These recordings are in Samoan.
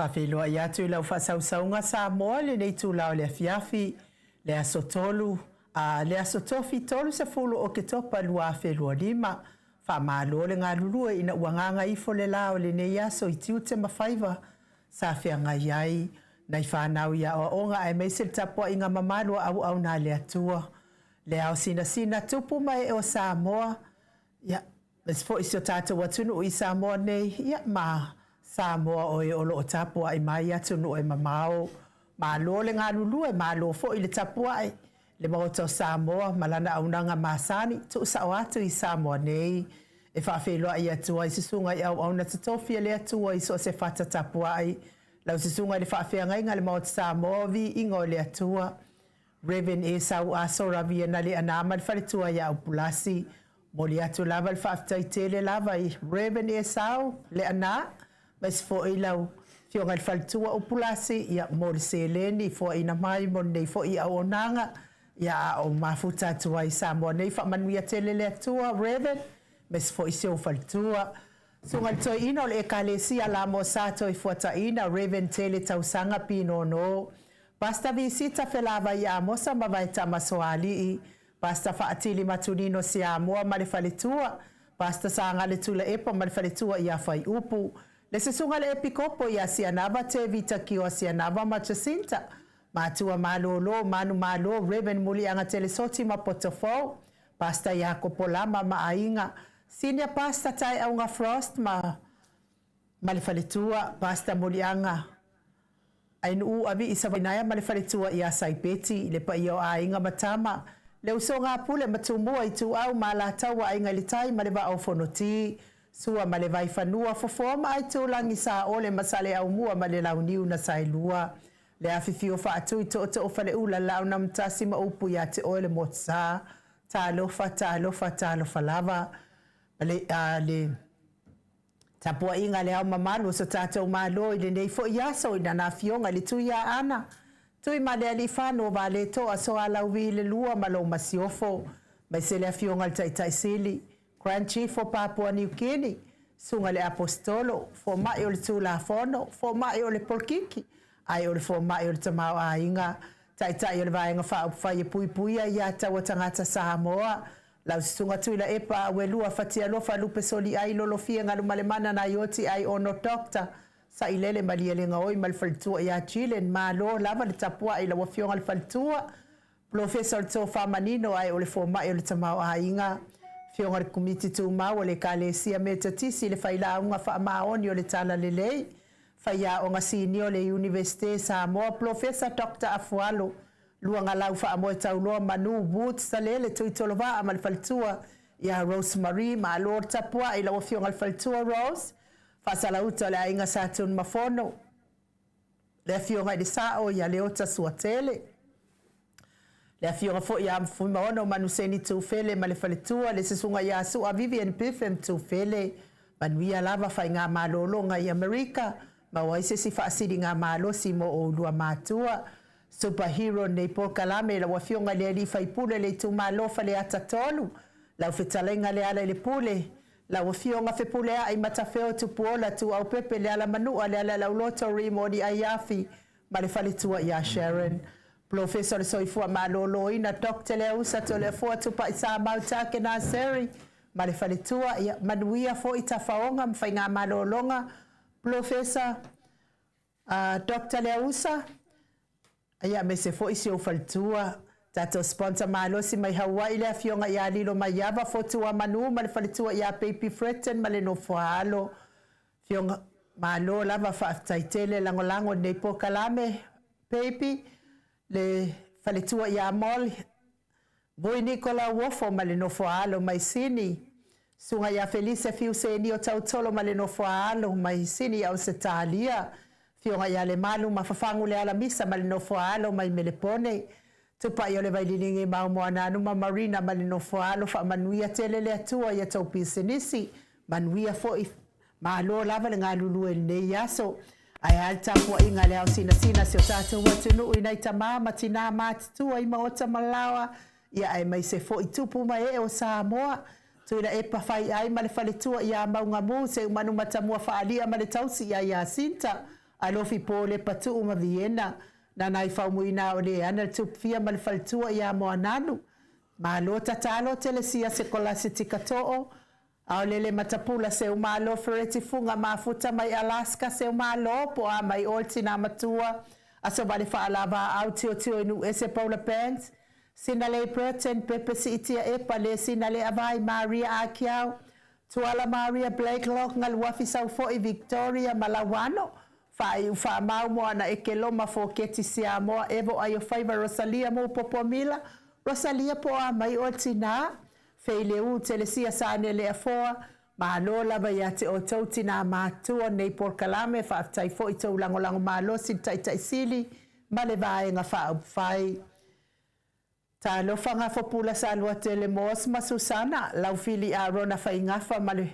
Faafeiloai atu i lau faasausauga Samoa i lenei itula o le afiafi, le aso 3, a, le aso Tofi 30 o Oketopa 2025. Faamalo le galulue ina ua gagaifo le la o lenei aso i tiute ma faiva sa feagai ai nai fanau i aoaoga aemaise le tapuaiga mamalu a auauna a le Atua, le ao sinasina tupu ma ee o Samoa, ia, aemaise foi si o tatou atunuu i Samoa nei, ia, ma Samoa o e o lo o tapuai mai atunuu e mamao. Malo le galulue, malo foi le tapuai, le Maota o Samoa ma lana auaunaga masani, tuusao atu i Samoa nei. E faafeiloai atu ai susuga i auauna totofi a le Atua i so o se fata tapuai, lau susuga i le faafeagaiga a le Maota Samoa o Viiga o le Atua, Rev. Esau Aso Raviena Leaana ma le faletua ia Upulasi. Momoli atu lava le faafetai tele lava i Rev. Esau Leaana, aemaise foi lau Afioga i le faletua Upulasi, ia, mo le seleni i foaina mai mo lenei foi auaunaga, ia, a o mafuta atu ai i Samoa nei. Faamanuia tele le Atua, Rev. Aemaise foi si ou faletua. Susuga i le Toeaina o le Ekalesia Lamo Sa Toifuataina, Rev. Tele Tausaga Pinono, Pastor Visita Felavai Amosa ma Vaetama Soalii, Pastor Faatili Matunino Siamoa ma le faletua, Pastor Sagale Tulaepa ma le faletua ia Faiupu, le Susuga le Epikopo ia Sianava Tevita Kioa Sianava ma Jacinta, Matua Malolo, Manu Malo, Rev. Muliaga Telesoti ma Potofou, Pastor Iakopo Lama ma aiga, Senior Pastor Taeauga Frost ma ma le faletua, Pastor Muliaga Ainuu Avii Savainaea ma le faletua ia Saipeti, le paia o aiga ma tama, le usoga a Pule ma Tumua, Ituau ma Alataua, Aiga i le Tai ma le Vaa o Fonoti, Sua ma le Vaifanua, Fofoa ma Aitulagi, Saole ma Saleaaumua ma le Launiu na Saelua, le afifio faatui tootoo faleula, Laaunamtasi ma upu ia te oe le Motusa. Talofa, talofa, talofa lava. Le, a, le tapuaiga a le Ao Mamalu o so tatou Malo i lenei foi aso i lana Afioga i le Tuiaana, Tuimalealiifano Valetoa Soalauvi le Lua ma lou Masiofo, aemaise le Afioga i le Taitai Sili, Grand Chief o Papua Niu Kini, Susuga i le Aposetolo, Fomai o le Tulafono, Fomai o le Polokiki, ae o le Fomai o le Tamaoaiga, Taitai o le Vaega Faaupufai e Puipuia ia Taua Tagata Samoa, Lau Susuga Tuilaepa Auelua Fatialofa Lupe Soliai Lolofia Galumalemana Naioti Ai Ono Doctor Sailele Malielegaoi ma le faletua ia Jillian Malo lava le tapuai i lau afioga le faletua Polofesa o le Tofa Manino ae o le Fomai o le Tamaoaiga Afioga i le Komiti Tumau o le Ekalesia Metotisi le Failauga Faamaoni o le Talalelei Faiaoga Sinia o le Iunivesite Samoa Polofesa Doctor Afualo Luagalau Faamoe Tauloa Manu Woods Salele Tuitolovaa ma le faletua ia Rose Marie Malo le tapuai lau afioga le faletua Rose Faasalauta o le aiga Sa Tunumafono le afioga i le Sao ia Leota Suatele le afioga foi ia Fuimaono Manuseni Tufele ma le faletua le susuga ia Sua Vivian Biffem Tufele manuia lava faigamalologa i Amerika maua ai se isi faasiliga malosi mo oulua matua Super Hero nei polokalame lau afioga i le alii faipule le itumalo Faleata 3 lau fetalaiga Lealailepule lau afioga Fepuleai Matafeo Tupuola Tuaupepe Lealamanua Lealalauloto Rimoni Aiafi ma le faletua ia Sharon Polofesa o le Soifua Maloloina Doctor Leausa Toleafoa Tupai Samau Take Naseri ma le faletua ia manuia foi tafaoga ma faigamalologa Polofesa Doctor Leausa, ia aemaise foi si ou faletua, tatou sponsor malosi mai Hawaii le afioga ia Lilo Maiava, Fotuamanu ma le faletua ia Baby Fretton ma le nofoaalo. Afioga, malo lava faafetai tele lagolago i lenei polokalame, Baby, le faletua ia Molly, Vui Nikola Uofo ma le nofo a alo mai Sini, Susuga ia Felise Fiuseni o Tautolo ma le nofo a alo mai Sini i Ausetalia, Afioga ia Lemalu ma Fafagu Lealamisa ma le nofo a alo mai Melepone, Tupai o le Vaililigi ma Aumoananu ma Marina ma le nofo a alo Faamanuia tele le Atua i a tou pisinisi, manuia foi Malo lava le galulue i lenei aso. Ae a le tapuaiga a le ao sinasina a si o tatou atunuu i nai tama ma tinā matutua i maota ma laoa, ia aemaise foi tupu ma ee o Samoa. Tuilaepa Faiai ma le faletua ia Maugamu, Seumanu Matamua Faalia ma le tausi ia Iasinta. Alofi Po Lepatuu ma Viena, Gagaifaumu o Leana le Tupufia ma le faletua ia Moananu. Malo tatalo Telesia Sekolasitika Too, Aolele Matapula Seumalo Fereti Fuga mafuta mai Alaska Seumalo po o a mai oe le tina matua Aso Vale Faalava au Tiotio i Nuuese Paula Banks Sinalei Burton Pepe Siitia Epa Le Sinale Avai Maria Akiau Tuala Maria Blakelock Galuafi Saufo'i Victoria Malauano Faaiu Faamau Moana Ekeloma Foketi Siamoa Evo Aiofaiva Rosalia Mupopo Mila Rosalia po o a mai oe le tina Feileu Telesia Sanele Afoa Malo lava ia te outou tinā matutua nei polokalame, faafetai foi i tou lagolago malosi i le Taitai Sili ma le Vaega Faaupufai. Talofa Gafopula Saluatele Moss ma Susana, Laufili Arona Faigafa ma le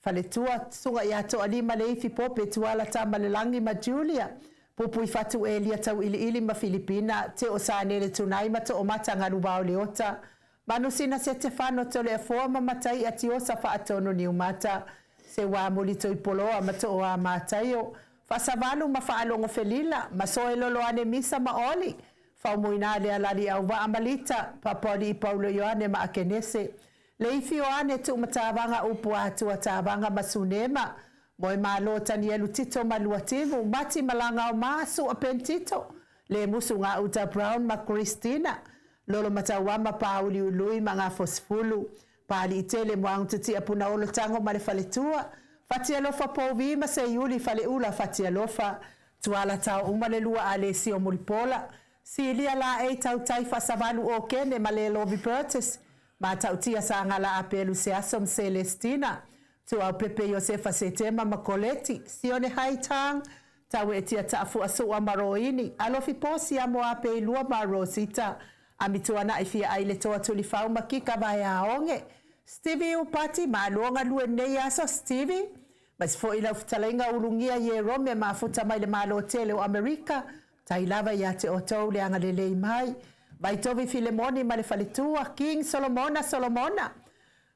faletua, Susuga ia Toalima Leifi Pope Tuala Tamalelagi ma Julia, Pupuifatu Elia Tauiliili ma Filipina, Teo Sanele Tunai ma Toomata Galuvao Leota, Manusina Setefano Toleafoa ma Mataia Tiosa Faatonu Niumata, Seuamuli Tuipoloa ma Tooa Mataio, Faasavalu ma Faalogo Felila, Masoe Loloane Misa ma Oli, Faumuina Lealali Auvaa ma Lita, Papaolii Paulo Ioane ma Akenese, Leifi Ioane Tuumatavaga Upu Atua Tavaga ma Sunema, Moemalo Tanielu Tito ma Luatimu, Mati Malaga o Ma, Sua Pentito, Lemusu Gauta Brown ma Christina, Lolomatauama Pāuliului ma Gafosefulu, Paaliitele Moagutatia Punaolo Tago ma le faletua, Fatialofa Pouvi ma Seiuli Faleula Fatialofa, Tuala Taouma le Lua Alesio Mulipola, Silia Laei Tautai Faasavalu Okene ma Lelovi Bertus, Matautia Sagala Apelu Seaso ma Selestina, Tuaupepe Iosefa Setema ma Koleti, Sione Haitang, Taueetia Taafuasua ma Roini, Alofi Posi Amoa Peilua ma Rosita, Amituanai Fia Ai le Toa Tulifau ma Kika Vaeaoge, Stevie Upati, malo galue i lenei aso Stevie, aemaise foi lau fetalaiga Ulugia Ierome mafuta mai le Malo tele o Amerika, tai lava ia te outou le agalelei mai. Vaitovi Filemoni ma le faletua, King Solomona Solomona,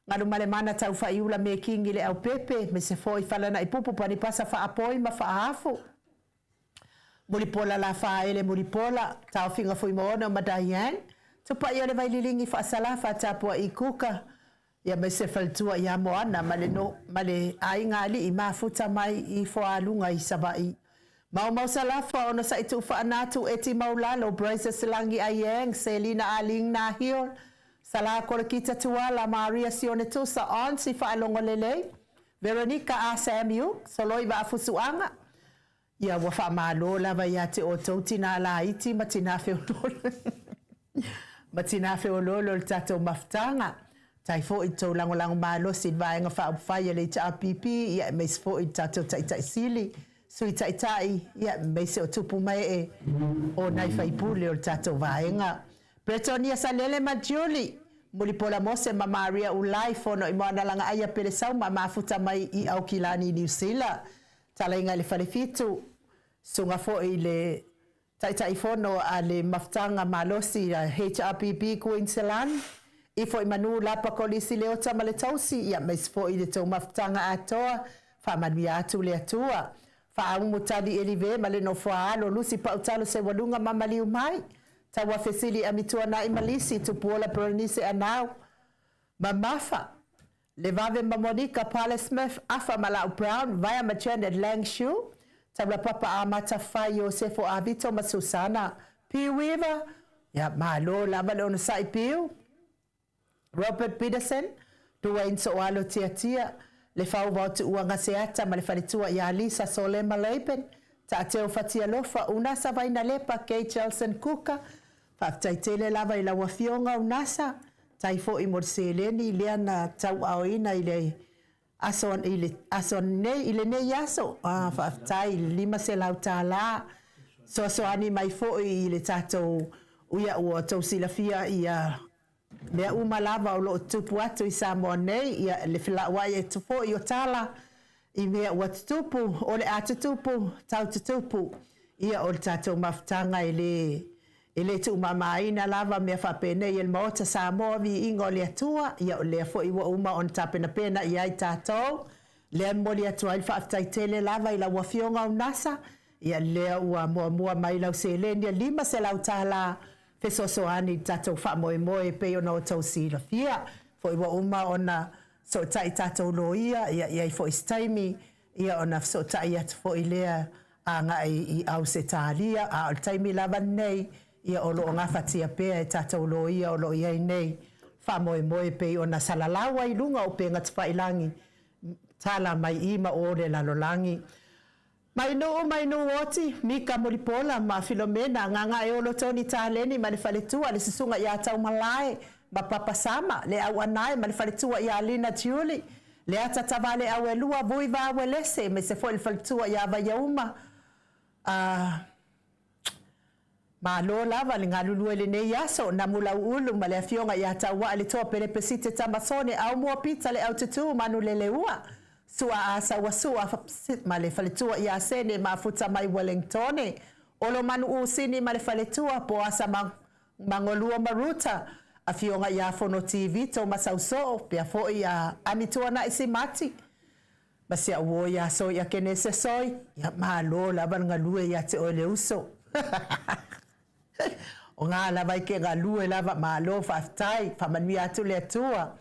Galumalemana Taufaiula me Kingi le Aupepe, aemaise foi Falanaipupu Panipasa Faapoi ma Faafu. Mulipola Lafaele Mulipola, Taofiga Fuimaono ma Diane, Tupai o le Vaililigi Faasala Faatapua'i Kuka, ia aemaise faletua ia Moana ma le no ma le aiga alii mafuta mai i Foaluga i Savaii. Maumau Salafa onosa'i tuufaanatu Eti Maulalo Brazos Lagi Aieng Selina Aling Nahiol Sala Kolokita Tuala Maria Sione Tusa Onsi Faalogo Lelei Veronica A Samuel Soloi Vaafusuaga Ia ua faamalo lava ia te outou tinā laiti ma tinā feoloolo ma tinā feoloolo i le tatou mafutaga. Tai foi i le tou lagolago malosi i le Vaega Faaupufai a le HRPP, ia aemaise foi i le tatou Taitai Sili, Sui Taitai, ia aemaise o tupu ma ee o nai faipule o le tatou Vaega. Bretonia Salele ma Julie, Mulipola Mose ma Maria Ulai, Fono i Moanalagaaia Pelesauma mafuta mai i Aukilani Niu Sila. Talaiga i le Falefitu, susuga foi i le Taitaifono a le Mafutaga Malosi a HRPP Kuiniselani, ifo i manu Lapa Kolisi Leota ma le Tausi, ia aemaise foi i le tou mafutaga atoa, faamanuia atu le Atua. Faaumu Tali Elive ma le Nofoa-alo, Lusi Pautalo Seualuga ma Maliu Mai, Tauafesili Amituanai ma Lisi, Tupuola Berenice Anau, Mamafa, Levave ma Monica Pale Smith, Afa ma Lau Brown, Vaea ma Janet Lang Shu, Taulapapa Amata Fai Iosefo Avito ma Susana Piu Weaver, ia malo lava le onosai Piu, Robert Peterson, Duane Soalo Tiatia, Lefau Vao Tuua Gaseata ma le faletua ia Lisa Solema Laban, Taateo Fatialofa, Unasa Vainalepa, Kay Chelson Kuka, Faafetai tele lava i lau Afioga o Nasa, tai foi mo le seleni lea na tauaaoina i le aso i le aso nei i lenei aso. Ah, faafetai i le $500 soasoani mai foi i le tatou uia ua tou silafia ia mea uma lava o lo o tutupu atu i Samoa nei, ia le felauai atu foi o tala i mea ua tutupu, o le a tutupu, tau tutupu, ia o le tatou mafutaga e le e le tuumamaina lava mea faapenei e le Maota Samoa, viiga o le Atua, ia o lea foi ua uma ona tapenapena i ai tatou. Lea e momoli atu ai le faafetai tele lava i lau Afioga o NASA, Ia lea ua muamua mai lau seleni e $500 fesoasoani i le tatou faamoemoe e pei ona outou silafia foi ua uma ona fesootai tatou loia, ia i ai foi se taimi ia ona fesootai atu foi lea agai i Ausetalia, a o le taimi lava lenei ia o lo o gafatia pea e tatou loia o lo o i ai nei faamoemoe e pei ona salalau ai i luga o upega tafailagi, tala mai i ma o le lalolagi. Mai Nuu mai Nuu Oti, Mika Mulipola ma Filomena, Gagaeolo Toni Taleni ma le faletua, le susuga ia Taumalae ma Papa Sama, le Auanae ma le faletua ia Lina Tiuli, Leata Tavale Auelua, Vui Va Uelese, aemaise foi le faletua ia Vaiauma, a Malo lava le galulue i lenei aso, Namulau'ulu ma le Afioga ia Taua'a le Toa Pelepesite Tamasone Aumua Pita le Aututu Manuleleua, Su'a Asa ua Su'a ma le faletua ia Sene Mafuta mai Wellingtone, Olomanu Usini ma le faletua Poasa Magolua Maruta, Afioga ia Fonoti Vito Masausoo, pea foi a Amituana'i Simati, Ma si au uo ia Soi Akenese Soi, ia malo lava le galue ia te oe le uso. O ngā lava i ke galue lava, malo faafetai, faamanuia atu le Atua.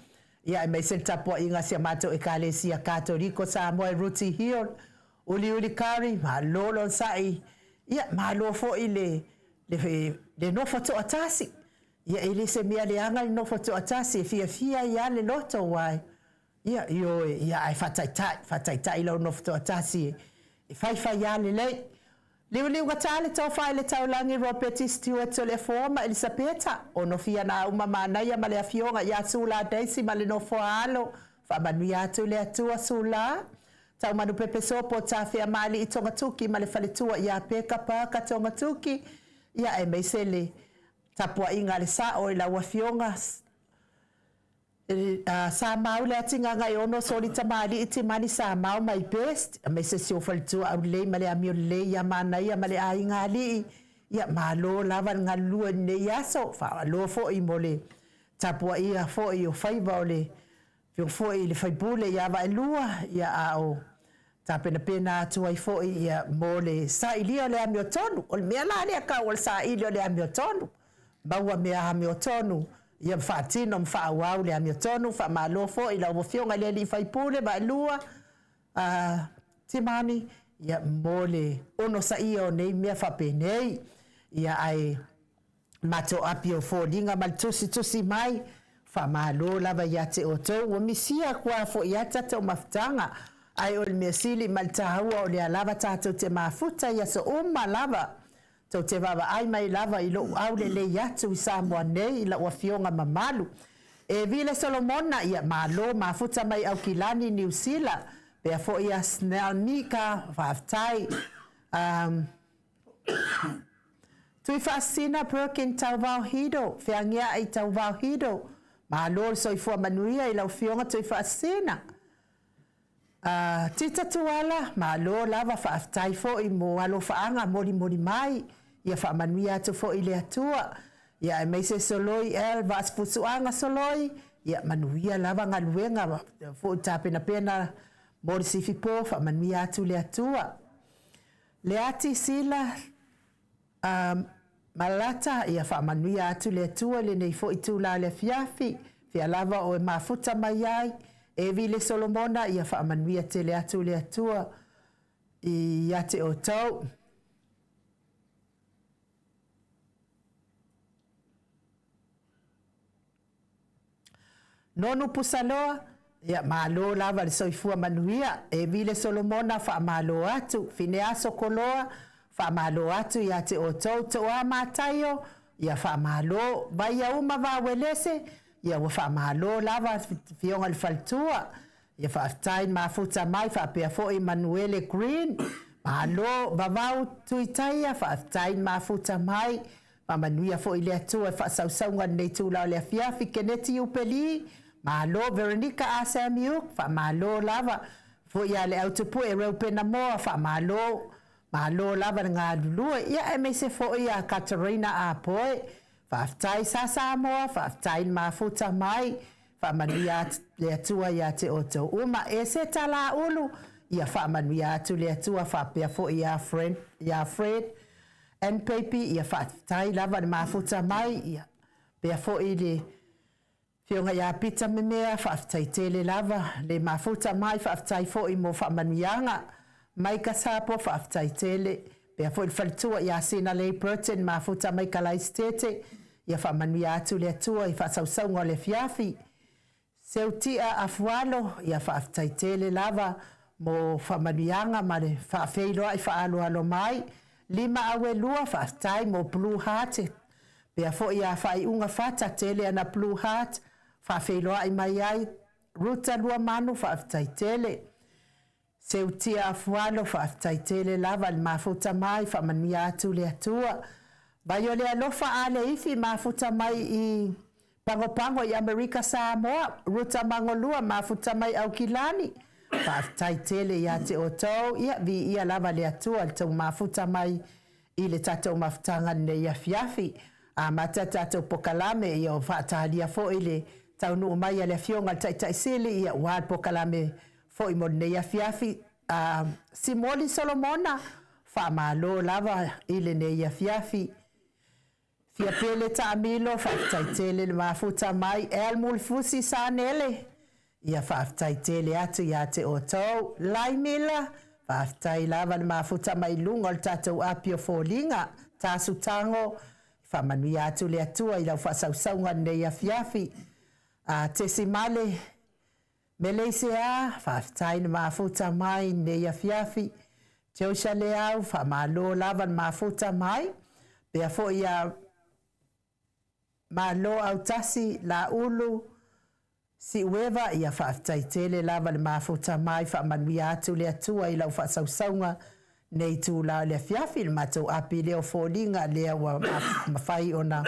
Ia aemaise le tapuaiga a si a matou Ekalesia Katoliko Samoa e Ruti Hill, Uliuli Curry, malo le onosai, ia malo foi le, le, le nofo toatasi. Ia e le se mea leaga le nofo toatasi, e fiafia ai lava le loto aua e Ia, ioe, ia ae faataitai, faataitai lau nofo toatasi e faifai lava lelei. Liuliugata le tofa i le taulagi Ropeti Stewart Toleafoa ma Elisapeta, Onofia Naauma Manaia ma le Afioga ia Sula Daisy ma le nofo a alo, faamanuia atu le Atua Sula. Taumanupepe Sopo Tafeamaalii Togatuki ma le faletua ia Peka Parker Togatuki, ia aemaise le tapuaiga a le sao i lau Afioga Sa mau le atigaga e ono soli tamalii timani sa mau my best aemaise si ou faletua aulelei ma le amio lelei ia manaia ma le aiga alii ia malo lava le galulue i lenei aso faamalo foi mo le tapuaia foi o faiva o le afioga foi i le faipule ia Vaelua ia a o tapenapena atu ai foi ia mo le sailia o le amiotonu. O le mea la lea tau o le saili o le amiotonu, maua mea amiotonu ia ma faatino ma faaauau le amiotonu. Faamalo foi i lau Afioga i le alii faipule Vaelua a Timani ia mo le onosaia o nei mea faapenei. Ia ae matou api o foliga ma le tusitusi mai, faamalo lava ia te outou, ua misia atu lava foi ia tatou mafutaga, ae o le mea sili ma le taua o lea lava tatou te mafuta i aso uma lava, tou te vaavaai mai lava i lou aulelei atu i Samoa nei i lau afioga mamalu. E Vile Solomona, ia malo mafuta mai Aukilani, Niu Sila, pea foi ia Snell Mika, faafetai. Um, Tuifaasisina Perkin Tauvao Hido, Feagia'i Tauvao Hido, Malo le soifua manuia i lau Afioga Tuifaasisina. Uh, Tita Tuala, malo lava, faafetai foi mo alofaaga molimoli mai, ia faamanuia atu foi le Atua. Ia aemaise Soloi L Vaasipusuaga Soloi, ia manuia lava galuega foi tapenapena mo le sifipo, faamanuia atu le Atua. Leati Sila a Malata, ia faamanuia atu le Atua i lenei foi itula o le afiafi, fea lava oe mafuta mai ai, Evi le Solomona, ia faamanuia tele atu le Atua ia te outou. Nonu Pusaloa, Ia, malo lava le soifua manuia. Emile Solomona, Faamalo atu. Fineaso Koloa, Faamalo atu ia te outou. Toa Mataio, Ia, faamalo. Vaiauma Vauelese, Ia, ua faamalo lava Afioga i le Faletua. Ia, faafetai mafuta mai faapea foi Manuele Green. Malo. Vavau Tuitaia, Faafetai mafuta mai. Faamanuia foi le Atua i faasausauga i lenei itula o le afiafi. Keneti Iupeli, malo. Veronica A. Samiuk, faamalo lava. Foi ia le Autupue Reupena Moa, faamalo. Malo lava le galulue. Ia aemaise foi ia Katarina A. Poe, faafetai. Sa Samoa, faafetai le mafuta mai. Faamanuia atu le Atua ia te outou uma. Eseta Laulu, Ia faamanuia atu le Atua faapea foi ia Fred, ia Fred and Baby, ia faafetai lava le mafuta mai, ia pea foi le Afioga ia Pita Memea, faafetai tele lava le mafuta mai, faafetai foi mo faamanuiaga. Maika Sapo, faafetai tele. Pea foi le faletua ia Sina Lei Burton, mafuta mai Kalaisitete, ia faamanuia atu le Atua i faasausauga o le afiafi. Seutia Afualo, ia faafetai tele lava mo faamanuiaga ma le faafeiloai faaaloalo mai. Lima Auelua, faafetai mo Blue Heart, pea foi ia Faaiuga Fata, tele ana Blue Heart, faafeiloai mai ai. Ruta Luamanu, faafetai tele. Seutia Afualo, faafetai tele lava le mafuta mai, faamanuia atu le Atua. Vai o le alofa a le ifi mafuta mai i Pagopago i Amerika Samoa, Ruta Magolua mafuta mai Aukilani, faafetai tele ia te outou, ia viia lava le Atua le tou mafuta mai i le tatou mafutaga lenei afiafi. Amata tatou pokalame, ia o faatalia foi le taunuu mai a le Afioga i le Taitai Sili, ia ua le pokalame foi mo lenei afiafi. Simoli Solomona, faamalo lava i lenei afiafi. Fiapele Taamilo, faafetai tele le mafuta mai. El Mulifusi Sanele, ia faafetai tele atu ia te outou. Laimila, faafetai lava le mafuta mai luga o le tatou api o foliga. Tasu Tago, faamanuia atu le Atua i lau faasausauga lenei afiafi. Tesimale Meleisea, faafetai le mafuta mai lenei afiafi. Josia Leau, faamalo lava le mafuta mai. Pea foi ia Malo Autasi, Laulu, Siueva, ia faafetai tele lava le mafuta mai, faamanuia atu le Atua i lau faasausauga nei itula o le afiafi, le matou api lea o foliga lea ua mafai ona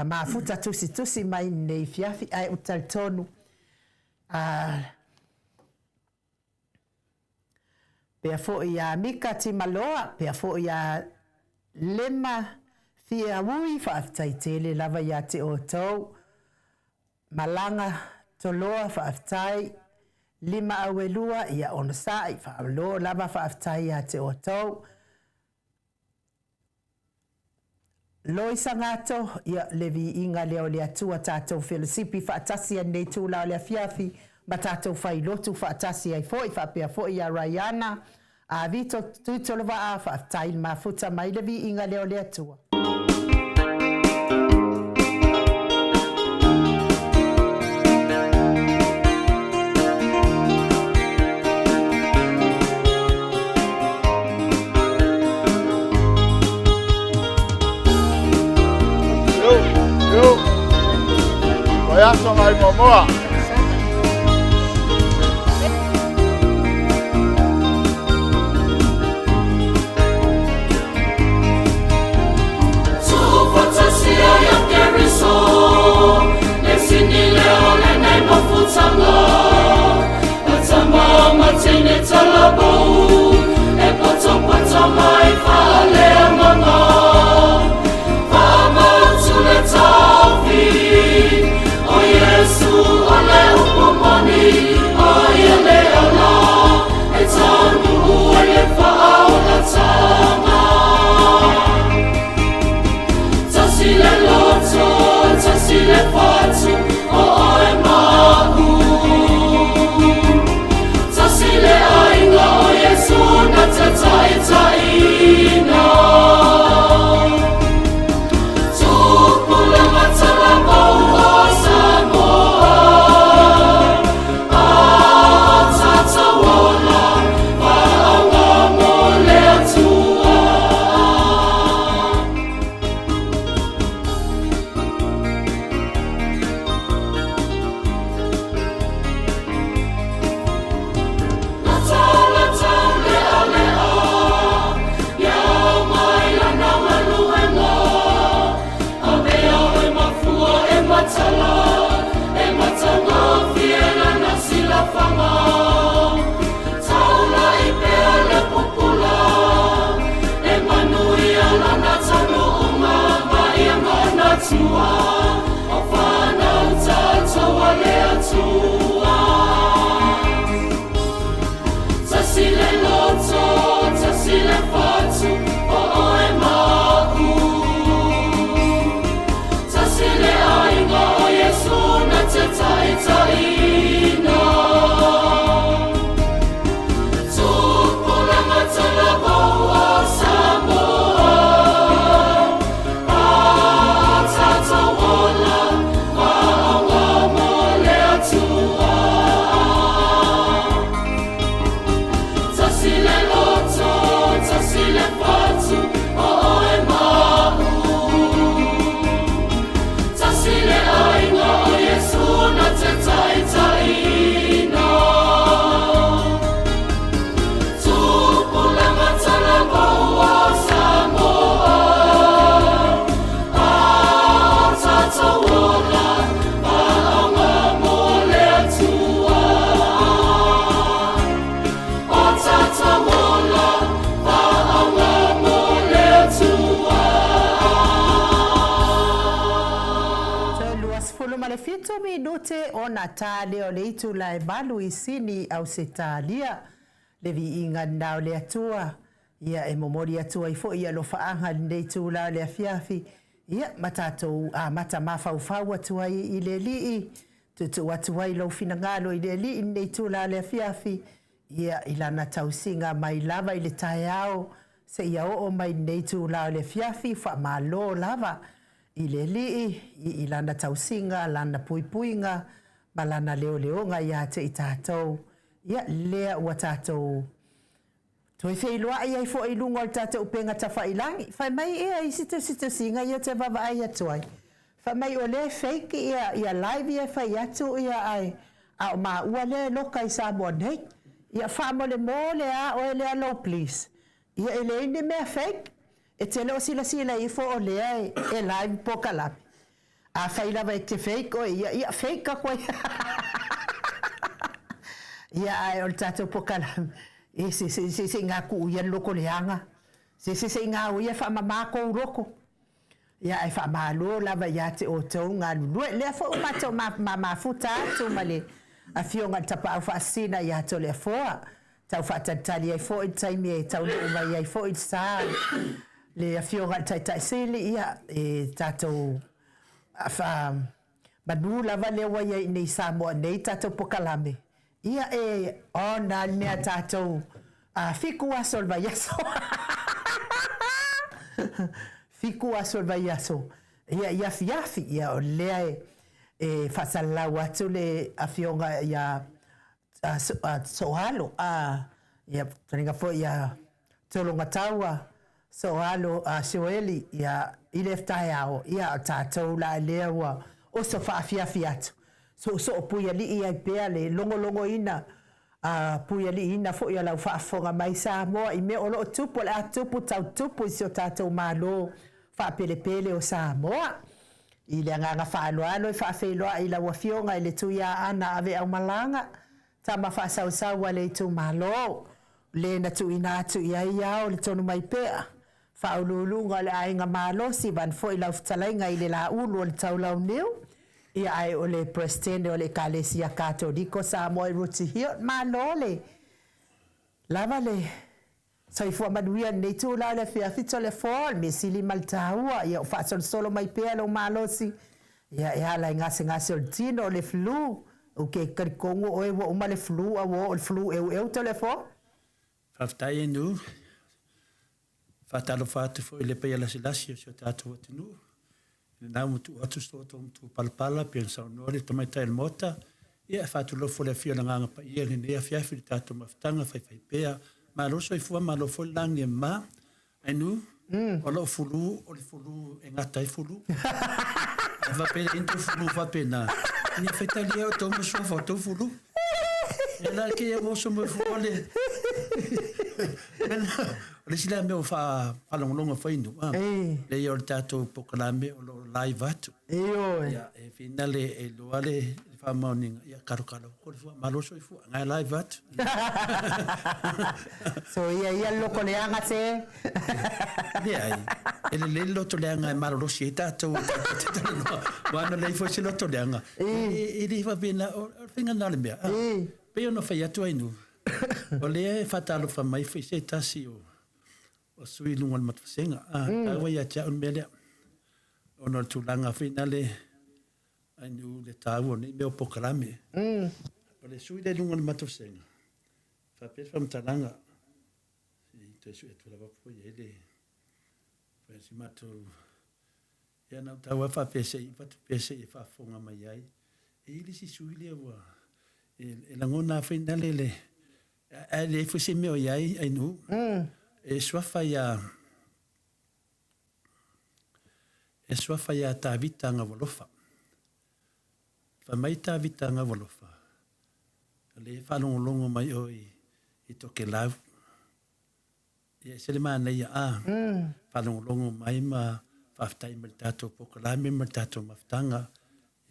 mafuta tusitusi mai lenei afiafi, ae ou te talitonu pea foi ia Mika Timaloa, pea foi ia Lema Fiaui, faafetai tele lava ia te outou. Malaga Toloa, faafetai. Lima Auelua, ia onosai, faamalo lava, faafetai ia te outou. Loisa Gato, ia le viiga lea o le Atua tatou felosipi faatasi ai lenei itula o le afiafi ma tatou failotu faatasi ai foi, faapea foi ia Raiana, Vito Tuitolovaa, faafetai le mafuta mai le viiga lea o le Atua. Yo, yo. Vaiaso ngai momoa. ma le 7 minute ona ta lea o le itula e 8 i Sini, Ausetalia. Le viiga lena o le Atua. Ia, e momoli atu ai foi alofaaga i lenei itula o le afiafi, ia, ma tatou amata mafaufau atu ai i le Alii, tuutuu atu ai lou finagalo i le Alii i lenei itula o le afiafi, ia, i Lana tausiga mai lava i le taeao seia oo mai i lenei itula o le afiafi, faamalo lava i le Alii i Lana tausiga, Lana puipuiga, ma Lana leoleoga ia te i tatou. Ia, lea ua tatou toe feiloai ai foi i luga o le tatou upega tafailagi. Fai mai ia isi tusitusiga ia ou te vaavaai atu ai, fai mai o lea e fake ia, ia live ia e fai atu ia ae a o maua lea e loka i Samoa nei. Ia faamolemole a oe lea low please. Ia e leai ni mea fake. E te le o silasila ifo o lea e live polokalame. Afai lava e te fake oe ia, ia fake atu ai. Ia ae o le tatou polokalame, e se se se se inā tuu ia le loko leaga, se se se inā o ia e faamama kou loko. Ia ae faamalo lava ia te outou galulue. Lea foi ua matou ma mafuta atu ma le Afioga i le Tapaau Faasisina ia Toleafoa, tau faatalitali ai foi le taimi e taunuu mai ai foi le sa le Afioga i le Taitai Sili, ia, e tatou fa manu lava lea ua i ai i Samoa nei tatou pokalame, ia e on lava le mea tatou a fiku aso o le vaiaso. Fiku aso o le vaiaso, ia i afiafi, ia o lea e e faasalalau atu le Afioga ia Sooalo, ia fetalaiga foi ia Tologataua Sooalo Sioeli ia i le taeao, ia o tatou la lea ua oso faafiafi atu, soosoo puialii ai pea le logologoina a puialiiina foi o lau faafofoga mai Samoa i mea o lo o tupu, o le a tupu tau tupu i si o tatou Malo faapelepele o Samoa. I le agaga faaaloalo e faafeiloai i lau Afioga i le Tuiaana Aveaumalaga, tama faasausau a le itumalo, le na tuuina atu i ai ao le tonu mai pea, faauluuluga o le aiga malosi vaeane foi lau fetalaiga i le Laulu o le Taulauniu, ia ae o le Peresetene o le Ekalesia Katoliko Samoa i Ruti Hiot. Malo le lava le Soifua manuia i lenei itula o le afiafi Toleafoa, o le mea sili ma le taua, ia o faasolosolo mai pea lou malosi, ia e ala i gasegase o le tino, o le flu, ou te talitonu o oe ua uma le flu a ua oo i le flu eueu Toleafoa. Faafetai e Nu. Faatalofa atu foi i le paia lasilasi o si o tatou atunuu. I lena ua tuu atu so outou matupalapala pei ona saunoa le Tamaitai o le Maota, ia e faatulou foi le afio o le Agaga Paia i lenei afiafi i le tatou mafutaga faifaipea. Malo soifua, malo foi le lagi e mama. Ainu, o lou fulu, o le fulu e gata ai fulu. A faapea e tou fulu faapena, ia faitalia outou ma suafa o tou fulu. Ia la ke ia oso mo fua le. O le isi lea mea ua faalogologo foi nu, a. Le ia o le tatou polokalame o lo o live atu. Ioe. Ia, e finale e iloa le faamaoniga, ia kalokalo ko le fua, malo soifua, ngai live atu. So ia ia le loko leaga se. Leai, e lelei le loto leaga e malolosi ai tatou e tatou te talanoa. Aua na leai foi se loto leaga. E le faapena, o le faiga lena o le mea. Pei ona fai atu ai nu, o lea e faatalofa mai foi se tasi o sui i luga o le matusega. A, taua ia te au le mea lea. Ona o le tulaga foi nale, ai nu le taua o nei mea o polokalame. O le sui lea i luga o le matusega, faapea le faamatalaga, se i toe sue atu lava po o i ai le, fai si matou Ia na ou tau lava faapea se i avatu pea se i e faafofoga mai ai. E i ai le isi sui lea ua e lagona lava foi nale le ae leai foi se mea o i ai Ainuu. E suafa ia e suafa ia Tavita Gaualofa. Fai mai Tavita Gaualofa, o lea e faalogologo mai oe i Tokelau. Ia e ese le manaia a faalogologo mai ma faafetai mai le tatou polokalame ma le tatou mafutaga.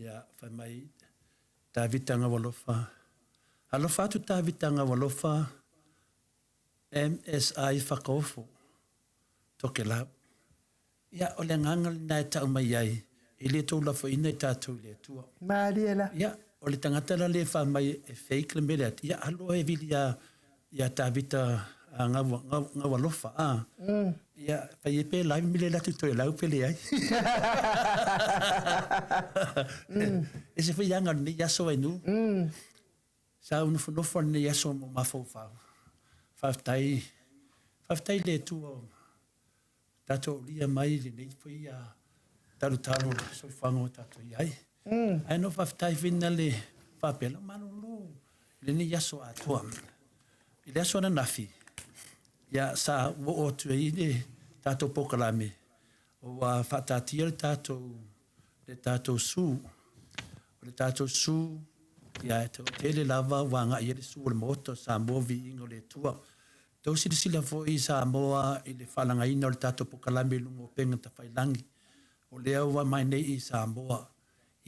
Ia fai mai Tavita Gaualofa, Alofa atu Tavita Gaualofa MSI Fakaofo Tokelau. Ia o le agaga lena e tau mai ai. E le toulafoina i tatou i le Atua. Malie la. Ia, o le tagata la lea e fai mai e fake le mea lea, ia alu oe e vili ia, ia Tavita a gau, gau, gau alofa, a. Ia, fai e pe live mile latu toe lau pe leai. E se foi aga o lenei aso ai nu. Sa ou nofonofo lenei aso mo mafaufau. Faafetai, faafetai i le Atua o tatou aulia mai lenei foi talutalu o le soifuaga ua tatou i ai. Ae na ou faafetai foi na le faapea, na malolo i lenei aso atoa. I le aso ananafi, ia sa ua oo atu ai le tatou polokalame, ua faataatia le tatou le tatou su. O le tatou su, ia e toatele lava ua agai i ai le su o le Maota o Samoa, viiga o le Atua. Tou silasila foi i Samoa i le faalagaina o le tatou polokalame i luga o upega tafailagi, o lea ua aumai nei i Samoa.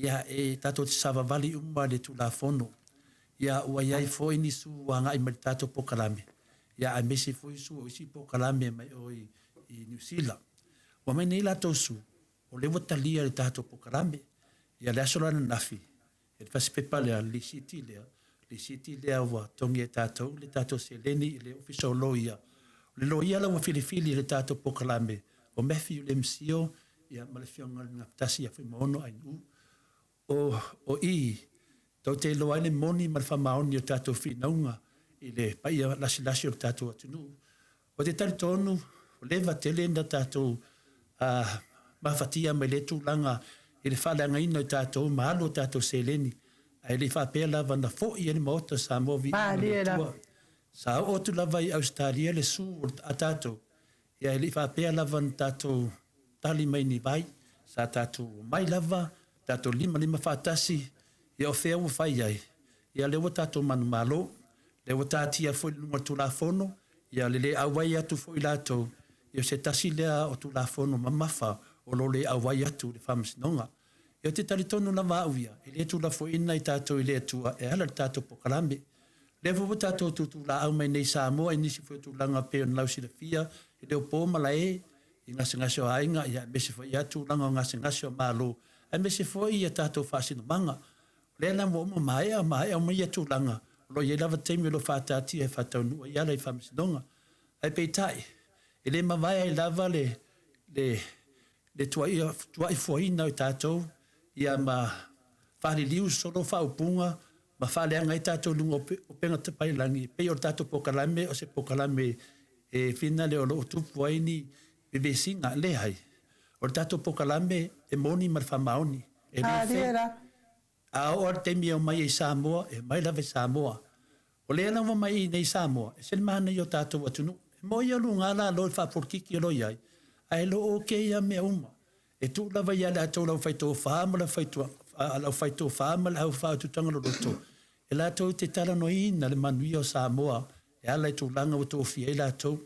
Ia, e tatou te savavali uma i le Tulafono. Ia, ua i ai foi ni su ua agai mai i le tatou polokalame, ia aemaise foi su o isi polokalame mai o i Niu Sila. Ua aumai nei latou su, o lea ua talia e le tatou polokalame. Ia, le aso la ananafi, E le fasipepa lea, le lisiti lea, lisiti lea ua togi e tatou le tatou seleni i le Ofisa o Loia. O le loia la ua filifili i le tatou polokalame, o Matthew Lemsio ia ma le Afioga i le Gafatasi ia Fuimaono Ainuu. O, o i, tou te iloa ai le moni ma le faamaoni o tatou finauga i le paia lasilasi o le tatou atunuu. Ou te talitonu, ua leva tele na tatou mafatia mai lea tulaga i le faaleagaina o tatou ma alu o tatou seleni, ae le i faapea lava na foi ai le Maota o Samoa viiga i le Atua. Sa oo atu lava i Ausetalia le su a tatou, ia e le i faapea lava na tatou tali mai ni vai, sa tatou omai lava, tatou limalima faatasi, ia o fea ua fai ai, ia lea ua tatou manumalo, lea ua taatia foi i luga o le Tulafono, ia le le auai atu foi latou, ia o se tasi lea o Tulafono mamafa o lo o le auai atu i le Faamasinoga. Ia ou te talitonu lava au ia, e le tuulafoina i tatou i le Atua e ala i le tatou polokalame. Lea foi ua tatou tutulaau mai nei i Samoa i nisi foi o tulaga pei ona lausilafia i le opo ma lae i gasegase o aiga, ia aemaise foi ia tulaga o gasegase o Malo, aemaise foi ia tatou faasinomaga. O lea la ua uma maea, maea uma ia tulaga, o lo o i ai lava taimi o lo o faataatia e faataunuu ai ala i faamasinoga. Ae peitai, e le mavae ai lava le, le, le tuaifuaina o tatou ia ma faaliliu solo faaupuga ma faaleaga ai tatou i luga o upega tafailagi, e pei o le tatou polokalame o se polokalame e finale o lo o tupu ai ni vevesiga. Leai, o le tatou polokalame e moni ma le faamaoni, e le fake. A oo lava le taimi e omai ai i Samoa, e omai lava i Samoa. O lea la ua omai i inei i Samoa, e ese le manaia o tatou atunuu. E moi ia luga lalo i le faapolokiki o lo o i ai, ae le o ok ia mea uma. E tuu lava ia latou le aufaitofa ma le aufaitofa ma le aufaatutaga loloto, e latou te talanoaina le manuia o Samoa e ala i tulaga ua tofia ai latou.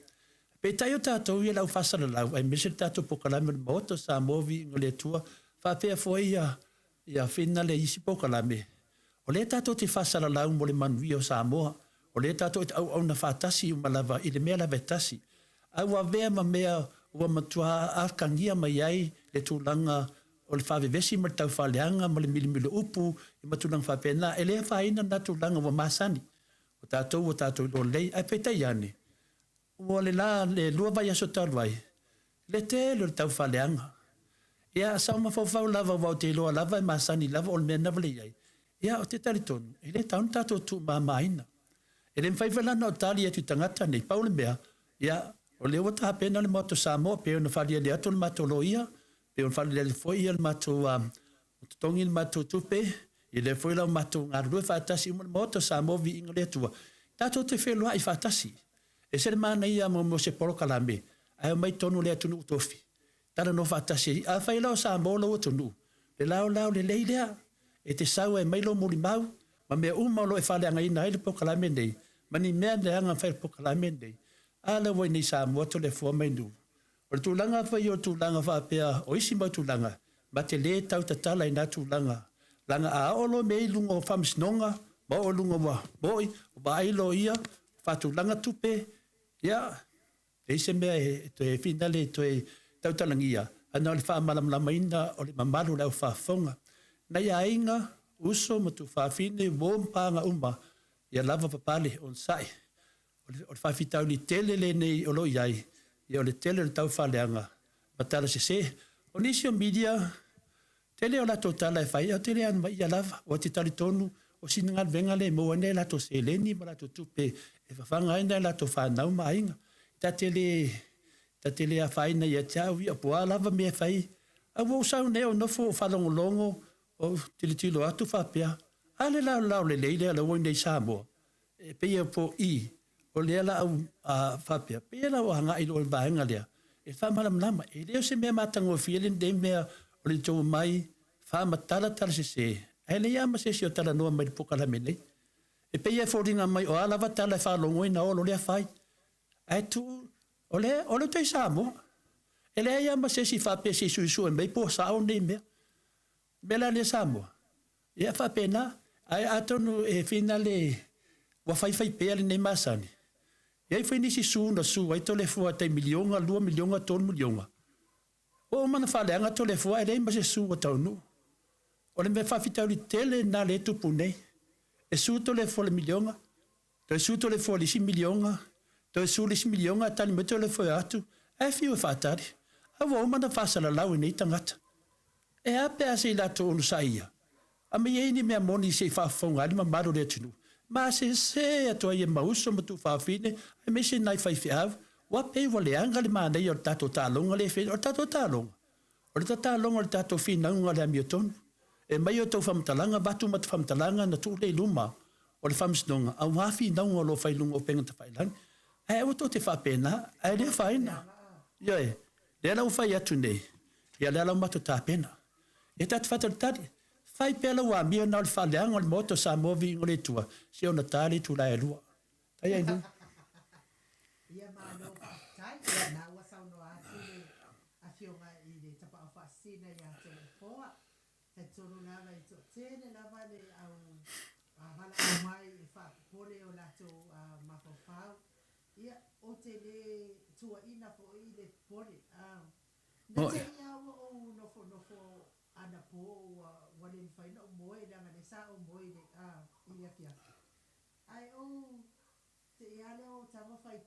Peitai o tatou ia le aufaasalalau aemaise le tatou polokalame o le Maota o Samoa Viiga o le Atua faapea foi ia ia finale i isi polokalame, o lea tatou te faasalalau mo le manuia o Samoa, o lea tatou te auauna faatasi uma lava i le mea lava e tasi. A ua avea ma mea ua matua atagia mai ai le tulaga o le faavevesi ma le taufaaleaga ma le milimili o upu ma tulaga faapena, e le afaina lena tulaga ua masani. O tatou ua tatou iloa lelei, ae peitai ane, Ua le la le lua vaiaso talu ai, le tele o le taufaaleaga. Ia, sa ou mafaufau lava aua ou te iloa lava e masani lava o le mea lena i ai. Ia, ou te talitonu, e le tatau ona tatou tuumamaina. E le mafai foi la ona ou tali atu i tagata nei, pau le mea, ia, o lea ua tapena le Maota o Samoa, pei ona faaliali atu le matou loia, pei ona faaliali foi le matou Ua totogi le matou tupe, i lea foi la ua matou galulue faatasi uma le Maota o Samoa Viiga o le Atua, tatou te feloai faatasi. E ese le manaia mo se polokalame, ae omai tonu le atunuu tofi, talanoa faatasi ai. Afai la o Samoa lou atunuu, le laolao lelei lea, e te sau ai mai lou molimau ma mea uma o lo o e faaleagaina ai le polokalame nei, ma ni mea leaga na fai e le polokalame nei. A lea ua i inei i Samoa Toleafoa ma Inu. O le tulaga foi o tulaga faapea o isi mau tulaga, ma te le tau tatala i na tulaga, leaga a oo loa mea i luga o faamasinoga, ma oo i luga ua moi, ua vaai loia, faatulaga tupe, ia, e i ai se mea e toe finale e toe tautalagia, Ae na o le faamalamalamaina o le mamalu o le aufaafofoga. Nai aiga, uso ma tuafafine, uo ma paga uma, ia lava papale, onosai. O le faafitauli tele lenei o lo o i ai, ia o le tele o le taufaaleaga ma tala sese. O nisi o media, tele o latou tala e fai, ae ou te le anomaia lava, aua ou te talitonu o sina galuega lea e maua ai nai a latou seleni ma latou tupe e fafaga ai nai a latou fanau ma aiga. Ta te le, ta te le afaina ia te au ia, po o a lava mea e fai, ae ua ou sau nei ou nofo ou faalogologo, ou tilotilo atu faapea, a le laolao lelei lea o lea ua i inei i Samoa, E pei e po i, o lea la au faapea, pei la ua agai loa i le vaega lea, e faamalamalama. E le o se mea matagofie lenei mea o le tou omai faamatala tala sese, ae leai lava ma se isi o talanoa mai i le polokalame nei. E pei e foliga mai o a lava tala e faalogoina olo lea fai, ae tuu, o le, o le uta i Samoa. E leai lava ma se isi faapea se i suesue mai po o sao nei mea. O le mea la lea Samoa, ia faapena. Ae atonu e finale ua faifai pea lenei masani, e i ai foi nisi su na su ai Toleafoa tai miliona, lua miliona, tolu miliona. Ua uma ona faaleaga Toleafoa ae leai ma se su ua taunuu. O le mea faafitauli tele lena lea e tupu nei. E su Toleafoa i le miliona, Toe su Toleafoa i le isi miliona, toe su le isi miliona ae tali mai Toleafoa atu, ae fiu e faatali. A ua uma ona faasalalau e nei tagata. E a pe a se i latou onosai ia? Aumai ai ni mea moni se i faafofoga ai le mamalu o le atunuu. Ma sese atu ai e ma uso ma tuafafine aemaise nai faifeau, ua pei ua leaga le manaia o le tatou taaloga lea e fai, o le tatou taaloga, O le tataloga o le tatou finauga o le amiotonu, e aumai outou faamatalaga, avatu ma faamatalaga na tuu lea i luma o le Faamasinoga, aua finauga o lo o fai i luga o upega tafailagi. Ae aua tou te faapena, ae le afaina. Ioe, lea la ua fai atu nei, ia lea la ua matou tapena. E ta te faatalitali, fai pea lau amio na o le faaleaga o le Maota o Samoa viiga o le Atua, se ona ta le itula e lua. Tai ai lua. Ia malo faafetai. Ia na ua saunoa atu le Afioga i le Tapaau Faasisina ia Toleafoa. Talitonu lava e toatele lava le au valaau mai e faapopole o latou mafaufau. Ia, ou te le tuuaina foi i le popole. Na te i lava ua ou nofonofo anapo ua le mafai ona ou moe leaga lea sa ou moe i le afiafi. Ae ou Te i a lea o tama fai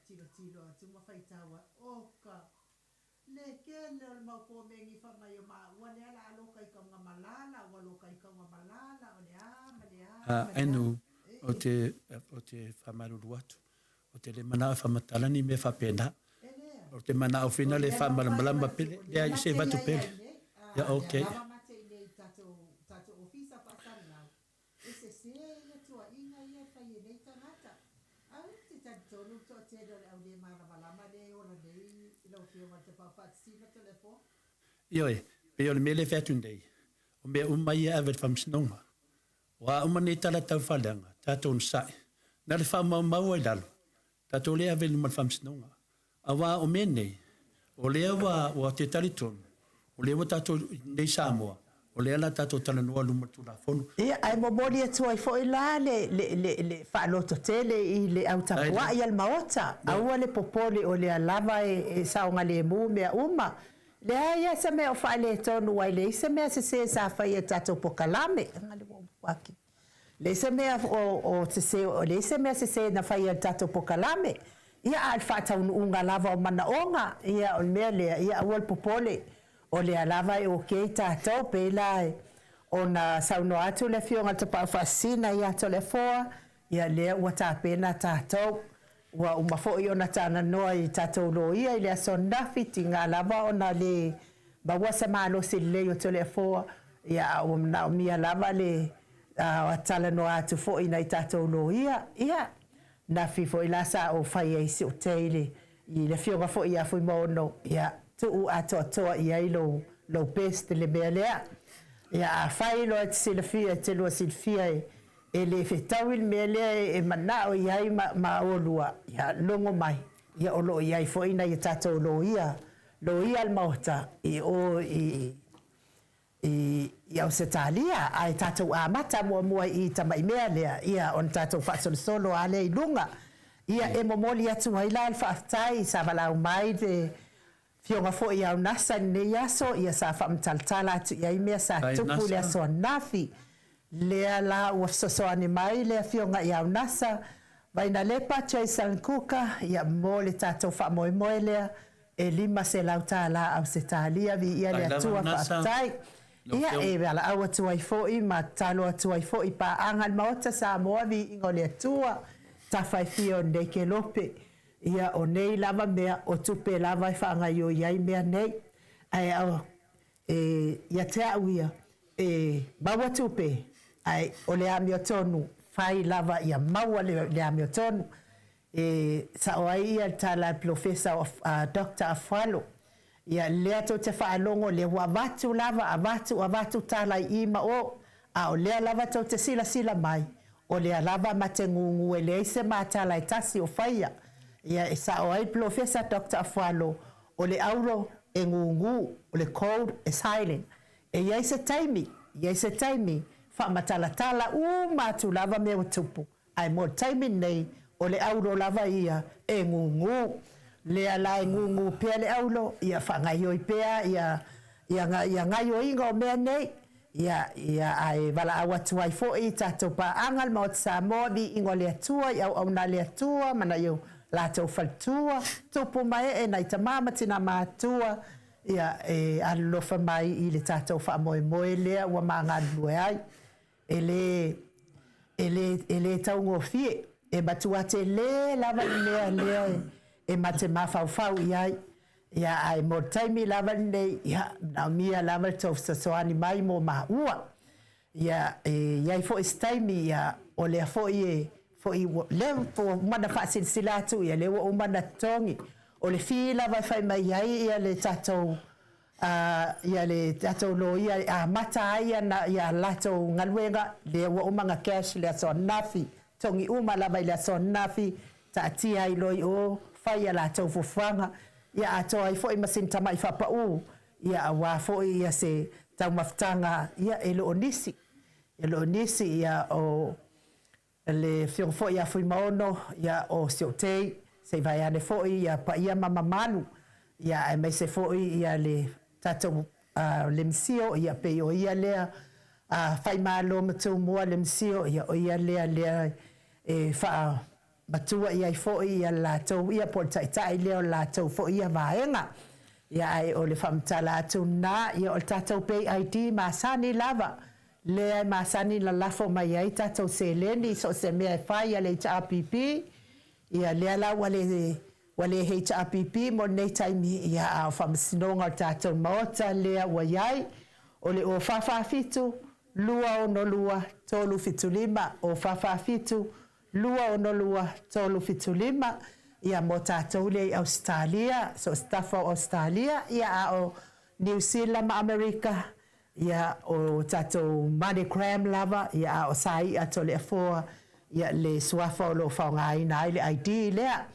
tilotilo atu ma faitau ai, oh ka le kele o le mau komeni fai mai o maua lea la a loka i Kaugamalala, ua loka i Kaugamalala, o le a ma le a ma le a. Enu, ou te, ou te faamalulu atu, ou te le manao e faamatala ni mea faapena. E lea. Ou te manao O finale e lea na fai faamalamalama ma, pele, o lea leai, ma se te avatu iai pele. ai nei, Ia a, lea okay. lava ma te i nei i tatou, tatou ofisa faasalalau. E sese ia tuuaiga ia e fai e nei tagata. Ae ou te talitonu le toatele o le au le malamalama lea e ola nei i lau Afioga i le Tapaau Faatisina Toleafoa. Ioe, pei o le mea lea e fai atu nei, o mea uma ia e ave i le Faamasinoga. O a uma nei tala tau faaleaga, tatou onosai. Na o le faamaumau lava i lalo, tatou le ave i luma o le Faamasinoga. Aua o mea nei, o lea ua, ua te talitonu, o lea ua tatou i inei i Samoa, o lea la tatou talanoa i luma o le Tulafono. Ia, ae momoli atu ai foi la le, le, le, le faalototele i le au tapuai a le Maota, aua le popole o lea lava e, e saogalemu mea uma. Leai lava se mea o faaletonu ai, leai se mea sese sa faia e tatou pokalame. Leai se mea o sese, leai se mea sese na faia e le tatou pokalame, ia a o le faataunuuga lava o manaoga, ia o le mea lea, ia aua le popole, o lea lava e okay tatou, pei la ona saunoa atu le Afioga i le Tapaau Faasisina ia Toleafoa, ia lea ua tapena tatou. Ua uma foi ona talanoa i tatou loia i le aso ananafi, tiga lava ona le maua se malosi lelei o Toleafoa, ia a ua manaomia lava le talanoa atu foi i nai tatou loia, ia, nafi foi la sa ou fai ai si ou tei i le afioga foi ia Fuimaono, ia, tuu atoatoa i ai lou lou best i le mea lea. Ia, afai loa e te silafia, e te lua silafia e E le fetaui le mea lea e manao i ai ma oulua, ia logo mai, ia o lo o i ai foi nai a tatou loia, loia a le Maota i o i i Ausetalia, ae tatou amata muamua i tamai mea lea, ia ona tatou faasolosolo lava lea i luga. Ia e momoli atu ai la le faafetai sa valaau mai le. Afioga foi ia Unasa i lenei aso, ia sa faamatalatala atu i ai mea sa tupu i le aso ananafi. Lea la ua fesoasoani mai le Afioga ia Unasa Vainalepa Jason Kuka ia mo le tatou faamoemoe lea e $500 Ausetalia. Viia le Atua, faafetai. Ia e valaau atu ai foi ma tatalo atu ai foi i paaga a le Maota Samoa, viiga o le Atua, tafa e fia o lenei kelope. Ia, o nei lava mea, o tupe lava e faagaioi ai mea nei. Ae e, ia te au ia, e maua tupe, ae o le amiotonu, fai lava ia maua le, le amiotonu. E sao ai ia le tala a le Polofesa o Doctor Afualo, Ia, lea tou te faalogo, lea ua avatu lava, avatu, avatu tala i i ma o, a o lea lava tou te silasila mai, o lea lava ma te gūgū e leai se matala e tasi o faia. Ia, e sao ai le Polofesa Doctor Afualo, o le auro e gūgū, o le gold e silent. E i ai se taimi, i ai se taimi, faamatalatala uma atu lava mea ua tupu, Ae mo le taimi lenei, o le auro lava ia e gūgū. Lea la e gūgū pea le auro, ia faagaioi pea ia, ia, ia gaioiga o mea nei, ia, ia, ae valaau atu ai foi i tatou paaga le Maota Samoa, viiga o le Atua i auauna a le Atua ma nai o latou faletua, tupu ma ee, nai tama ma tina matutua, ia, e alolofa mai i le tatou faamoemoe lea ua ma galulue ai. E lē, e lē, e lē taugofie. E matua telē lava le mea lea e ma te mafaufau i ai. Ia, ae mo le taimi lava lenei, ia, manaomia lava le tou fesoasoani mai mo maua. Ia, e i ai foi se taimi, ia, o lea foi e, foi, lea ua uma ona faasilasila atu, ia, lea ua uma ona totogi. O le fee lava e fai mai ai ia le tatou a ia le tatou loia e amata ai ana ia latou galuega, lea ua uma ona cash le aso ananafi, togi uma lava i le aso ananafi, taatia ai loa i o, fai a latou fuafuaga, ia atoa ai foi ma sina tamai faapau, ia aua foi ia se taumafataga, ia e le o nisi, e le o nisi, ia o Le afioga foi ia Fuimaono, ia o si ou tei, se i vaeane foi ia paia ma mamalu, ia aemaise foi ia le tatou Lemsio, ia pei o ia lea Faimalo ma Tumua Lemsio, ia o ia lea lea e faamatua i ai foi ia le latou ia po o le taitai lea o le latou foi ia vaega. Ia ae o le faamatala atu lena, ia o le tatou Pay ID masani lava, lea e masani ona lafo mai ai tatou seleni i so o se mea e fai a le HRPP, ia lea la ua le ua le HRPP mo lenei taimi, ia a o faamasinoga o le tatou Maota lea ua i ai, o le 0447 262 375, 0447 262 375, ia mo tatou lea i Ausetalia, so o se tafa o Ausetalia, ia a o Niu Sila ma Amerika, Ia, o tatou Money Gram lava, ia, a o Sai'a Toleafoa, ia, le suafa o lo o faogaina ai le ID lea.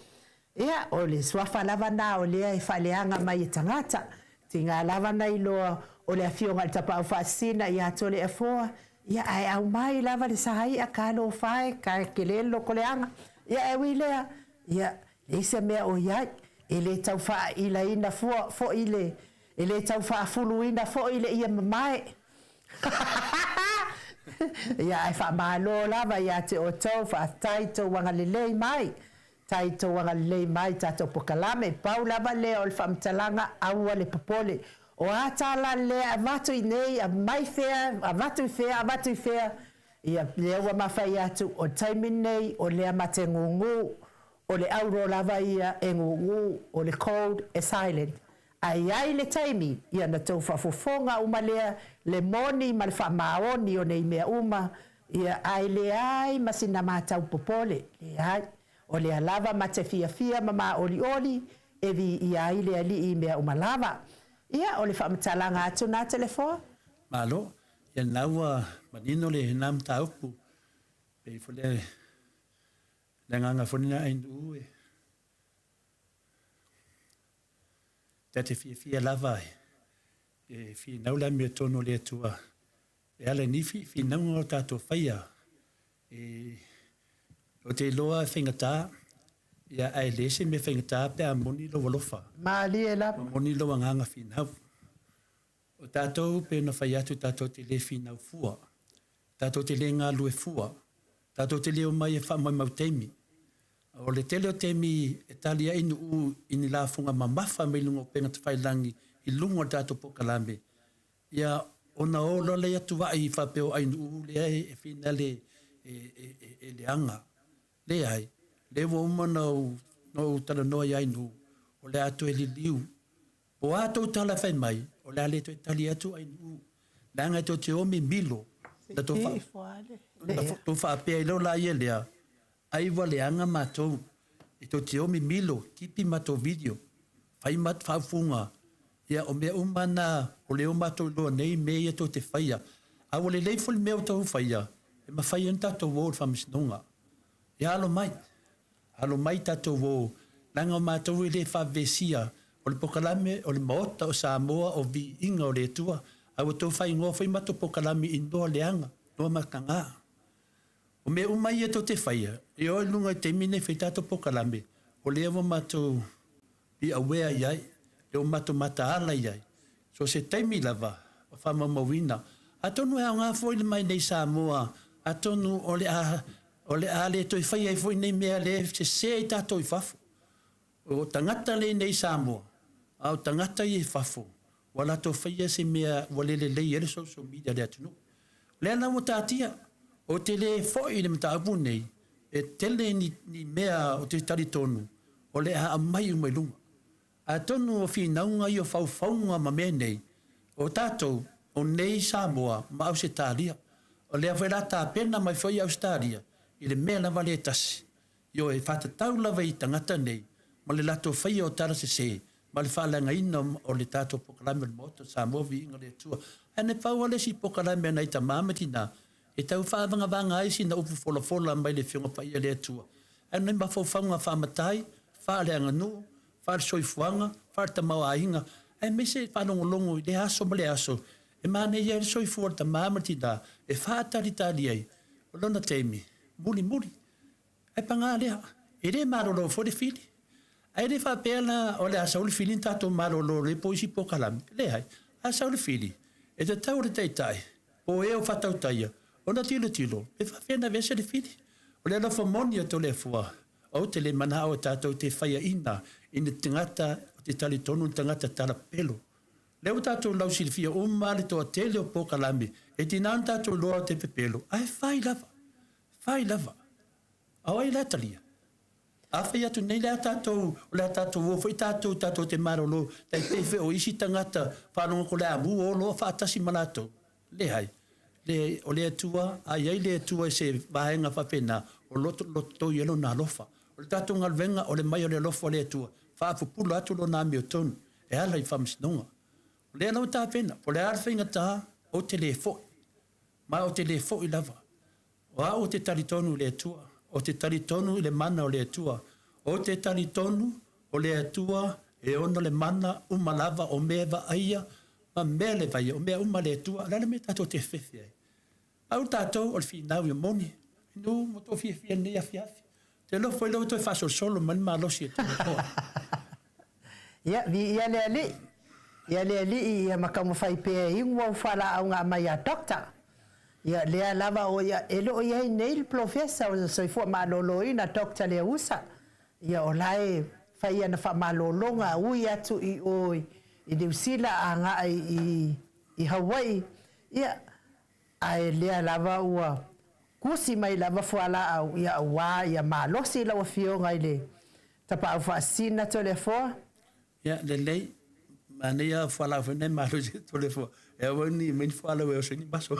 Ia, o le suafa lava na o lea e faaleaga mai e tagata. Tiga lava na iloa o le Afioga i le Tapaau Faasisina ia Toleafoa, ia, ae aumai lava le Sai'a, talofa e, ka tele le lotoleaga. Ia, e ui lea, ia, leai se mea o i ai, e le tau faailaina fua foi le E le tau faafuluina foi le ie mamae. Ia ae faamalo lava ia te outou, faafetai tou agalelei mai. Tai tou agalelei mai i tatou pokalame. Pau lava lea o le faamatalaga, aua le popole. O a tala lea avatu i nei, aumai fea, avatu i fea, avatu i fea, ia lea ua ma fai atu, o le taimi lenei o lea ma te gūgū, o le auro lava ia e gūgū, o le cold e silent. A i ai le taimi, ia na tou faafofoga uma lea, le moni ma le faamaoni o nei mea uma, ia, ae leai ma sina matau popole, leai. O lea lava ma te fiafia ma māolioli e viia ai le Alii i mea uma lava. Ia, o le faamatalaga atu na Telefoa. Malo, ia lena ua manino lena mataupu, pei foi le agaga foi lena Ainuu e. Ta te fiafia lava e finau le amiotonu o le Atua e ala i nei finauga o tatou faia. E, ou te iloa e faigata. Ia, ae leai se mea faigata pe a moni lou alofa. Malie lava. Ua moni lou agaga finau. O tatou pei ona fai atu tatou te le finau fua, tatou te le galulue fua, tatou te le omai e faamoemau taimi. O le tele o taimi e tali ai nuu i ni lafoga mamafa mai luga o upega tafailagi i luga o le tatou polokalame, ia ona o loa lea tuai faapea o Ainuu lea e finale e leaga. Leai, lea ua uma ona ou talanoa i Ainuu, o le a toe liliu Po o a tou tala e fai mai, o le a le toe tali atu Ainuu, leaga e tou te o mimilo, na tou faapea ai loa laia lea, ai ua leaga matou, e tou te o mimilo, tipi matou video, fai faaupuga, ia o mea uma na o lea ua matou iloa nei mea ia tou te faia. A ua lelei foi le mea ua tou faia, e mafai ai ona tatou o i le faamasinoga. Ia alo mai. Alo mai tatou o, leaga o matou e le faavevesia, o le pokalame o le Maota o Samoa o Viiga o le Atua, a ua tou faaigoa foi matou pokalame i noa leaga, noa mataga. O mea uma ia tou te faia, e oo i luga i taimi nei fai tatou pokalame, o lea ua matou be aware i ai, lea ua matou mataala i ai. So se taimi lava o faamaumauina. Atonu e aoga foi le mai nei Samoa, atonu o le a o le a le toe faia ai foi nei mea lea e sese ai tatou i fafo. O tagata lea i nei Samoa, a o tagata ia i fafo, ua latou faia se mea ua le lelei ai le social media a le atunuu. O lea la ua taatia, ou te le foi i le mataupu lenei, e tele ni, ni mea ou te talitonu o le a aumai uma i luga. Atonu o finauga ia o faufauga ma mea nei, o tatou, o nei Samoa ma Ausetalia. O lea foi o le a tapena mai foi Ausetalia i le mea lava lea e tasi. Ioe, e faatatau lava i tagata nei ma le latou faia o tala sese ma le faaleagaina o le tatou pokalame o le Maota o Samoa Viiga i le Atua. Ae na pau lava le isi pokalame a nai tama ma tina e tau faavagavaga ai sina upu folafola mai le Afioga Paia a le Atua. Ae o nai mafaufauga faamatai, faaleaganuu, faalesoifuaga, faaletamaoaiga, aemaise faalogologo i lea aso ma lea aso e manaia ai le soifua o le tama ma le tina e faatalitali ai o lona taimi mulimuli. Ae paga lea, e le malolo foi le fili. Ae le faapea la o le a sau le fili na tatou malolo lelei po o isi polokalame. Leai, a sau le fili, e tatau i le taitai po o e o faatautaia ona tilotilo pe faafefea ona aveese le fili. O le alofa moni o Toleafoa, ou te le manao e tatou te faiaina i ni tagata o te talitonu ni tagata talapelo. Lea ua tatou lausilafia uma le toatele o polokalame e tiga ona tatou iloa o te pepelo, ae fai lava. Fai lava. A o ai la e talia? A fai atu nei le a tatou, o le a tatou o foi tatou, tatou te malolo, tai pei foi o isi tagata faalogo atu o le a mu o loa faatasi ma latou. Leai. Leai, o le Atua, a i ai le Atua i se vaega faapena, o lo o lototoi ai Lona alofa. O le tatou galuega, o le mai o le alofa o le Atua, faapupula atu Lona amiotonu e ala i faamasinoga. O lea la ua tapena, po o le a le faigata, ou te le foi. Ma ou te le foi lava. O au ou te talitonu i le Atua. Ou te talitonu i le mana o le Atua. Ou te talitonu o le Atua e ono le mana uma lava o mea e vaaia ma mea le vaia, o mea uma a le Atua. O le a le mea tatou te fefe ai? Au tatou o le finau ia moni. Inu mo tou fiafia i lenei afiafi. Te alofa foi lea ua toe faasolosolo mai le malosi e Toleafoa. Ia, viia le Alii. Ia le Alii ia ma taumafai pea e inu au fualaau na aumai a Doctor. Ia lea lava o ia e le o i ai nei le Polofesa o le Soifua Maloloina Doctor Leausa. Ia o la e fai ana faamalologa ui atu i o i Niu Sila agai i i Hawaii. Ia ae lea lava ua kusi mai lava fualaau ia auā ia malosi lau Afioga i le Tapaau Faasisina Toleafoa. Ia, lelei. Manaia fualaau foi nei malosi e Toleafoa. E aua ni aumai ni fualaau e oso ai ni maso.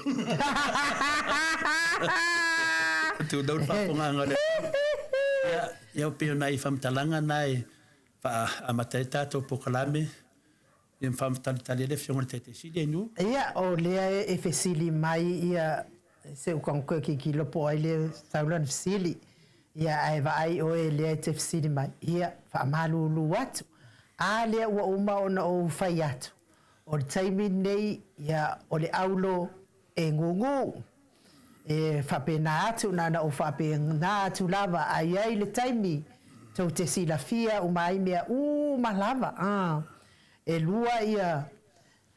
Tulou le faafofogaaga a le atunuu. Ia, ia pei o nai faamatalaga na e faaamata ai tatou polokalame. Ia ma faamatalitali ai le Afioga i le Taitai Sili e Nu. Ia, o lea e fesili mai ia se uka koe tilotilo po o ai lea e sau lana fesili. Ia, ae vaai oe lea e te fesili mai. Ia, faamalulu atu. A lea ua uma ona ou fai atu, o le taimi lenei, ia, o le aulo e gūgū. E faapena atu, na ona ou faapena atu lava, a i ai le taimi, Tou te silafia uma ai mea uma lava, a. Elua ia,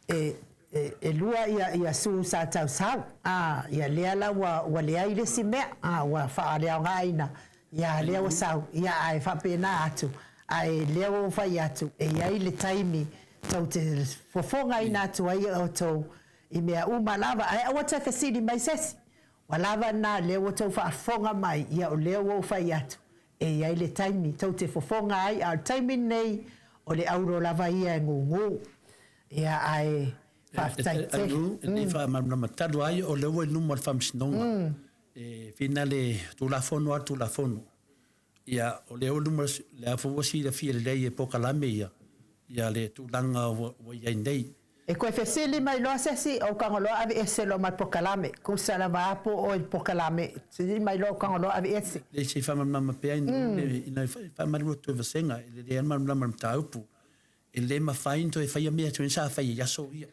e, e, elua ia, ia su sa tausau, a, ia lea la ua, ua leai le isi mea, a, ua faaleaogaina, ia lea ua sau, ia ae faapena atu, ae lea ua ou fai atu, e i ai le taimi tou te fofogaina atu ai outou i mea uma lava, ae aua toe fesili mai se isi, ua lava lena lea ua tou faafofoga mai, ia o lea ua ou fai atu, E i ai le taimi tou te fofoga ai, a o le taimi lenei, o le auro lava ia e gugu. Ia, ae faafetai tele. Anu, e faamalamalama talu ai o lea ua i luma o le Faamasinoga, e finale Tulafono a le Tulafono. Ia, o lea ua i luma, lea foi ua silafia lelei e polokalame ia, ia le tulaga ua i ai nei. E koe fesili mai loa se isi, ou tago loa ave ese loa ma le pokalame. Kusa lava a po oe i le pokalame, fesili mai loa ou tago loa ave ese. Leai se i faamalamalama pea ina ia faamalu atu e vasega, e lelei lava le malamalama i le mataupu. E le mafai ona toe faia mea tuai sa faia i aso ia.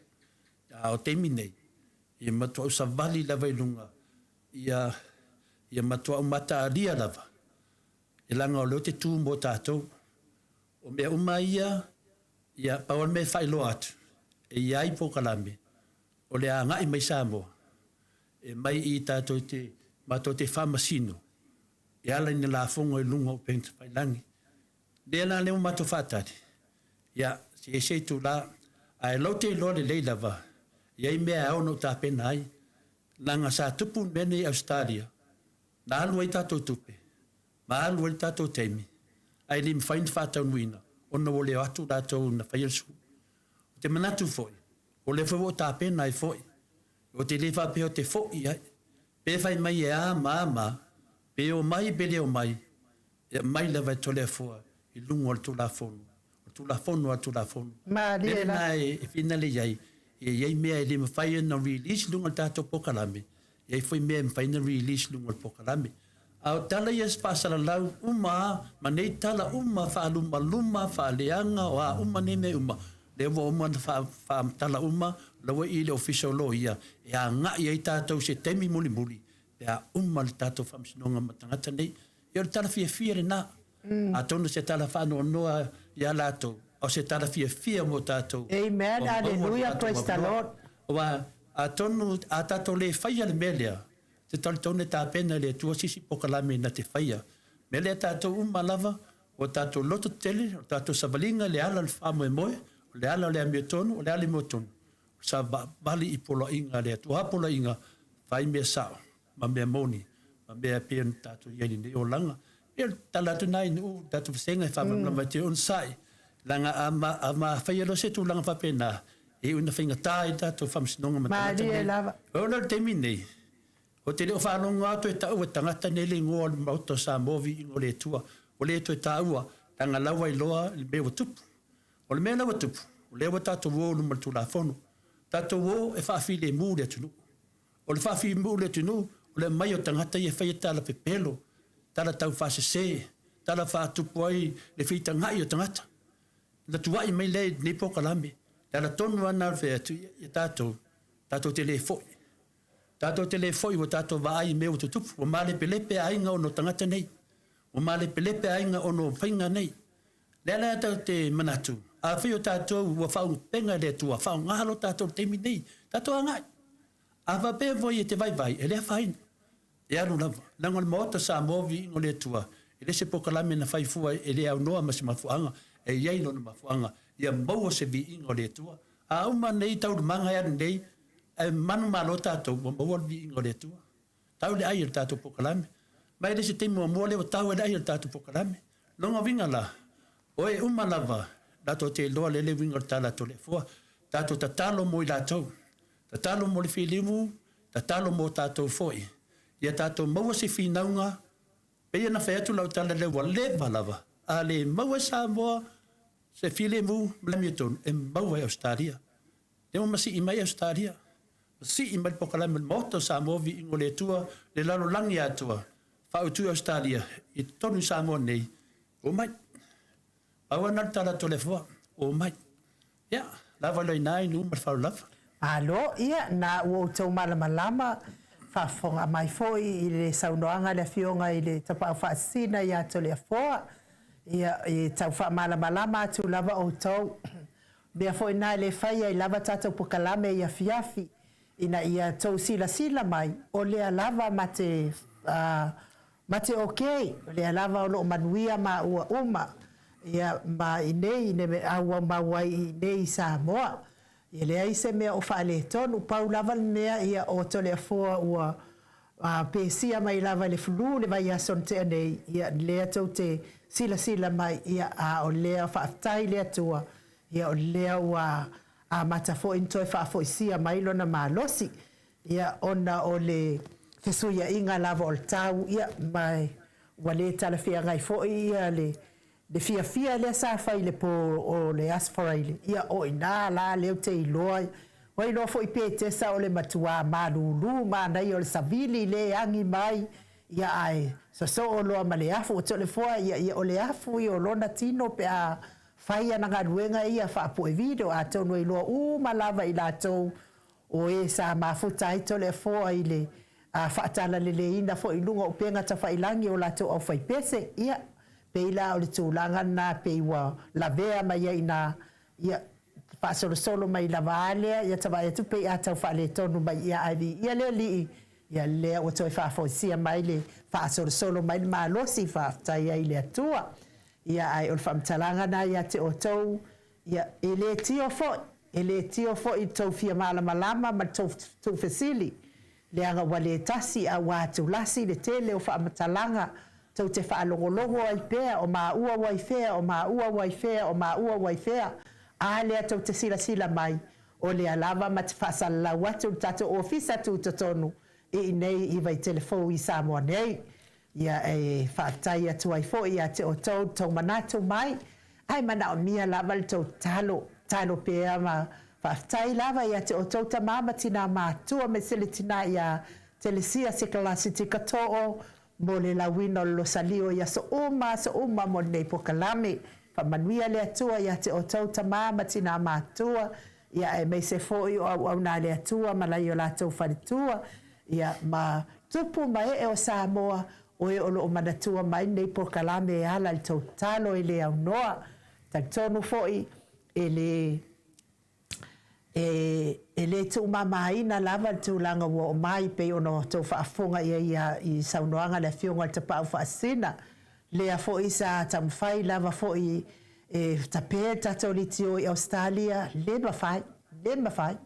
A o taimi nei, ia matuai savali lava i luga, ia ia matuai mataalia lava, e leaga o lea ou te tu mo tatou. O mea uma ia, ia, pau lava le mea e faailoa atu, e i ai polokalame o le agai mai Samoa e mai i tatou te, matou te faamasino e ala i ni lafoga i luga o upega tafailagi. Lea la lea ua matou faatali, ia, se ese itula, ae lou te iloa lelei lava, e i ai mea e ao ona ou tapena ai, leaga sa tupu le mea lenei i Ausetalia, na alu ai tatou tupe, ma alu ai le tatou taimi, ae le mafai ona faataunuuina ona ua le o atu latou na faia le sulu. Ou te manatu foi, o lea foi ua ou tapena ai foi, ou te le faapea ou te foi ai, pe fai mai e a ma a ma a, pe omai pe le omai, e aumai lava e Toleafoa i luga o le Tulafono, o le Tulafono a le Tulafono. Malie la. O le mea lena e finale i ai, e i ai mea e le mafai ona release i luga o le tatou polokalame, E i ai foi mea e mafai ona release i luga o le polokalame. A o tala ia faasalalau uma lava, ma nei tala uma faalumaluma, faaleaga, o a uma nei mea uma, lea ua uma ona faamatala uma, o la ua i i le Ofisa o Loia e agai ai tatou i se taimi mulimuli pe a uma le tatou faamasinoga ma tagata nei. Ia o le tala fiafia lena. Atonu o se tala faanoanoa ia latou, a o se tala fiafia mo tatou. Amen, Aleluia, praise the Lord. Aua atonu a tatou le faia le mea lea, te talitonu e tapena e le Atua se isi pokalame na te faia. Mea lea tatou uma lava, ua tatou loto tetele, o tatou savaliga i le ala o le faamoemoe, o le ala o le amiotonu, o le ala i muatonu, o savavali i poloaiga a le Atua. O a poloaiga? Fai mea sao ma mea moni, ma mea e pei ona tatou i ai i lenei olaga. Ia o le tala atu lena i nuu, le tatou vasega e faamalamalama ai te onosai, leaga a ma, a ma faia loa se tulaga faapena, e iu ina faigata ai le tatou faamasinoga ma tagata nei. Lava. O le taimi nei, ou te le o faalogo atu e taua e tagata nei le igoa o le Maota o Samoa Viiga o le Atua, ua le toe taua, leaga la ua iloa le mea ua tupu. O le mea la ua tupu, o lea ua tatou o i luma o le Tulafono, tatou o e faafilemu le atunuu. O le faafilemu o le atunuu, o le aumai o tagata ia e faia tala pepelo, tala taufaasese, tala faatupu ai le feitagai o tagata. Ona tuai mai lea i lenei polokalame. Le ala tonu lava lena o le fai atu, ia tatou, tatou te le foi. Tatou te le foi ua tatou vaai i mea ua tutupu. Ua malepelepe aiga ona o tagata nei. Ua malepelepe aiga ona o faiga nei. Le ala tatou te manatu, afai o tatou ua faaupega e le Atua, faaaoga loa tatou i le taimi lenei, tatou agai. A faapea foi e te vaivai, e le afaina. E alu lava. Leaga o le Maota Samoa viiga o le Atua, e le se polokalame na fai fua e le aunoa ma se mafuaaga, e i ai lona mafuaaga, ia maua se viiga o le Atua. A uma nei taualumaga e alu nei, ae manumalo tatou, ua maua le viiga o le Atua. Tau le ai o le tatou polokalame. Ma e le se taimi muamua lea ua tau ai le ai o le tatou polokalame. Lona uiga la, o e uma lava latou te iloa lele uiga o le tala a Toleafoa. Tatou tatalo mo i latou. Tatalo mo le filemu, tatalo mo tatou foi. Ia tatou maua se finauga, pei ona fai atu lau tala lea ua leva lava, a le maua e Samoa se filemu ma le amiotonu, e maua e Ausetalia. Lea ua masii mai Ausetalia, masii mai le polokalame o le Maota o Samoa Viiga o le Atua, le lalolagi atoa, faautu i Ausetalia i totonu i Samoa nei, omai. Pau lava lena o le tala a Toleafoa, omai. Ia, lava loa i ina i nuu ma le faaaloalo lava. Malo, ia, na ua outou malamalama, faafofoga mai foi i le saunoaga a le Afioga i le Tapaau Faasisina ia Toleafoa. Ia, e tau faamalamalama atu lava outou. Mea foi na e le fai ai lava tatou pokalame i afiafi, ina ia tou silasila mai, o lea lava ma te, ma te okay, o lea lava o loo manuia maua uma, ia, ma i nei i le auaumau ai i inei i Samoa. E leai se mea o faaletonu, pau lava le mea ia o Toleafoa ua pesia mai lava i le flu le vaiaso na tea nei, ia lea tou te silasila mai, ia a o lea faafetai i le Atua, ia o lea ua amata foi ona toe faafoisia mai lona malosi, ia ona o le fesuiaiga lava o le tau, ia ma ua le talafeagai foi ia le Le fiafia lea sa fai i le po o le Aso Faraile, ia o i ina la lea ou te iloa ai. Ua iloa foi Petesa o le matua malulu manaia o le savili le agi mai, ia ae sosoo loa ma le afu. O Toleafoa, ia, ia o le afu ia o lona tino pe a fai ana galuega ia faapuevido, atonu e iloa uma lava i latou O e sa mafuta ai Toleafoa i le faatalaleleina foi i luga o upega tafailagi o latou aufaipese, ia, pei la o le tulaga lena pei ua lavea mai ai ina, ia, faasolosolo mai lava a lea, ia ta vaai atu pei a tau faaletonu mai, ia, ae viia le Alii, ia lea ua toe faafoisia mai le faasolosolo mai le malosi, faafetai ai i le Atua. Ia, ae o le faamatalaga lena ia te outou, Ia, e le tio foi, e le tio foi le tou fia malamalama ma le tou tuufesili, leaga ua le tasi a ua atulasi le tele o faamatalaga tou te faalogologo ai pea o maua ua i fea, o maua ua i fea, o maua ua i fea. A lea tou te silasila mai, o lea lava ma te faasalalau atu le tatou ofisa tutotonu i inei i Vaitele Fou i Samoa nei. Ia, e faafetai atu ai foi ia te outou le tou manatu mai, ae manaomia lava le tou tatalo, tatalo pea ma faafetai lava ia te outou tama ma tinā matua aemaise le tinā ia Telesia Sekalasitika Too mo le lauina o le losalio i aso uma aso uma mo lenei pokalame. Faamanuia le Atua ia te outou tama ma tinā matua, ia aemaise foi o auauna a le Atua ma lai o latou faletua, ia ma tupu ma ee o Samoa, o e o lo o manatua mai lenei polokalame e ala i le tou tatalo e le aunoa. Talitonu foi e le e e le tuumamaina lava le tulaga ua oo mai pei ona outou faafofoga i ai ia i saunoaga a le Afioga i le Tapaau Faasisina, lea foi sa taumafai lava foi e tape le tatou litio i Ausetalia, le mafai, le mafai.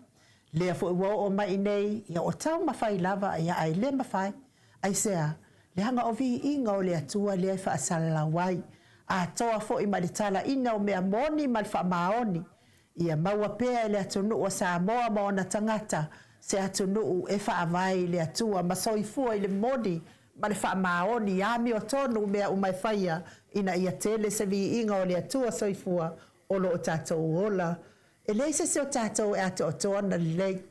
Lea foi ua oo mai i nei, ia o taumafai lava, ia ae le mafai. Aisea? Leaga o viiga o le Atua lea e faasalalau ai, atoa foi ma le talaina o mea moni ma le faamaoni, ia maua pea e le atunuu o Samoa ma ona tagata se atunuu e faavae i le Atua ma soifua i le moni ma le faamaoni amiotonu mea uma e faia ina ia tele se viiga o le Atua soifua o lo o tatou ola. E leai se isi o tatou e atoatoa ona lelei,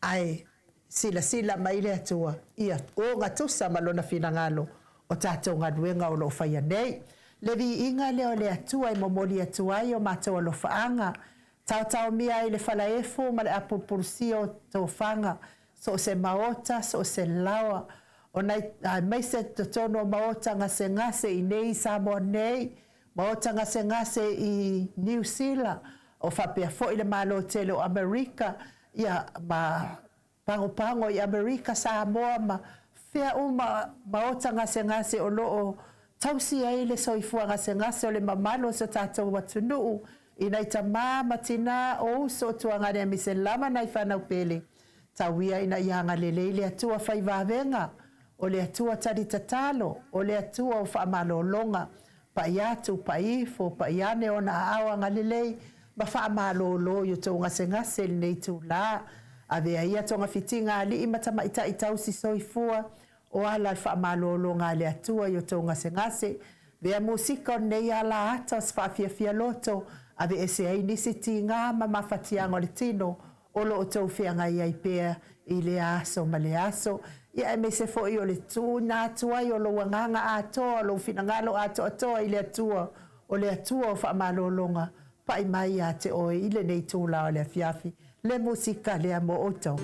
ae silasila mai le Atua ia ogatusa ma Lona finagalo o tatou galuega o lo o faia nei. Le viiga lea o le Atua e momoli atu ai o matou alofaaga, taotaomia ai le falaefu ma le apulupulusia o tofaga, so o se maota, so o se laoa, o nai, aemaise totonu o maota gasegase i nei i Samoa nei, maota gasegase i Niu Sila, o faapea foi le Malo tele o Amerika, ia, ma pagopago i Amerika, Samoa ma fea uma maota gasegase o lo o tausi ai le soifua gasegase o le mamalu o so tatou atunuu i nai tamā ma tinā o uso o tuagane aemaise lava nai fanau pele. Tau ia ina ia agalelei le Atua fai vavega, o le Atua tali tatalo, o le Atua o faamalologa, Pai atu, pai ifo, pai ane ona aao agalelei ma faamalolo i o tou gasegase i lenei itulā. Avea ia togafitiga a alii ma tamaitai tausi soifua o ala le faamalologa a le Atua i o tou gasegase. Vea musika o lenei ala ata o se faafiafia loto, aveese ai nisi tigā ma mafatiaga o le tino o lo o tou feagai ai pea i lea aso ma lea aso, ia aemaise foi o le tuuina atu ai o lou agaga atoa, o lou finagalo atoatoa i le Atua, o le Atua o faamalologa, pai mai ia te oe i lenei itula o le afiafi, le musika lea mo outou.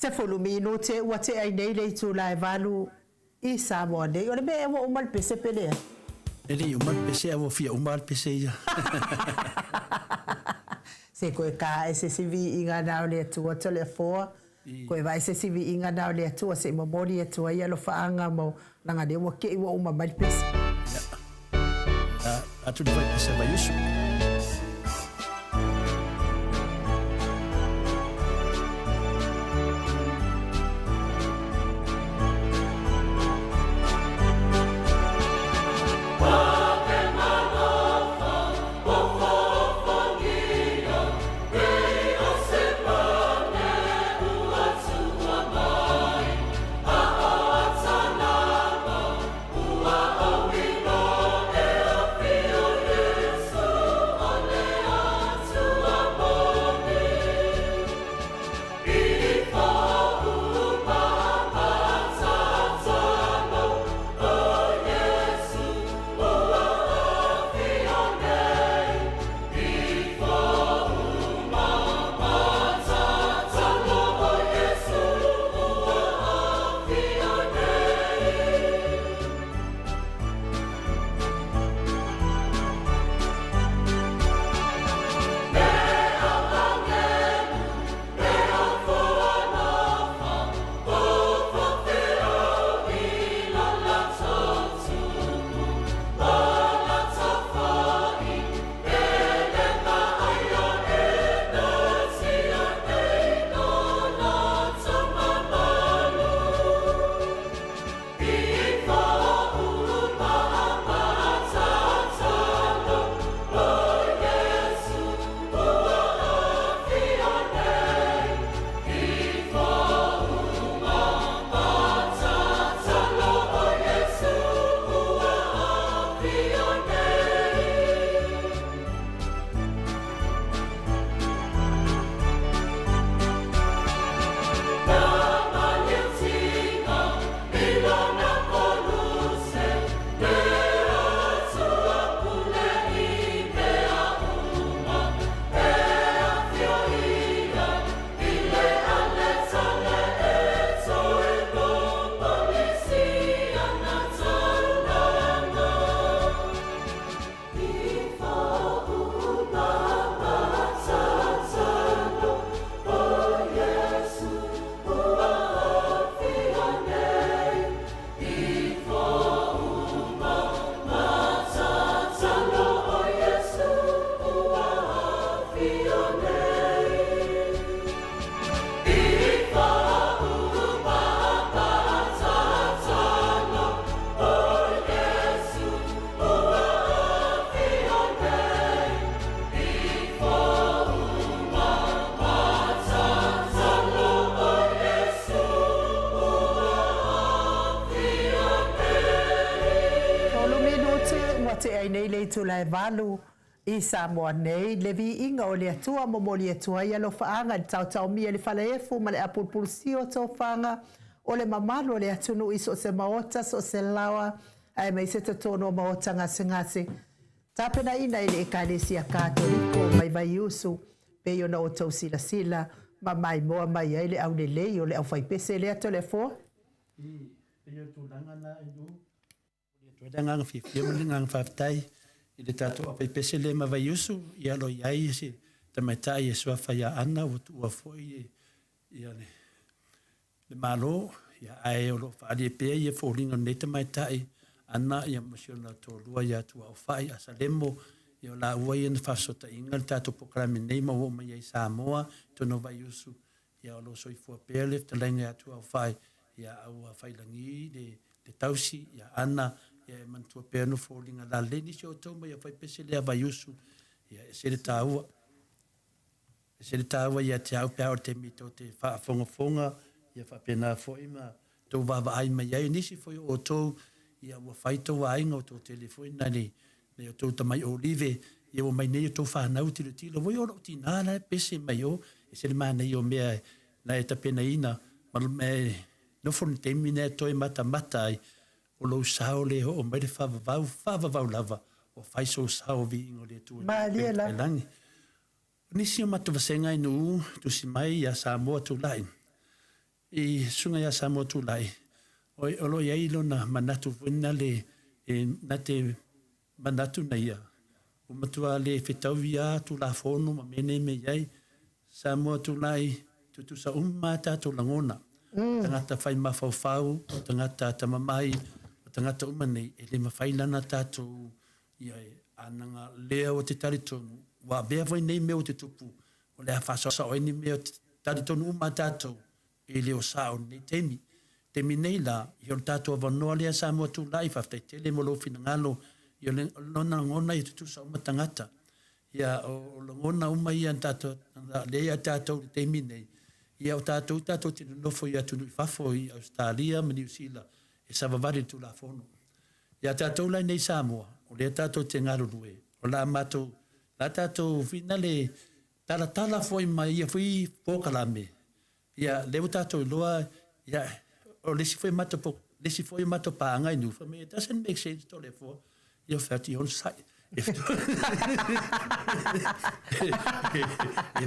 10 minute ua tea ai nei le itula e valu i Samoa nei. O le mea ea ua uma le pese pe leai? E le i uma le pese a ua fia uma lava le pese ia. Se koe ka e se si viiga na o le Atua Toleafoa, koe vaai se si viiga na o le Atua se i momoli atu ai alofaaga mo laga lea ua kei ua uma mai le pese. Ia. Ia, atu le fai pese a Vaiusu. Tolu minute ua tea ai nei le itula e valu i Samoa nei, le viiga o le Atua momoli atu ai alofaaga i le taotaomia i le falaefu ma le apulupulusia o tofaga o le mamalu o le atunuu i so o se maota, so o se laoa aemaise totonu o maota gasegase. Tapenaina e le Ekalesia Katoliko mai Vaiusu, pei ona outou silasila ma maimoa mai ai le aulelei o le aufaipese lea Toleafoa. I pei o le tulaga la e lu. Momoli atu ai le agaga fiafia ma le agaga faafetai i le tatou aufaipese lea ma Vaiusu, ia lo i ai se tamaitai e suafa ia Ana ua tuua foi ia le le Malo, ia, ae o lo o faaalia pea ia foliga o lenei tamaitai Ana ia ma si ona toalua ia Tuaofai Asalemo, ia o laua ia na faafesootaiga le tatou polokalame nei ma ua oo mai ai i Samoa i totonu o Vaiusu, ia o lo o soifua pea le fetalaiga ia Tuaofai, ia a ua failagi le le tausi ia Ana, ia e manatua pea no foliga lalelei nisi o outou mai aufaipese lea Vaiusu, ia e ese le taua. E ese le taua ia te au pe a o le taimi tou te faafogafoga ia faapena foi ma tou vaavaai mai ai. O nisi foi o outou ia ua fai tou aiga o tou tele foi nai nai o tou tamai olive ia ua mai nei o tou fanau tilotilo voi o lou tina la e pese mai o. E ese le manaia o mea na e tapenaina ma e nofo le taimi na e toe matamata ai o lou sao le oo mai le faavavau, faavavau lava ua fai sou sao viiga o le Atua i Malie lava. lagi. O nisi o matou vasega i Nuu, tusi mai ia Samoa Tulai. i Susuga ia Samoa Tulai, o lo o i ai lona manatu foi lena e na te manatu na ia, ua matua le fetaui lava Tulafono ma mea nei mea i ai. Samoa Tulai, tutusa uma lava tatou lagona, o tagata fai mafaufau, o tagata atamamai, o tagata uma nei, e le mafai la ona tatou ia anaga lea ua te talitonu, ua avea foi nei mea ua tutupu, o le a faasaosao ai ni mea, talitonu uma lava tatou, e le o sao i lenei taimi. Taimi nei la, ia o le tatou avanoa lea Samoa Tulai, faafetai tele mo lou finagalo, ia o le lona lagona ia tutusa uma tagata. Ia o lagona uma ia na tatou, lea ia tatou i le taimi nei, ia o tatou tatou te nonofo i atunuu i fafo i Ausetalia ma Niu Sila e savavali i le Tulafono. Ia tatou la i inei i Samoa, o lea tatou te galulue, o le a matou, o le a tatou finale talatala foi ma ia foi polokalame, ia lea ua tatou iloa, ia o le isi foi matou, le isi foi matou paaga i Nufa, fai mai, it doesn't make sense Toleafoa, ia ou fai atu, ia onosai. E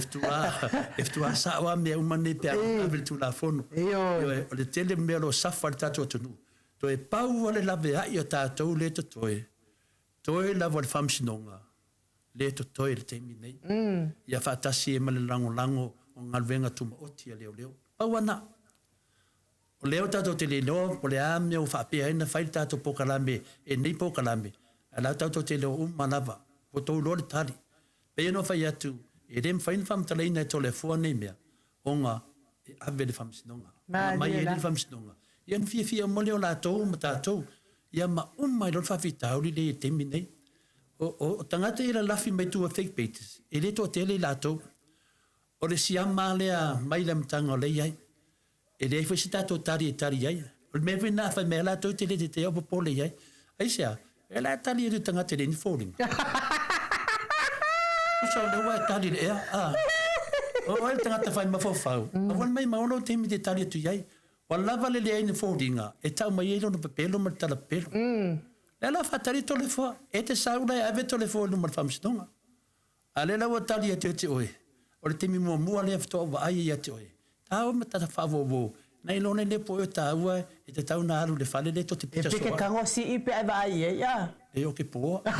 faatoa sao lava mea uma nei pe a ave le Tulafono. Ioe, o le tele o mea o lo o suffer ai le tatou atunuu. Toe pau lava le laveai o tatou lea e totoe, toe lava o le Faamasinoga lea e totoe i le taimi nei. Ia faatasi ai ma le lagolago o galuega tumaoti a leoleo. Pau lava na. O lea ua tatou te le iloa po o le a mea ua faapea ai ona fai le tatou polokalame e nei polokalame, ae la tatou te iloa uma lava, ua outou iloa le tali. Pei ona ou fai atu, e le mafai ona faamatalaina e Toleafoa nei mea, ona e ave i le Faamasinoga. Ona mai ai lea i le Faamasinoga, ia ona fiafia uma lea o latou ma tatou, ia ma uma ai loa le faafitauli lea i le taimi lenei. O tagata ia e lalafi mai tua fake pages, e le toatele i latou. O le siama lea mai le amataga o lea e i ai. E leai foi se tatou tali e tali ai. O le mea foi lena a fai mai lava latou te le tetea o popole i ai. Aisea? E la e tali atu i le tagata e leai ni foliga. Tusa o lea ua e tali i le ea, a. O oe le tagata fai mafaufau, aua le maimau lou taimi e te tali atu i ai. Ua lava le leai ni foliga e tau mai ai lona pepelo ma le tala pepelo. Lea la faatali Toleafoa, e te sau la e ave Toleafoa i luma o le Faamasinoga. A lea la ua tali atu ia te oe, o le taimi muamua lea faatoa ou vaai ai ia te oe. Tāua ma tata faaouou, na iloa nei lea po o tāua e tatau ona alu i le fale lea tou te pita soa. E peke kago sii pe a e vaai i ai, a? E o ke poa. I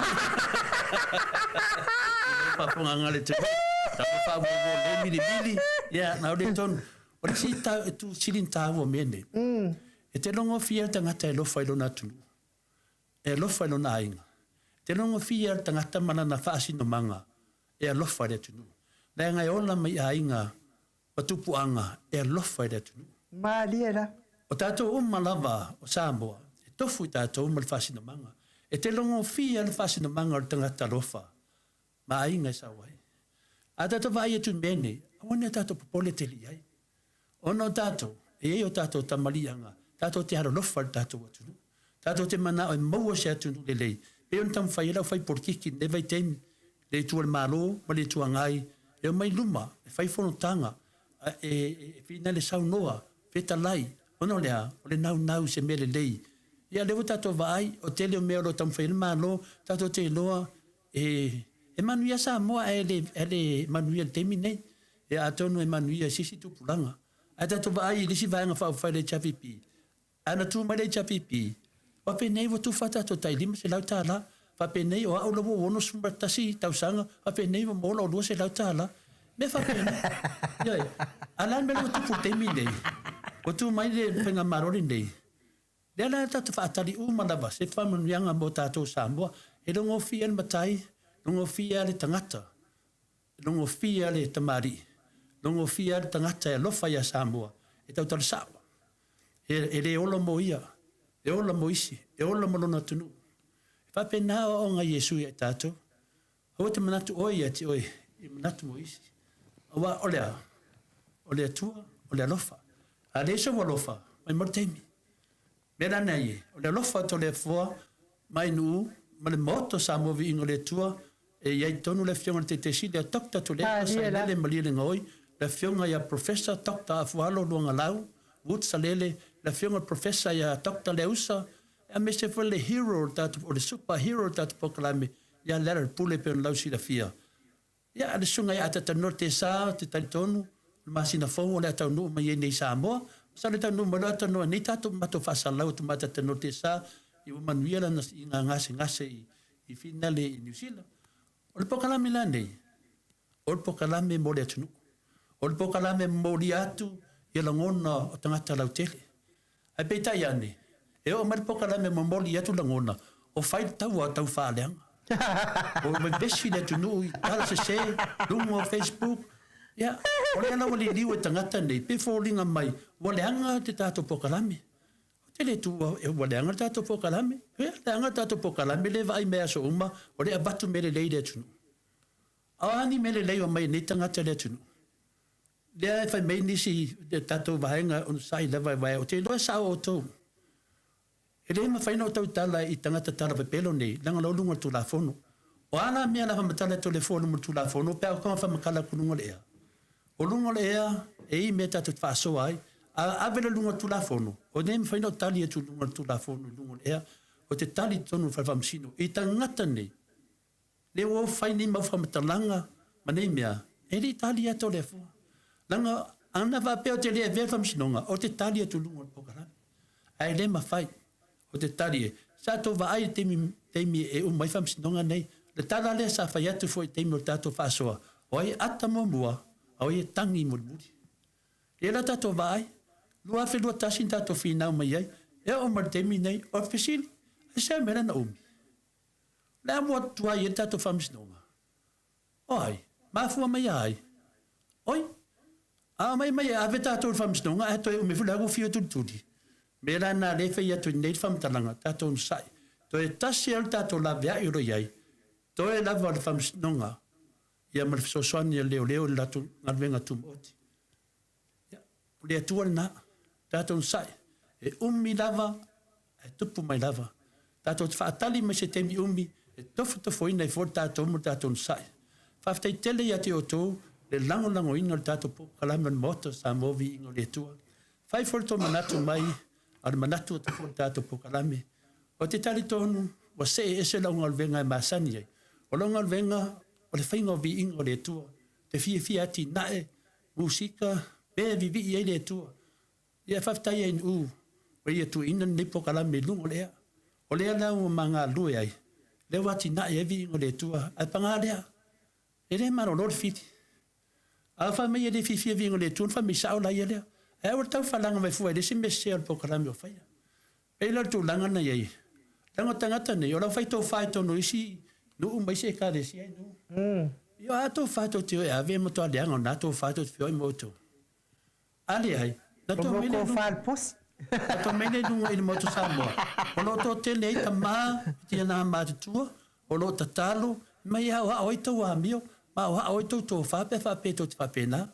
lou faafogaga le te Tāua faaouou le milimili, ia, na o le tonu. O le isi itu sili ona tāua o mea nei, e te logofia le tagata e alofa i lona atunuu. E alofa i lona aiga. Te logofia le tagata ma lana faasinomaga e alofa i le atunuu. Leaga e ola mai aiga ma tupuaga e alofa i le atunuu. Malie la. O tatou uma lava o Samoa, e tofu i tatou ma le faasinomaga. E te logofia le faasinomaga o le tagata alofa ma aiga e sau ai. A tatou vaai atu i mea nei, aua ne i tatou popole tele i ai. Ona o tatou, e i ai o tatou tamaliiaga, tatou te alolofa i le tatou atunuu. Tatou te manao e maua se atunuu lelei, pei ona taumafai ai le aufai polokiki i lenei vaitaimi, le Itu o le Malo ma le Itu Agai, e omai i luma e fai fonotaga, e finale saunoa, fetalai, ona o le a? O le naunau i se mea lelei. Ia o lea ua tatou vaai, o le tele o mea o lo o taumafai ai le Malo, tatou te iloa E, e manuia Samoa ae le, ae le manuia i le taimi lenei. E atonu e manuia i se isi tupulaga. Ae tatou vaai i le isi vaega faaupufai le HRPP, a na tu mai le HRPP, faapenei ua tufa tatou tai $500, faapenei o au la ua ou 61 tausaga, faapenei ua maua lau $200. Mea faapena. Ioe. A o le a le mea lea ua tupu i le taimi lenei? Ua tu mai le faigamalo lenei, Lea la tatou te faatali uma lava se faamanuiaga mo tatou Samoa. E logofia le matai, logofia le tagata, logofia le tamalii, logofia le tagata e alofa ia Samoa, e tautala sao. E le ola mo ia, e ola mo isi, e ola mo lona atunuu. E faapena aoaoga a Iesu ia i tatou. Aua e te manatu oe ia te oe, i manatu mo isi. Aua o le a? O le Atua, o le alofa. A leai sou alofa, mai mo le taimi. Mea la nei e, o le alofa o Toleafoa mai Nuu ma le Maota o Samoa Viiga o le Atua, e i ai tonu le Afioga i le Taitaisili ia Doctor Tuilaepa Sailele Malielegaoi, le Afioga ia Professor Doctor Afualo Luagalau Wood Salele, le Afioga i le Professor ia Doctor Leausa, aemaise foi le hero o le tatou, o le super hero o le tatou polokalame ia Lealailepule pei ona lausilafia. Ia, a le susuga ia Atata Note Sa, ou te talitonu, o le masina fou o le a taunuu mai ai nei i Samoa. Masalo e taunuu mai loa talanoa nei tatou ma matou faasalalau atu ma talatalanoa i le TSA ua manuia lana siiga gasegase i finale i Niu Sila. O le polokalame la nei, o le polokalame mo le atunuu. O le polokalame e momolia atu ia lagona o tagata lautele. Ae peitai ane, e oo mai le polokalame e momoli atu lagona, o fai le taua tau faaleaga. O vevesi le atunuu i tala sese, luga o Facebook. Ia, o lea la ua liliu e tagata nei, pe foliga mai ua leaga te tatou polokalame. Ou te le tuua ua leaga le tatou polokalame. Ia, leaga le tatou polokalame lea e vaai mai aso uma, o lea e avatu mea lelei i le atunuu. A o a ni mea lelei o aumai e nei tagata i le atunuu? Lea e fai mai nisi o tatou vaega e onosai lava aua ou te iloa e sao outou. E le mafai ona ou tautala i tagata tala pepelo nei, leaga o la e luga o le Tulafono. O a la mea o le a faamatala atu e le Atua i luma o le Tulafono pe a ua faamatala atu i luga o le ea? O luga o le ea e i ai mea tatou te faasoa ai, a ave loa i luga o le Tulafono, o le mafai ona ou tali atu i luga o le Tulafono i luga o le ea, ou te tali i totonu o le Fale Faamasino i tagata nei. Lea ua fai nei mau faamatalaga ma nei mea, e le i tali atu le Afua. Leaga ana faapea ou te le avea le faamasinoga, ou te tali atu i luga o le polokalame. Ae le mafai, ou te tali e. Sa tou vaai i le taimi, taimi e uma ai faamasinoga nei, le tala lea sa fai atu foi i le taimi o le tatou faasoa, o ai e ata muamua, a o ai e tagi mulimuli. Lea la tatou vaai, 2021 na tatou finau mai ai, e oo mai i le taimi nei, o le fesili, aisea le mea lea na umi? O le a ua tuai ai le tatou faamasinoga? O ai? Mafua mai ia ai? Oi! A aumai mai e ave tatou i le faamasinoga ae toe umi foi le alu fiu e tulituli. Mea la na lea e fai atu nei le faamatalaga, tatou onosai. Toe tasi lava le tatou laveai o lo o i ai, toe lava o le faamasinoga ia ma le fesoasoani a leoleo i le latou galuega tumaoti. Ia, o le Atua lena. Tatou onosai, e umi lava ae tupu mai lava. Tatou te faatali mai se taimi umi e tofotofoina ai fua le tatou ma le tatou onosai. Faafetai tele ia te outou le lagolagoina o le tatou polokalame o le Maota o Samoa Viiga o le Atua. Fai foi le tou manatu mai a o le manatu atu foi o le tatou polokalame. Ou te talitonu ua see ese lau galuega e masani ai. O lau galuega o le faiga o viiga o le Atua. Te fiafia atinae musika, mea e vivii ai le Atua. Ia faafetai ai uu ua ia tuuina lenei polokalame i luga o le ea. O lea la ua ma galulue ai, lea ua atinae ai viiga o le Atua, ae paga lea, e le malolo le fili. A fai mai e le fiafia viiga o le Atua, ona fai mai sao la ia lea. Ae aua le tau falaga mai fua i le isi mea sese o le polokalame o faia. Pei la o le tulaga na i ai, leaga o tagata nei, o lau fai tofa i totonu o isi nuu ma isi ekalesia i nuu. Ia, a tofa tou te o e ave e matua leaga o na tofa tou te feoai ma outou. A leai, na tou mai lea na tou mai lea i luga i le Maota Samoa, o lo o toatele ai tama ma tina matutua, o lo o tatalo, mai e aoao ai tou amio, ma aoao ai tou tofa pe a faapea tou te faapena.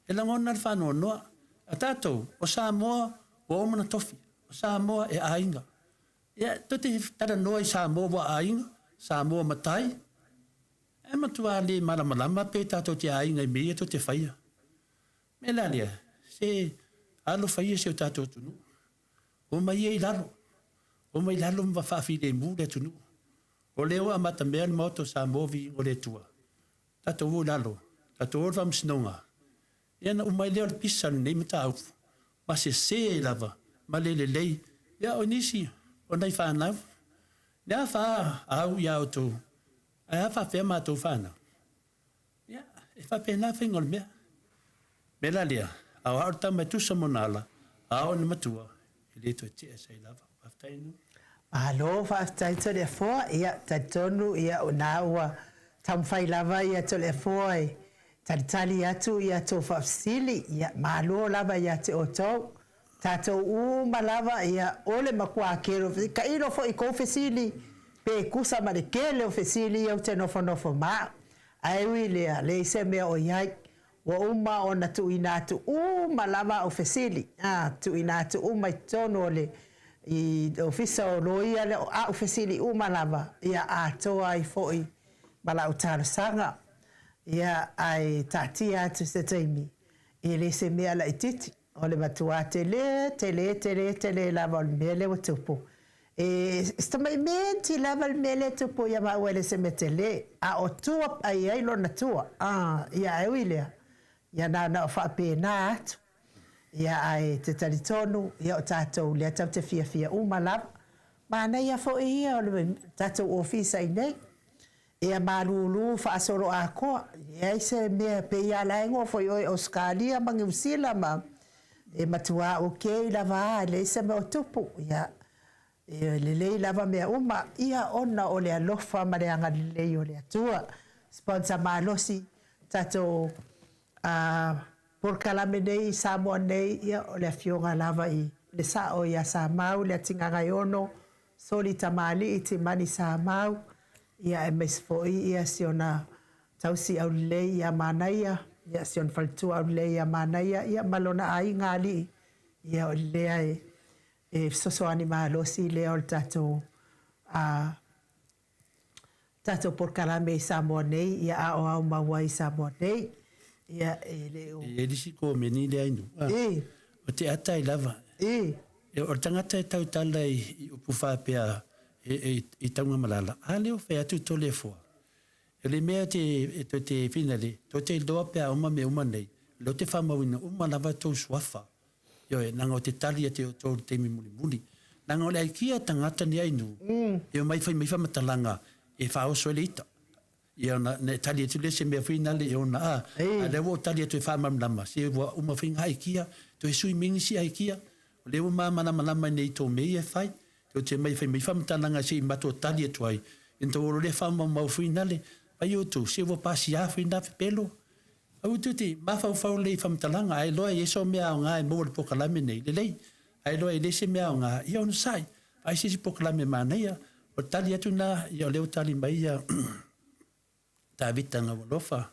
E lagona le faanoanoa. A tatou, o Samoa ua uma ona tofi. O Samoa e aiga. Ia, tou te talanoa i Samoa ua aiga, Samoa matai, ae matua le malamalama pe tatou te aiga i mea ia tou te faia. O le mea la lea, se alofa ia i si o tatou atunuu. Omai ia i lalo, omai i lalo ma faafilemu le atunuu. O lea ua amatamea le Maota o Samoa viiga o le Atua. Tatou o i lalo, tatou o i le Faamasinoga, Ia ona uma ai lea o le pisa o lenei mataupu, ma sese lava ma le lelei. Ia o nisi o nai fanau, le a fa au ia outou, ae a faapefea matou fanau? Ia, e faapena faiga o le mea. Mea la lea, a o au le tama e tusa ma ona ala, a o ina matua, e le toe tea sai lava. Faafetai Anu. Malo faafetai Toleafoa, ia talitonu ia o na ua taumafai lava ia Toleafoa e talitali atu ia tou faafesili, ia malo lava ia te outou. Tatou uma lava ia o le matua kele o fesili, tailo foi i tou fesili pe tusa ma le kele o fesili ia ou te nofonofo ma au. Ae ui i lea, leai se mea o i ai. Ua uma ona tuuina atu uma lava au fesili, ā, tuuina atu uma i totonu o le i Ofisa o Loia lea, o au fesili uma lava, ia atoa ai foi ma lau talosaga. Ia, ae taatia atu se taimi, e le se mea laitiiti, o le matua tele, tele, tele, tele lava o le mea lea ua tupu. E, se tamai mea iti lava le mea lea e tupu ia maua e le se mea tele, a o tua a i ai lona tua, ā, ia ae ui i lea, ia na ona faapena atu. Ia ae te talitonu, ia o tatou lea tatou te fiafia uma lava. Manaia foi ia o le tatou ofisa i inei. Ia malulu faasoloatoa, e leai se mea pei lava la e igoa foi oe Ausetalia ma Niu Sila ma e matua ok lava a, e leai se mea o tupu. Ia e lelei lava mea uma, ia ona o le alofa ma le agalelei o le Atua. Sponsor malosi tatou a polokalame nei i Samoa nei, ia o le afioga lava i le sao ia Samau Leatigagaiono Soli Tamalii Timani Samau, ia aemaise foi ia si ona tausi aulelei ia Manaia, ia si ona faletua aulelei ia Manaia, ia ma lona aiga alii, ia o lea e e fesoasoani malosi lea o le tatou a tatou polokalame i Samoa nei, ia aoao mau ai i Samoa nei. Ia e le o. E i ai le isi komeni lea i Nuu, a. O te ata ai lava. O le tagata e tautala i upu faapea i Taugamalala, a lea o fai atu Toleafoa. O le mea e toe te finale, toe te iloa pe a uma mea uma nei, o lea ou te faamauina uma lava tou suafa. Ioe, leaga ou te tali atu i outou i le taimi mulimuli. Leaga o le aikia tagata nei a Nuu, e omai fai mai faamatalaga e faaoso ai le ita. Ia ona e tali atu lea se mea foi nale e ona a, a lea ua ou tali atu e faamalamalama, se ua uma foi nga aikia, toe sui mai nisi aikia, o lea ua mamalamalama i nei i tou mea ia e fai. Tou te omai e fai mai faamatalaga se i matou tali atu ai, ona tou olo lea faamaumau foi nale, fai outou, se ua pasia foi na pepelo. Aua tou te mafaufau lelei i faamatalaga, a iloa e i ai sou mea aoga e maua i le polokalame nei, lelei. A iloa e leai se mea aoga, ia onosai. Vaai se isi polokalame manaia. O le tali atu lena, ia o lea ua tali mai ia Tavita Gaualofa,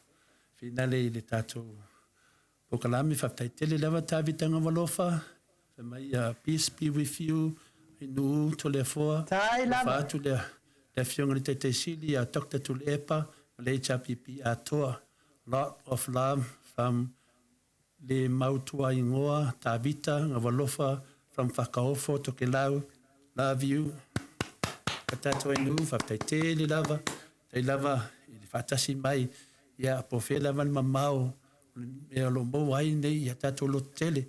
finale i le tatou polokalame. Faafetai tele lava Tavita Gaualofa. Fai mai ia peace be with you, Ainuu Toleafoa. Tai lava. Alofa atu le Afioga i le Taitai Sili ia Doctor Tuilaepa ma le HRPP atoa. Lot of love from Le Mautuaingoa Tavita Gaualofa from Fakaofo Tokelau love you Ka tatou Ainuu faafetai tele lava faafetai lava i le faatasi mai ia po o fea lava le mamao o le mea o lo o maua ai nei ia tatou loto tele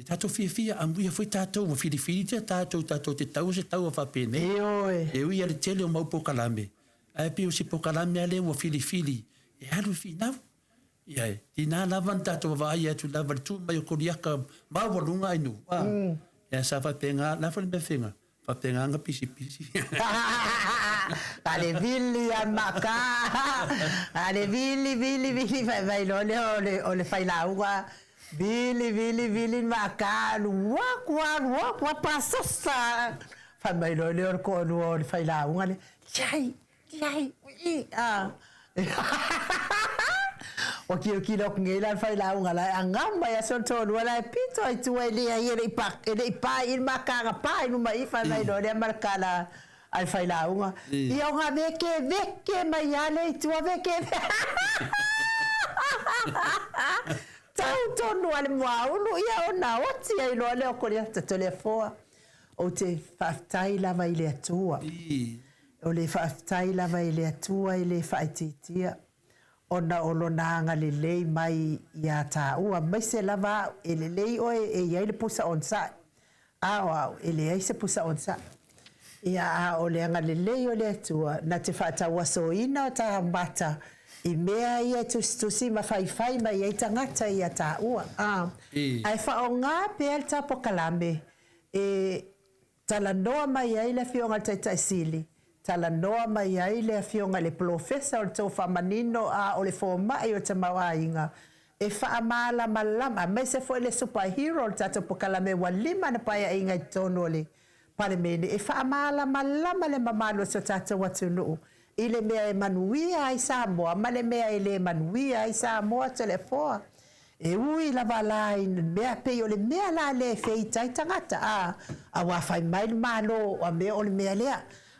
E tatou fiafia, amuia foi tatou, ua filifilitia tatou, tatou te taua se taua faapenei. Ioe. E ui lava i le tele o mau polokalame, ae pei o se polokalame lava lea ua filifili e alu i finau. Ia e tiga lava ona tatou vaavaai atu lava i le tu mai o Koliata maualuga ai nuu, a, ia sa faapena, o le a foi le mea fega, faapena ona pisipisi. Na le vili a maka, na le vili vili vili fai mai loa lea o le o le failauga vili vili vili maka alu atu alu atu a pasasa fai mai loa lea o le toalua o le failauga lea, tiai Tiai, ui, a. Ua kilokilo atu nei la le failauga la e agama ai si ona toalua la e pito ai tua e leai e le i pa e le i pa i le makaga pa i luma i fai mai loa lea ma le kala a le failauga. Ia ona vekeveke mai lava lea i tua vekeve Tau tonu a le muaulu ia ona oti ai loa lea o Koliata Toleafoa. Ou te faafetai lava i le Atua. O le faafetai lava i le Atua e le faaitiitia, ona o Lona agalelei mai iā tāua, aemaise lava au, e lelei oe e i ai le pusa onosai, a o au, e leai se pusa onosai. Ia, a o le agalelei o le Atua, na te faatauasoina o tā mata i mea ia e tusitusi ma faifai mai ai tagata iā tāua, ā, ae faaaoga pea le tā pokalame e Talanoa mai ai le Afioga i le Taitai Sili, talanoa mai ai le Afioga i le Polofesa o le tou faamanino a o le fomai o le tamaoaiga e faamalamalama, aemaise foi le super hero o le tatou pokalame ua lima ana paeaiga i totonu o le Palemene e faamalamalama le mamalu o si o tatou atunuu i le mea e manuia ai Samoa ma le mea e le manuia ai Samoa Toleafoa. E ui lava la i le mea, pei o le mea la lea e feita ai tagata, a, auā fai mai le Malo a mea o le mea lea.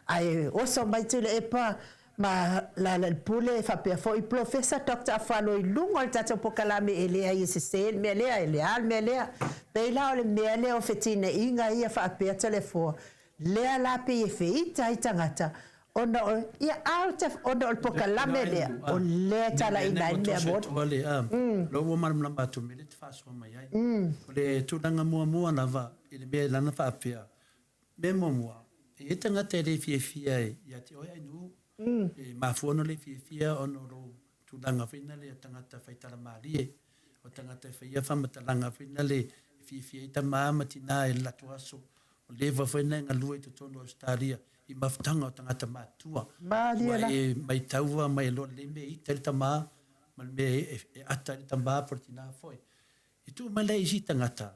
Ae oso mai Tuilaepa ma Lalalepule faapea foi Polofesa Doctor Afualo i luga o le tatou pokalame e leai e sese le mea lea, e le a le mea lea. Pei la o le mea lea o fetinaiga ia faapea Toleafoa, lea la pei e feita ai tagata. Ona o, ia, a o te, ona o le pokalame lea, o lea e talaiina ai le mea moni. O lea ua malamalama atu mea lea e te faasoa mai ai. O le tulaga muamua lava i le mea lana faapea, mea muamua, e i ai tagata e le fiafia ia te oe Ainuu, e mafua ona le fiafia ona o lou tulaga foi lea tagata faitala malie, o tagata e faia faamatalaga foi lea e fiafia ai tama ma tina i le latou aso. Ua leva foi ona e galue i totonu o Ausetalia i mafutaga o tagata matutua. Malie Ua la. e maitaua ma e iloa lelei mea e ita ai le tama ma le mea e ata ai le tama po o le tina foi. E tuu mai la i isi tagata,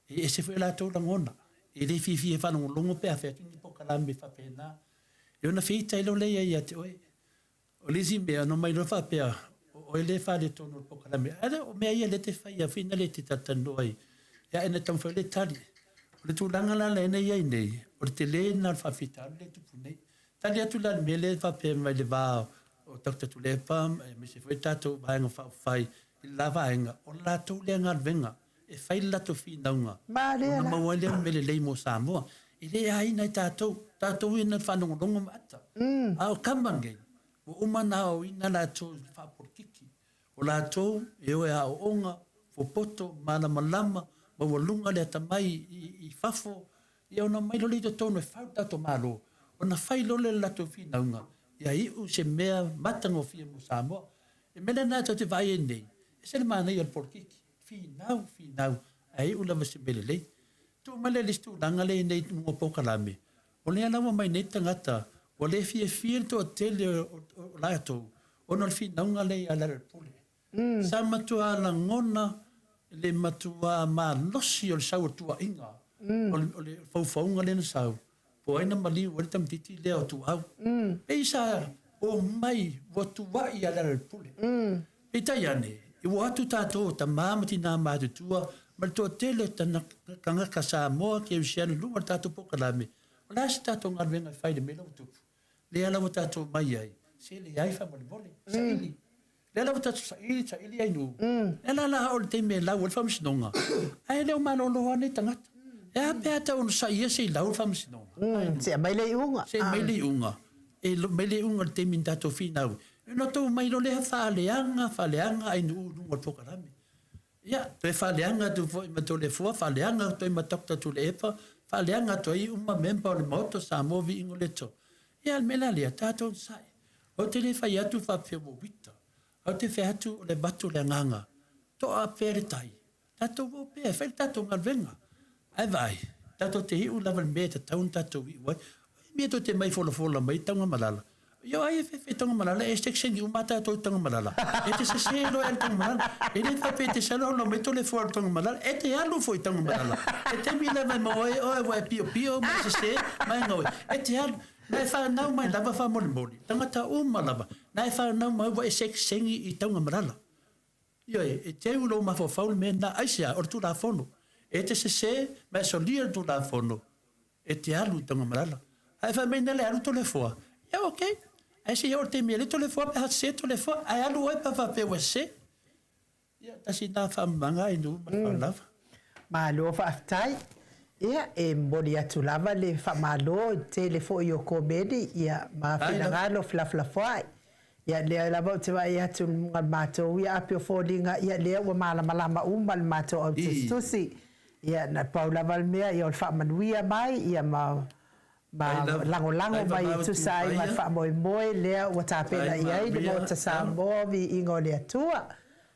e ese foi o latou lagona, e le fiafia e faalogologo pe a fai atu ni polokalame faapena. E ono feita ai loa lea ia te oe. O le isi mea, ona omai loa faapea, o oe lea e faaletonu o le polokalame. Ae o mea ia lea e te faia foi na lea e te talatalanoa ai, ae na taumafai le tali. O le tulaga la lea na i ai nei, o le tele lena o le faafitauli lea e tupu nei. Tali atu la i le mea lea e faapea mai i le va o Doctor Tuilaepa aemaise foi le tatou Vaega Faaupufai i le la vaega, o le latou lea galuega e fai le latou finauga Malie ona la. maua ai lea o mea lelei mo Samoa. E le aina e tatou, tatou ia na faalogologo ma ata. A o tama nei, ua uma ona aoaoina latou i le faapolokiki. O latou e o e aoaoga, popoto, malamalama, maualuga le atamai i fafo, ia ona omai loa lea i totonu e fau le tatou Malo, ona fai loa lea o le latou finauga, ia iu se mea matagofie mo Samoa. O le mea lena tou te vaai ai nei, e ese le manaia o le polokiki. Finau, finau, ae iu lava i se mea lelei. Tuu mai lea i le isi tulaga lea i nei luga o polokalame, o lea la ua omai nei tagata ua le fiafia le toatele o latou ona o le finauga lea ia Lealailepule. Sa matua lagona le matua malosi o le sau o le tuuaiga, o le faufauga lea na sau, Po o ai na maliu ai le tamaitiiti lea o Tuuau. Pei sa omai ua tuuai ia Lealailepule. Peitai ane, i ua o atu tatou o tama ma tina matutua ma le toatele o tagata Samoa, Kerisiano i luga o le tatou polokalame, o le a se tatou galuega e fai i le mea lea ua tupu? Lea la ua tatou omai ai, se leai faamolemole, saili. Lea la ua tatou saili, saili ai nuu. Lea la la oo i le taimi e lau ai le faamasinoga, ae le o malolo lava nei tagata. E a pe a tau onosai ia se i lau le faamasinoga? Se i aumai le iuga. Se i aumai le iuga. E aumai le iuga i le taimi na tatou finau ai. Ona outou omai loa lea faaleaga, faaleaga ai nuu i luga o le polokalame. Ia, toe faaleaga atu foi ma Toleafoa, faaleaga atu ai ma Doctor Tuilaepa, faaleaga atu ai uma member o le Maota o Samoa Viiga o le Atua. Ia, o le mea la lea, tatou onosai. Ou te le fai atu faapea ua uita, ae ou te fai atu o le avatu o le agaga, toa pea le tai, tatou o pea e fai le tatou galuega. Ae vaai, tatou te iu lava i le mea e tatau ona tatou iu ai. O ai mea tou te mai folafola mai Tanugamalala? Ia o ai e fefe i Tanugamalala e sekseni uma a tatou i Tanugamalala. E te sese loa e alu i Tanugamalala. E le faapea e te sau loa mai Toleafoa i Tanugamalala, e te alu foi i Tanugamalala. E taimi lava e maua ai oe ua e piopio ma e sese ma e gaoi. E te alu. Na e fanau mai lava faamolemole, tagata uma lava, na e fanau mai ua e sekseni i Tanugamalala. Ioe, e teu i lou mafaufau le mea lena. Aisea? O le Tulafono. E te sese ma e solia le Tulafono, e te alu i Tanugamalala. Ae fai mai na le alu Toleafoa, ia ok. Ae se i oo i le taimi e alu ai Toleafoa pe a sese Toleafoa, ae alu oe pe a faapea ua sese. Ia, tasi lena faamamaga i nuu ma le faamalava. Malo faafetai. Ia, e momoli atu lava le faamalo i le tele foi o komeni ia ma finagalo felafolafoai. Ia, lea lava ou te vaai atu i luga o le matou ia api o foliga, ia lea ua malamalama uma le matou au tusitusi. Ia, na pau lava le mea, ia o le faamanuia mai, ia ma ma lagolago mai e tusa ai ma le faamoemoe lea ua tapena i ai le Maota Samoa, viiga o le Atua.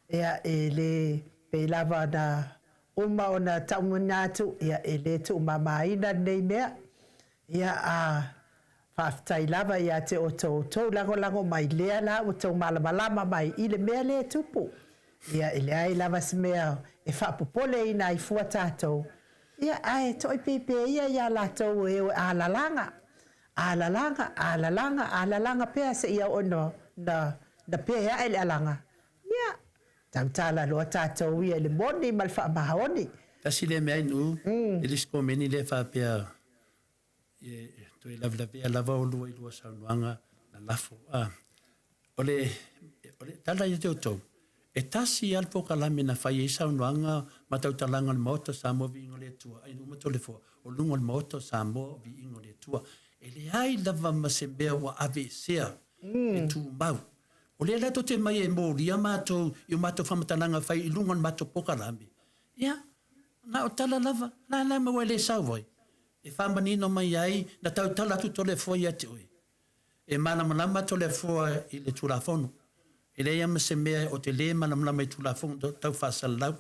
Ia, e le pei lava ona uma ona tauina atu, ia, e le tuumamaina lenei mea. Ia, a faafetai lava ia te outou outou lagolago mai, lea la ua tou malamalama mai i le mea lea e tupu. Ia, e leai lava se mea e faapopoleina ai fua tatou, ia, ae toaipeipea ia ia latou e o e alalaga, alalaga, alalaga, alalaga pea seia oo ina, ina pe ae le alaga. Ia, tautala loa tatou ia i le moni ma le faamaoni. Tasi lea mea inu, e le isi komeni lea faapea e toe lavelavea lava olua i lua saunoaga na lafo. A, o le, o le tala ia te outou, e tasi lava le polokalame na fai ai saunoaga ma tautalaga o le Maota o Samoa Viiga o le Atua, ai uma Toleafoa, o luga o le Maota o Samoa Viiga o le Atua. E leai lava ma se mea ua aveesea e tumau. O lea la tou te mai e molia matou i o matou faamatalaga fai i luga o le matou polokalame, ia, na o tala lava, la la maua e le sau ai, e faamanino mai ai, na tautala atu Toleafoa ia te oe. E malamalama Toleafoa i le Tulafono. E leai lava ma se mea ou te le malamalama i Tulafono tau faasalalau.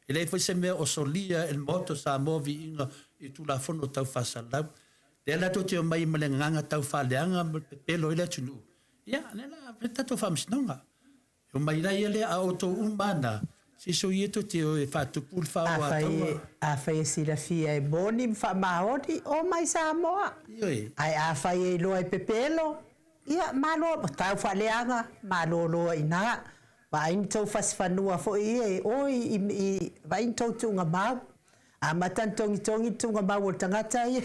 E leai foi se mea o solia e le Maota o Samoa viiga i Tulafono tau faasalalau. Lea la tou te omai ma le agaga tau faaleaga ma pepelo ai le atunuu, ia, lea la a fai le tatou faamasinoga. E omai la ia lea, a outou uma lava na, se soia tou te o e faatupu le faaoataua. Afai e silafia e moni ma faamaoni, omai Samoa. Ioe. Ae afai e iloa e pepelo, ia, malo, tau faaleaga, malolo ai i ina. Vaai ni tou fasi fanua foi ia e o i, i, vaai ni tou tuugamau. Amata ona togitogi le tuugamau o le tagata ia.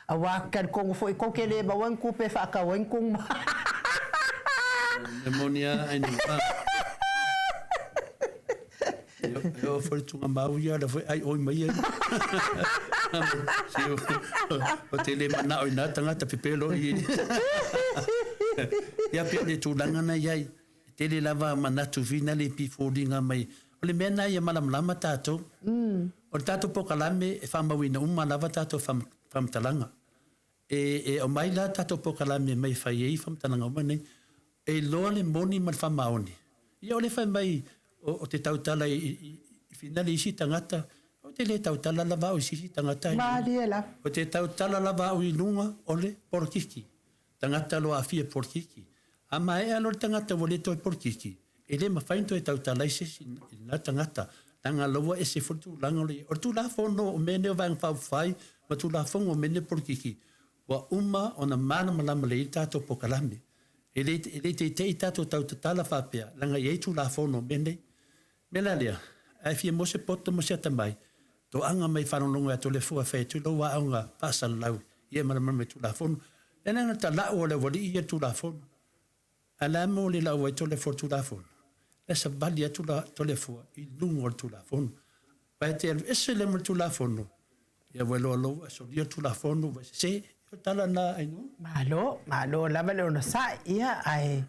Aua ou te talitonu foi tou te le maua ni tupe e faatau ai ni tuugamau. O le mea moni lava ai nei. E oo foi le tuugamau ia, o lea foi e ai oi mai ai. Ou te le manao i na tagata pepelo i. Ia pei o le tulaga na i ai. E tele lava manatu fina le pi foliga mai. O le mea lena ia malamalama tatou. O le tatou polokalame e faamauina uma lava tatou faamatalaga. E aumai la tatou polokalame mai e fai ai faamatalaga uma nei. E iloa le moni ma le faamaoni. Ia o le fai mai o te tautala i fina le isi tagata, ou te le tautala lava au i se isi tagata. Malie lava. Ou te tautala lava au i luga o le polokiki. Tagata lo aafia polokiki. A maea loa le tagata ua le toe polokiki, e le mafai ona toe tautala ai se isi i lena tagata, leaga la ua ese foi le tulaga o lo o i ai. O le Tulafono o mea nei o Vaega Faaupufai ma Tulafono o mea nei o polokiki, ua uma ona malamalama lelei le tatou polokalame. E le, e le teitei tatou tau tatala faapea, leaga e i ai Tulafono o mea nei. O le mea la lea, a e fia maua se poto ma se atamai, toaga mai faalogologo ia Toleafoa e fai atu lou aoga faasalalau ia e malamalama i Tulafono. E leaga talau a le aualii ia le Tulafono. Ae la e mo le lau ai Toleafoa i le Tulafono? La e savali atu la Toleafoa i luga o le Tulafono. Aua e te alu ese lea ma le Tulafono, ia ua iloa loa ua e solia le Tulafono, ua e sese. O le tala lena Ainuu. Malo, malo lava le onosai. Ia, ae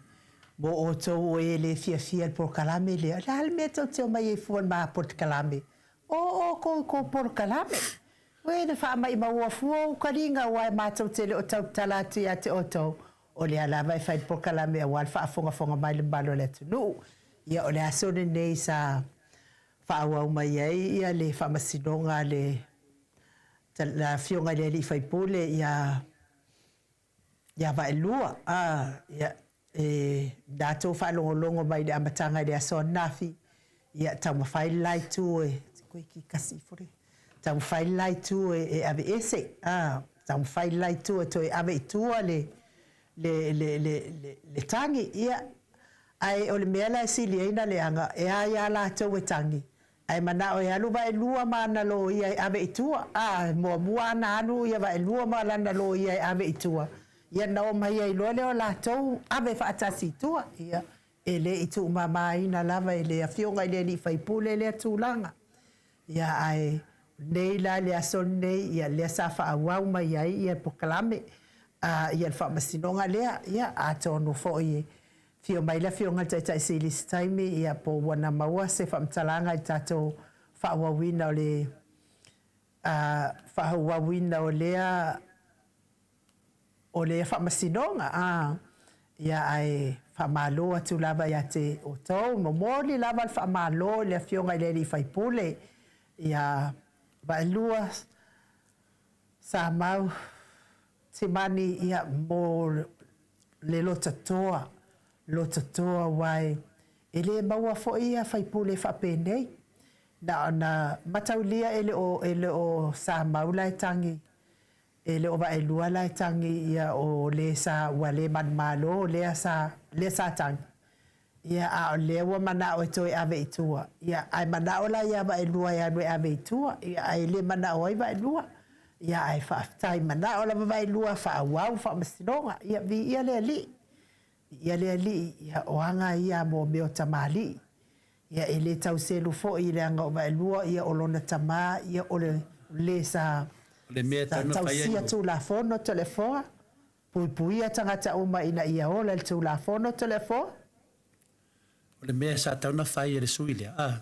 mo outou o e le fiafia i le polokalame lea, o le a le mea tou te omai ai fua i le ma polokalame? O outou i tou polokalame. Uē na faamaʻimaua fua ou taliga aua e matou te le o tautala atu ia te outou, o lea lava e fai le polokalame aua le faafogafoga mai le mamalu o le atunuu. Ia o le aso lenei sa faaauau mai ai ia le faamasinoga a le Afioga i le Alii Faipule ia ia Vaelua, a, ia, e latou faalogologo mai i le amataga i le aso ananafi, ia, taumafai le la itu e, toeitiiti ifo le, taumafai le la itu e, e aveese, a, taumafai le la itu e toe ave i tua le, le, le, le, le, le tagi, ia, ae o le mea la e sili ai ona leaga, e a ia latou e tagi, Ae manao e alu Vaelua ma ana loia e ave i tua. A, muamua ana alu ia Vaelua ma lana loia e ave i tua, ia na omai ai loa lea o latou ave faatasi i tua. Ia, e le i tuumamaina lava e le Afioga i le Alii Faipule lea tulaga. Ia, ae nei la i le aso lenei, ia lea sa faaauau mai ai ia le polokalame, a, ia le faamasinoga lea. Ia, atonu foi e Afio mai le Afioga i le Taitai Sili i se taimi, ia, po ua na maua se faamatalaga i le tatou faaauauina o le, a, faaauauina o lea, o lea faamasinoga, a, ia, ae faamalo atu lava ia te outou. Momoli lava le faamalo i le Afioga i le alii faipule, ia Vaelua Samau Timani, ia, mo le lotatoa, lotatoa aua e le maua foi ia faipule faapenei. Na ona mataulia e le o, e le o Samau la e tagi, e le o Vaelua la e tagi ia o le sa ua le manumalo lea sa, lea sa tagi. Ia, a o lea ua manao e toe ave i tua. Ia, ae manao la ia Vaelua e alu e ave i tua. Ia, ae le manao ai Vaelua. Ia, ae faafetai, manao lava Vaelua, faaauau faamasinoga. Ia, viia le Alii. Viia le Alii, ia, o aga ia mo mea o tamalii. Ia, e le tau selu foi leaga o Vaelua, ia, o lona tama, ia, o le, le sa. O le mea e Sa tatau ona fai ai tausia o. Tulafono Toleafoa, puipuia tagata uma ina ia ola i le Tulafono Toleafoa. O le mea sa tatau ona fai e le sui lea, a,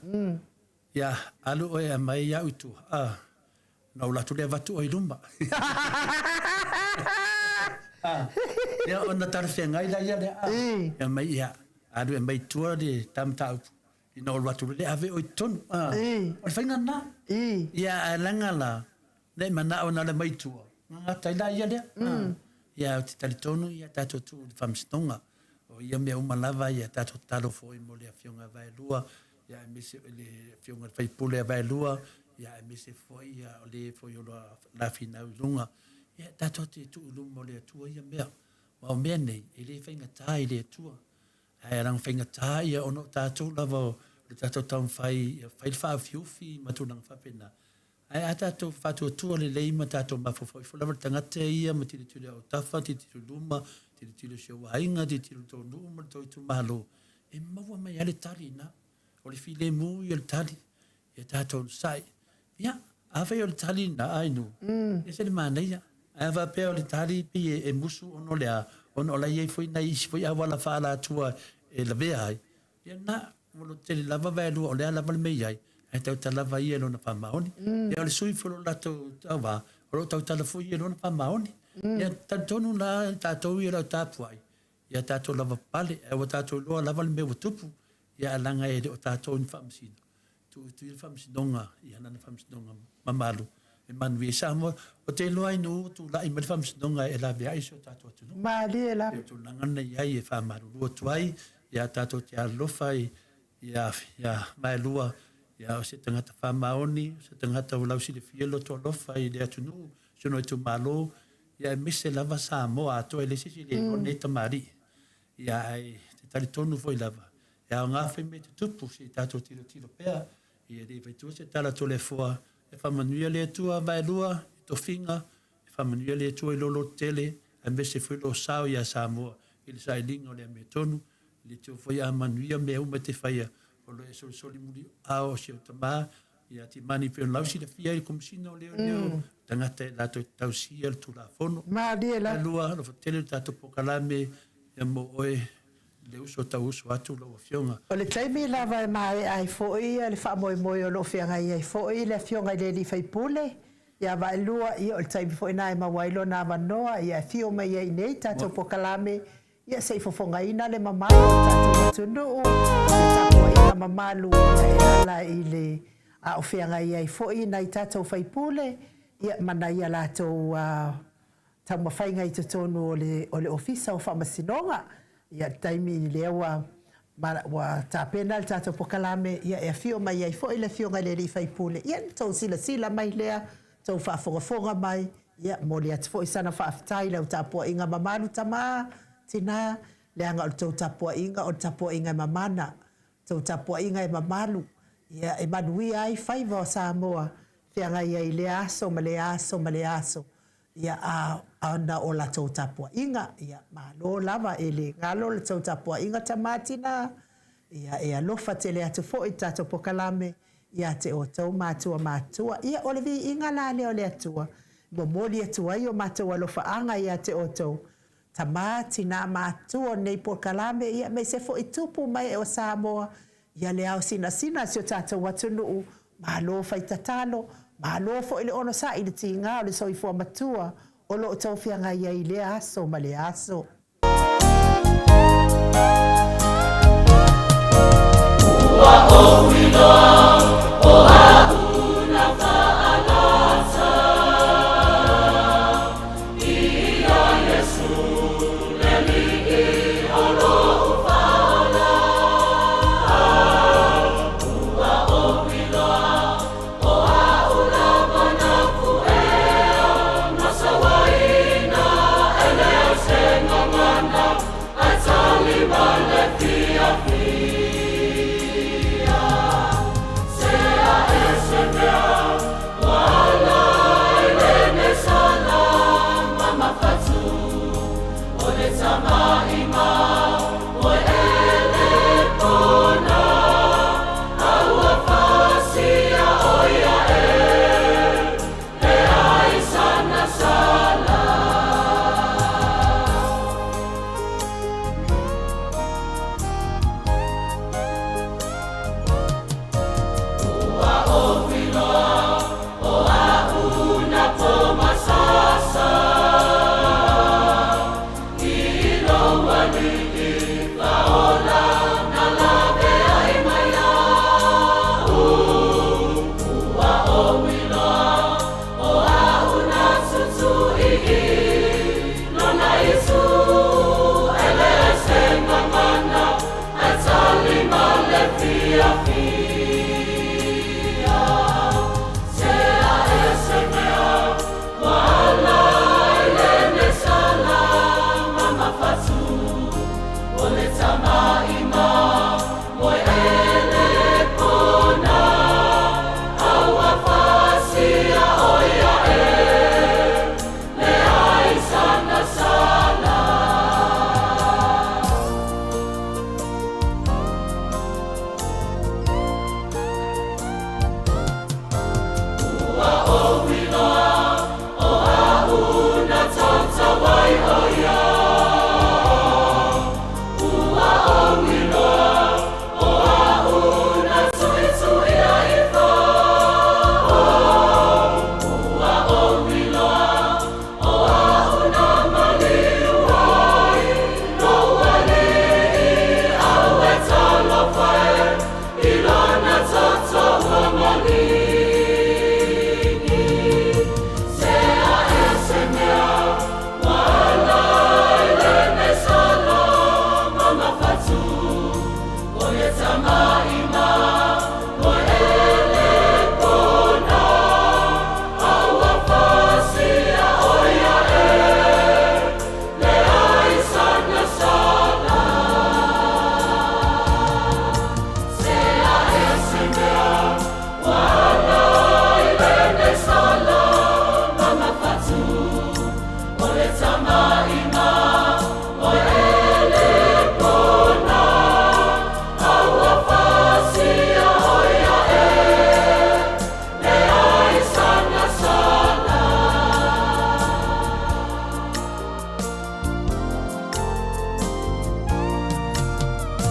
ia alu oe e aumai au i tua, a, ona ou alu atu lea avatu oe i luma. A, ia ona talafeagai laia lea, a, ia mai, ia, alu e aumai i tua le ta mataupu, ina ou alu atu lea ave oe i totonu. A, o le faiga lena. Ia, ae leaga la, Na e manao na le mai tua, gagata ai la ia lea. Ia, ou te talitonu ia tatou tuu i le Faamasinoga. O ia mea uma lava ia tatou tatalo foi mo le Afioga a Vaelua, ia aemaise o le Afioga i le Faipule a Vaelua, ia aemaise foi ia o le foi o lo o lafinau i luga. Ia tatou te tuu i luma o le Atua ia mea. Aua o mea nei, e le faigata i le Atua. Ae leaga faigata ia ona o tatou lava o le tatou taumafai ia fai le faaufiufi ma tulaga faapena. Ae a tatou faatuatua lelei ma tatou mafaufau ifo lava i le tagata ia ma tilotilo i autafa, tilotilo i luma, tilotilo i si ou aiga, tilotilo i le tou nuu ma le tou itumalo, e maua mai lava le tali i ina. O le filemu ia o le tali, ia tatou onosai. Ia, afai o le tali lena a Inu, e ese le manaia. Ae a faapea o le tali pei e musu ona o le a? Ona o la e i ai foi nai isi foi auala faaalatua e lavea ai, Ia na, ua lototele lava vaelua o le a lava le mea i ai, ae tautala lava ia i lona faamaoni. Ia o le sui foi o lo latou tauva, o lo o tautala foi ia i lona faamaoni. Ia talitonu la tatou ia o le au tapuai, ia tatou lavapapale, ae ua tatou iloa lava le mea ua tupu, ia ae leaga e le o tatou ni faamasino, tuu atu ia le faamasinoga i lana faamasinoga mamalu e manuia ai Samoa. Ou te iloa ai nuu ua tulai mai le faamasinoga e laveai si o tatou atunuu. Malie lava. E pei o tulaga na i ai e faamalulu atu ai ia tatou te alolofa ia Vaelua, ia o se tagata faamaoni, o se tagata ua lausilafia le loto alofa i le atunuu, si ona itumalo, ia aemaise lava Samoa atoa, e leai se isi e le iloa lenei tamalii. Ia ae te talitonu foi lava, e aoga foi mea tutupu se i tatou tilotilo pea, ia le i faitua se tala Toleafoa, e faamanuia le Atua Vaelua i tofiga, e faamanuia le Atua i lou lototele, aemaise foi lou sao ia Samoa i le sailiga o le amiotonu, le Atua foi a manuia mea uma e te faia, o lo o e solisoli muliao o si ou tama ia Timani pei ona lausilafia ai le Komesina o Leoleo, tagata e latou te tausia le Tulafono. Malie lava. Vaelua, alofa tele le tatou polokalame ia mo oe le uso tau uso atu lau Afioga. O le taimi lava e maea ai foi le faamoemoe o lo o feagai ai foi le Afioga i le alii faipule ia Vaelua, ia o le taimi foi lena e maua ai lona avanoa ia e afio mai ai i inei i tatou polokalame Ia se i fofogaina le mamalu o le tatou atunuu i le tapuaiga mamalu e ala i le a o feagai ai foi nai tatou sui usufono ma nai a latou taumafaiga i totonu o le o le Ofisa o Faamasinoga. Ia le taimi lea ua ua tapena le tatou polokalame ia e afio mai ai foi le Afioga i le alii sui usufono, ia ona outou silasila mai lea, tou faafogafoga mai, Ia, momoli atu foi sana faafetai i lau tapuaiga mamalu tama, tina, leaga o le tou tapuaiga o le tapuaiga e mamana, tou tapuaiga e mamalu, ia, e manuia ai faiva o Samoa, feagai ai i lea aso ma lea aso ma lea aso, ia, a, ona o la tou tapuaiga. Ia, malo lava, e le galo le tou tapuaiga tama, tina, ia, e alofa tele atu foi le tatou polokalame ia te outou matua matutua. Ia, o le viiga la lea o le Atua, e momoli atu ai o matou alofaaga ia te outou, tama, tina, matua o lenei polokalame, ia, aemaise foi tupu ma ee o Samoa, ia le ao sinasina a si o tatou atunuu, malo fai tatalo, malo foi le onosai i le tiga o le soifua matua o lo o outou feagai ai i lea aso ma lea aso. Ua ou iloa o au na faalasa Ia Iesu le Alii o lou faaola. Ua ou iloa o au lava na kuea ma sauaina e leai se gagana ae tali ma le.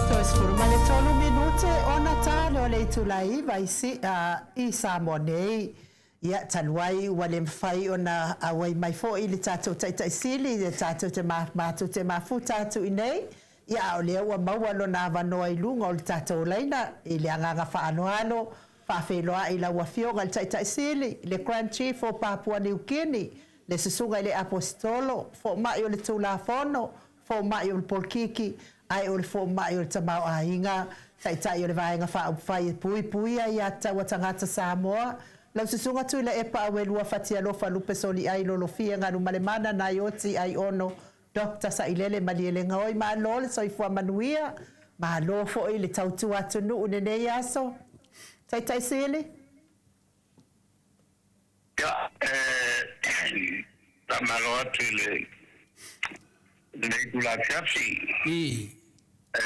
Toe 13 minute ona ta lea o le itula 9 i Samoa nei. Ia, talu ai ua le mafai ona auai mai foi le tatou Taitai Sili tatou te matou te mafuta atu i inei, ia a o lea ua maua lona avanoa i luga o le tatou laina i le agaga faaaloalo, faafeiloai i lau Afioga i le Taitai Sili, le Grand Chief o Papua Niu Kini, le Susuga i le Aposetolo, Fomai o le Tulafono, Fomai o le Polokiki, ae o le Fomai o le Tamaoaiga, Taitai o le Vaega Faaupufai e Puipuia Aiatatau a Tagata Samoa, lau Susuga Tuilaepa Auelua Fatialofa Lupe Soliai Lolofia Galumalemana Naioti Aiono Doctor Sailele Malielegaoi Malo le soifua manuia, malo foi le tautua atunuu i lenei aso. Taitai Sili. Ia, e faamalo atu i lenei itula afiafi e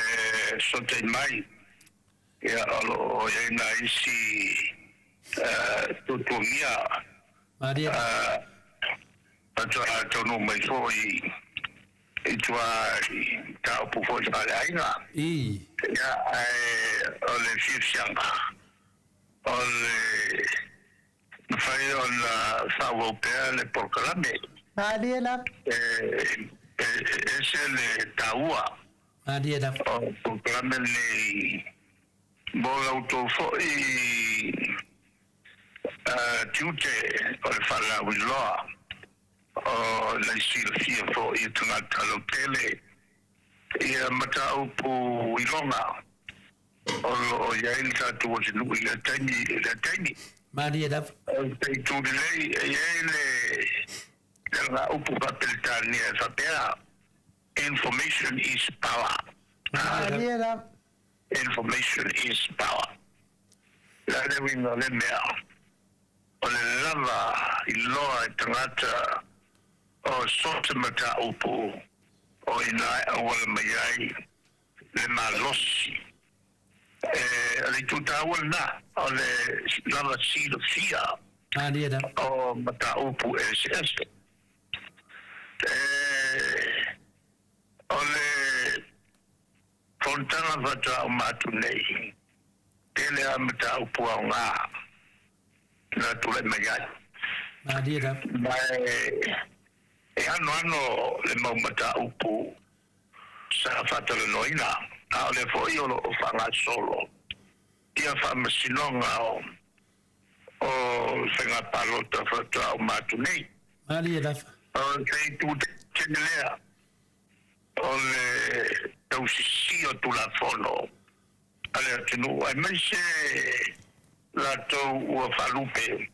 fesoatai mai, ia, o lo o i ai nai isi tuatuagia faatoa taunuu mai foi i tua i mataupu foi faaleaiga. Ia, ae o le fiafiaga o le mafai ona faaauau pea le polokalame. Malie lava. E ese le taua Malie lava. o le polokalame lenei mo la outou foi tiute o le faalauiloa o le silafia foi e tagata lautele ia mataupu iloga o lo o i ai le tatou atunuu i lea taimi i lea taimi. Malie lava. O se itu lelei, e i ai le alagaupu faa-Peretania e faapea, Information is power. Malie lava. Information is power. O le a le uiga o lea mea? O le lava iloa e tagata o so o se mataupu o i ina e auala mai ai le malosi. E, o le itu taua lena, o le lava silafia o mataupu eseese. E, o le fonotaga faatoa uma atu nei, tele lava mataupu aoga na tulai mai ai. Ma e, e anoano le mau mataupu sa faatalanoaina, a o lea foi o lo o faagasolo ia faamasinoga o o faiga palota faatoa uma atu nei. Malie lava. O se itu tele lea o le tausisia o Tulafono a le atunuu, aemaise latou ua faalupe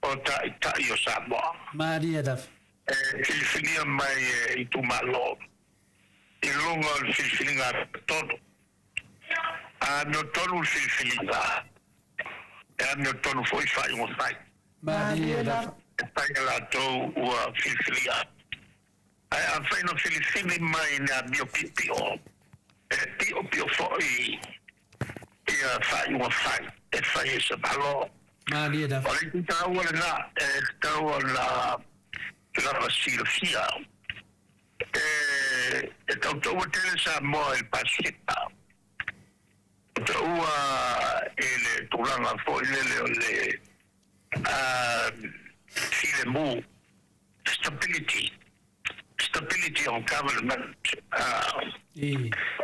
o Taitai o Samoa. Malie lava. E filifilia mai e itumalo i luga o le filifiliga amiotonu. A amiotonu le filifiliga, e amiotonu foi faaiuga fai. Malie lava. E fai e latou ua filifilia. Ae afai na filifili mai ni amio piopio, e piopio foi ia faaiuga fai e fai e se Malo. Malie lava. O le itu taua lena e tatau ona lava silafia. E tautaua tele Samoa i le Pasefika. Tautaua i le tulaga foi lele o le filemu, stability, stability of government,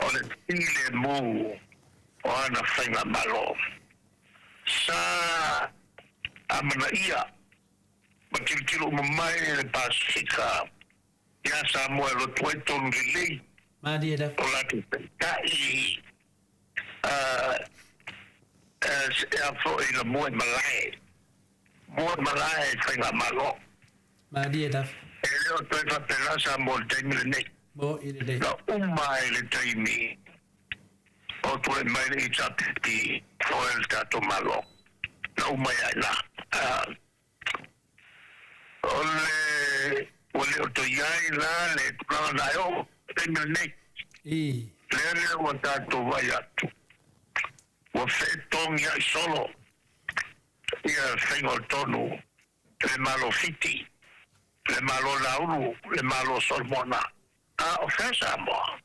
o le filemu o ana faigamalo. Sa amanaia ma tilotilo uma mai le Pasefika iā Samoa e lotu ai tonu lelei Malie lava. o latou taitai e a foi na moe malae, moe malae i faigamalo. Malie lava. E le o toe faapena Samoa i le taimi lenei. Mo i lelei. Na uma ai le taimi o tulai mai le HRPP foe le tatou Malo. Na uma ai lava i ina. O le. Ua le o toe i ai la le tulaga na e oo i le taimi lenei. Lea lea ua tatou vaai atu, ua feetogiai solo ia le faiga o tonu e le Malo o Fiti, le Malo Nauru, le Malo o Solomona. A o fea Samoa?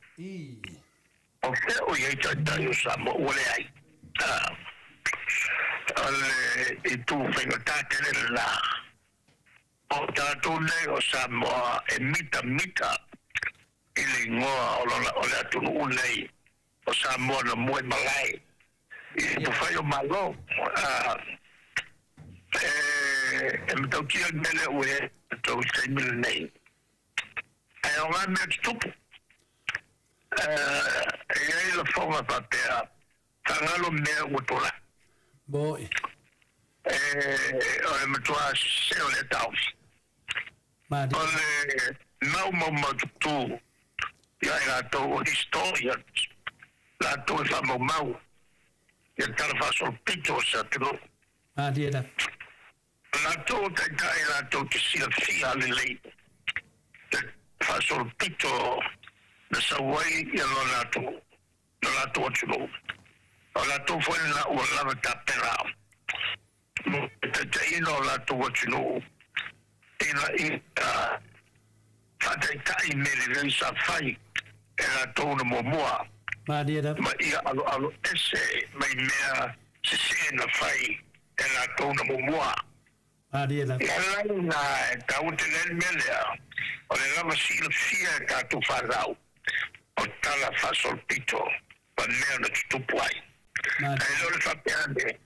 O fea o i ai taitai o Samoa? Ua leai. O le itu faigata tele lena. O tatou nei o Samoa e mitamita i le igoa o lona o le atunuu nei o Samoa na moe malae i upufai o Malo. A e matautia le mea lea ua i ai tatou i le taimi lenei. Ae o ngā mea tutupu, e i ai lafoga faapea, Faagalo mea ua tuanai. Moe. E, o le matua sese o lea taofi. Malie. O le mau maumaututu ia i latou o historians, latou e faamaumau ia tala faasolopito o se atunuu. Malie lava. O latou o taitai latou te silafia lelei le faasolopito na sau ai ia lona atunuu, lo latou atunuu. O latou foi lena ua lava tapena mo le taitaiina o latou atunuu ina ia faataitai i mea lelei sa fai e latou na muamua ma ia aloalo ese mai mea sese na fai e latou na muamua. Ia laina e taua tele ai le mea lea, o le lava silafia e tatou fanau o tala faasolopito ma mea na tutupu ai. Ae le o le faapea ane,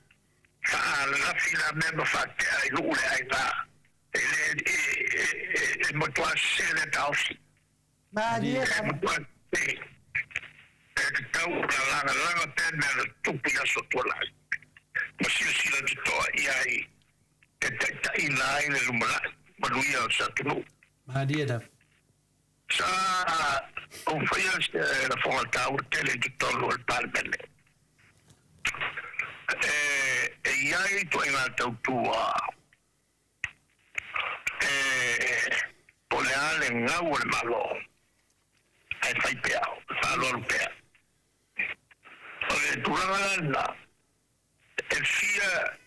faalafi la mea ma faatea i luu le aiga, e le, e, e, e matua sese lea taofi. Malie E lava. matua sese. E tatau ona lagalaga pea mea na tutupu i aso tuanai, ma silasila totoa i ai e taitaiina ai le lumanai manuia o se atunuu. Malie lava. Sa ou faia se lafoga taua tele i totonu o le Palemene. E i ai ituaiga tautua e po o le a le gau o le Malo, ae fai pea, faaaloalo pea. O le tulaga la lena, e fia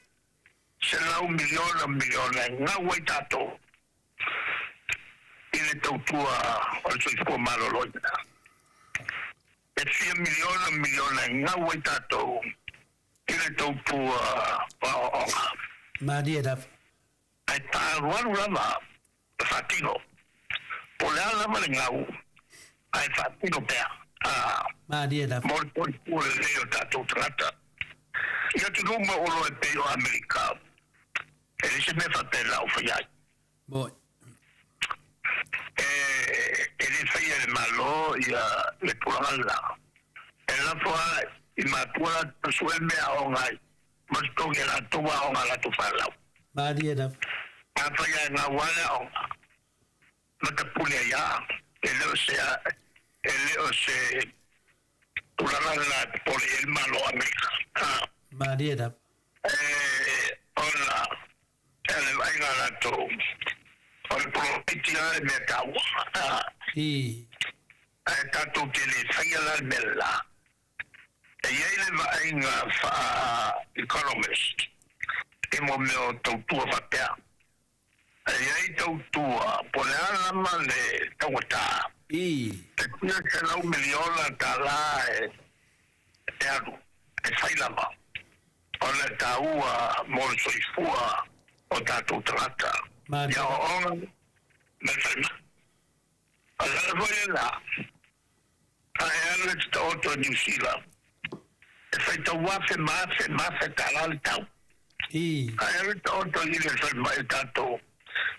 100 miliona miliona e gau ai tatou i le tautua o le soifua maloloina. E fia miliona miliona e gau ai tatou i le tautua o aoaoga. Malie lava. Ae faaalualu lava le faatino. Po o le a lava le gau, ae faatino pea. Malie lava. Mo le soifua lelei o tatou tagata. I atunuu mauoloa e pei o Amerika, e leai se mea faapena o faia ai. Moe. E, e le faia e le Malo ia le tulaga lena. E lafo lava i matua latou sue mea aoga ai ma totogi e latou aoga a latou fanau. Malie lava. Afai lava e gau lava le aoga, ma tapuni ai lava, e le o se, e le o se tulaga lena e popole i ai le Malo o Amerika. Malie lava. E, ona e le vaaiga a latou, o le poloketi lava le mea taua. Ae tatou te le faia la le mea lela. E i ai le vaaiga faa-economist i mo mea o tautua faapea. E i ai tautua po o le a lava le taugata, e fia $100 miliona e alu, e fai lava, ona e taua mo le soifua o tatou tagata i aoaoga ma le falemai. O le ala foi lena, a e alu e te taoto i Niu Sila, e faitau afe ma afe ma afe tala le tau. A e alu e taoto i le falemai o tatou,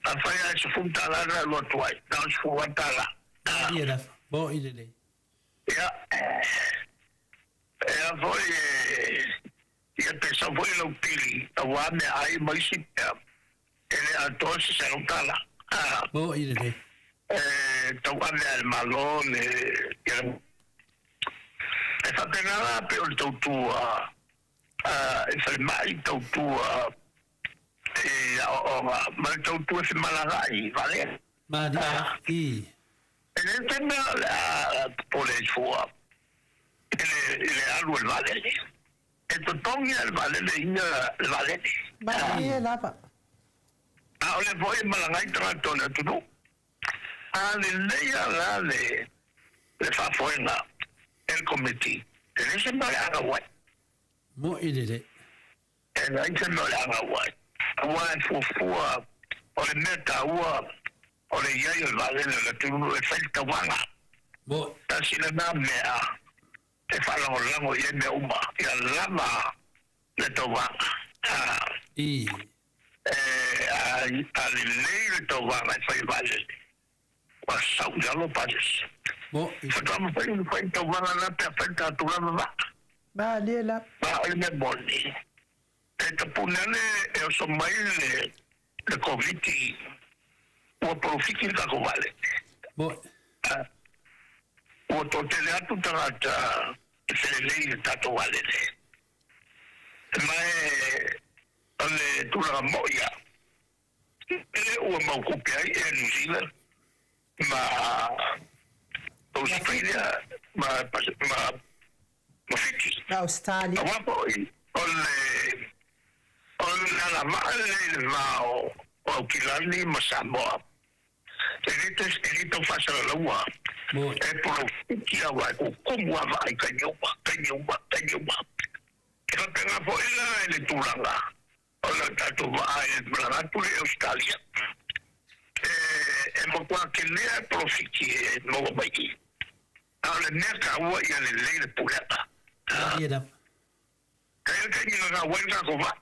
afai lava e $10 na alu atu ai, na o le $18. Malie lava, mo'i lelei. Ia, e a foi e, ia pe sau foi lau pili aua meaai ma isi mea, e le atoa se $100. Mo'i lelei. E tauave lava e le Malo le, ia le, e faapena la pei o le tautua i falemai, tautua i aoaoga ma le tautua femalagaai i vaalele. Malie lava. Ii. E leai se mea o le a popole ai fua i le, i le alu a le vaalele. E totogi lava e le vaalele ia le vaalele. Malie lava. A o lea foi e malaga ai tagata o le atunuu. A lelei lava la le, le faafoega e le Komiti, e leai se mea o le a gau ai. Mo'i lelei. E leai se mea o le a gau ai, aua e fuafua o le mea taua o le i ai o le vaalele o le atunuu e fai le tauvaga. Mo'i. Tasi lena mea e faalagolago i ai mea uma, ia lava le tauvaga. Ii. E a lelei le tauvaga e fai e vaalele, ua sau i lalo pasese. Mo'i. Faatoa mafai ona fai le tauvaga lena pe a fai le tatou lava vaa. Malie lava. Ma o le mea moni, e tapuni ane e oso mai le le Koviti ua polofiki le tatou vaalele. Mo'i. Ua toatele atu tagata e felelei i le tatou vaalele. Ma e o le tulaga mo'i lava, lele ua mau kupe ai Air New Zealand ma Australia ma ma ma Fiti. Ma Australia. Aua foi o le o le alavaa lenei i le va o Aukilani ma Samoa e le toe e le tau faasalalaua e polofiti lava e kukumu lava i taimi uma taimi uma taimi uma. E faapena foi la i le tulaga o le tatou vaa e malaga atu lea i Ausetalia, e matua kelea e polofiti e maua mai i i. A o le mea taua ia lelei le puleaga. Malie lava. Ka i ai le taimi na gau ai le tatou vaa.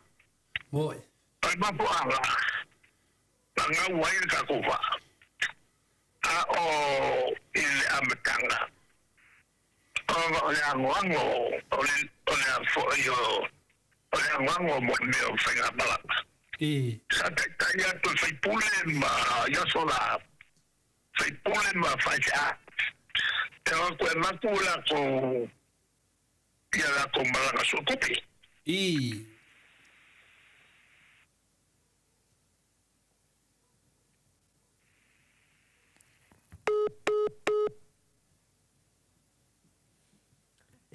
Moe. O le mafuaaga na gau ai le tatou vaa, a o i le amataga, Ona o le agoago o le o le a foi o o le agoago mo le mea o faigamalaga. Sa taitai atu e faipule ma i aso la, faipule ma faifeau. E o atu e avatu latou ia latou malaga suetupe.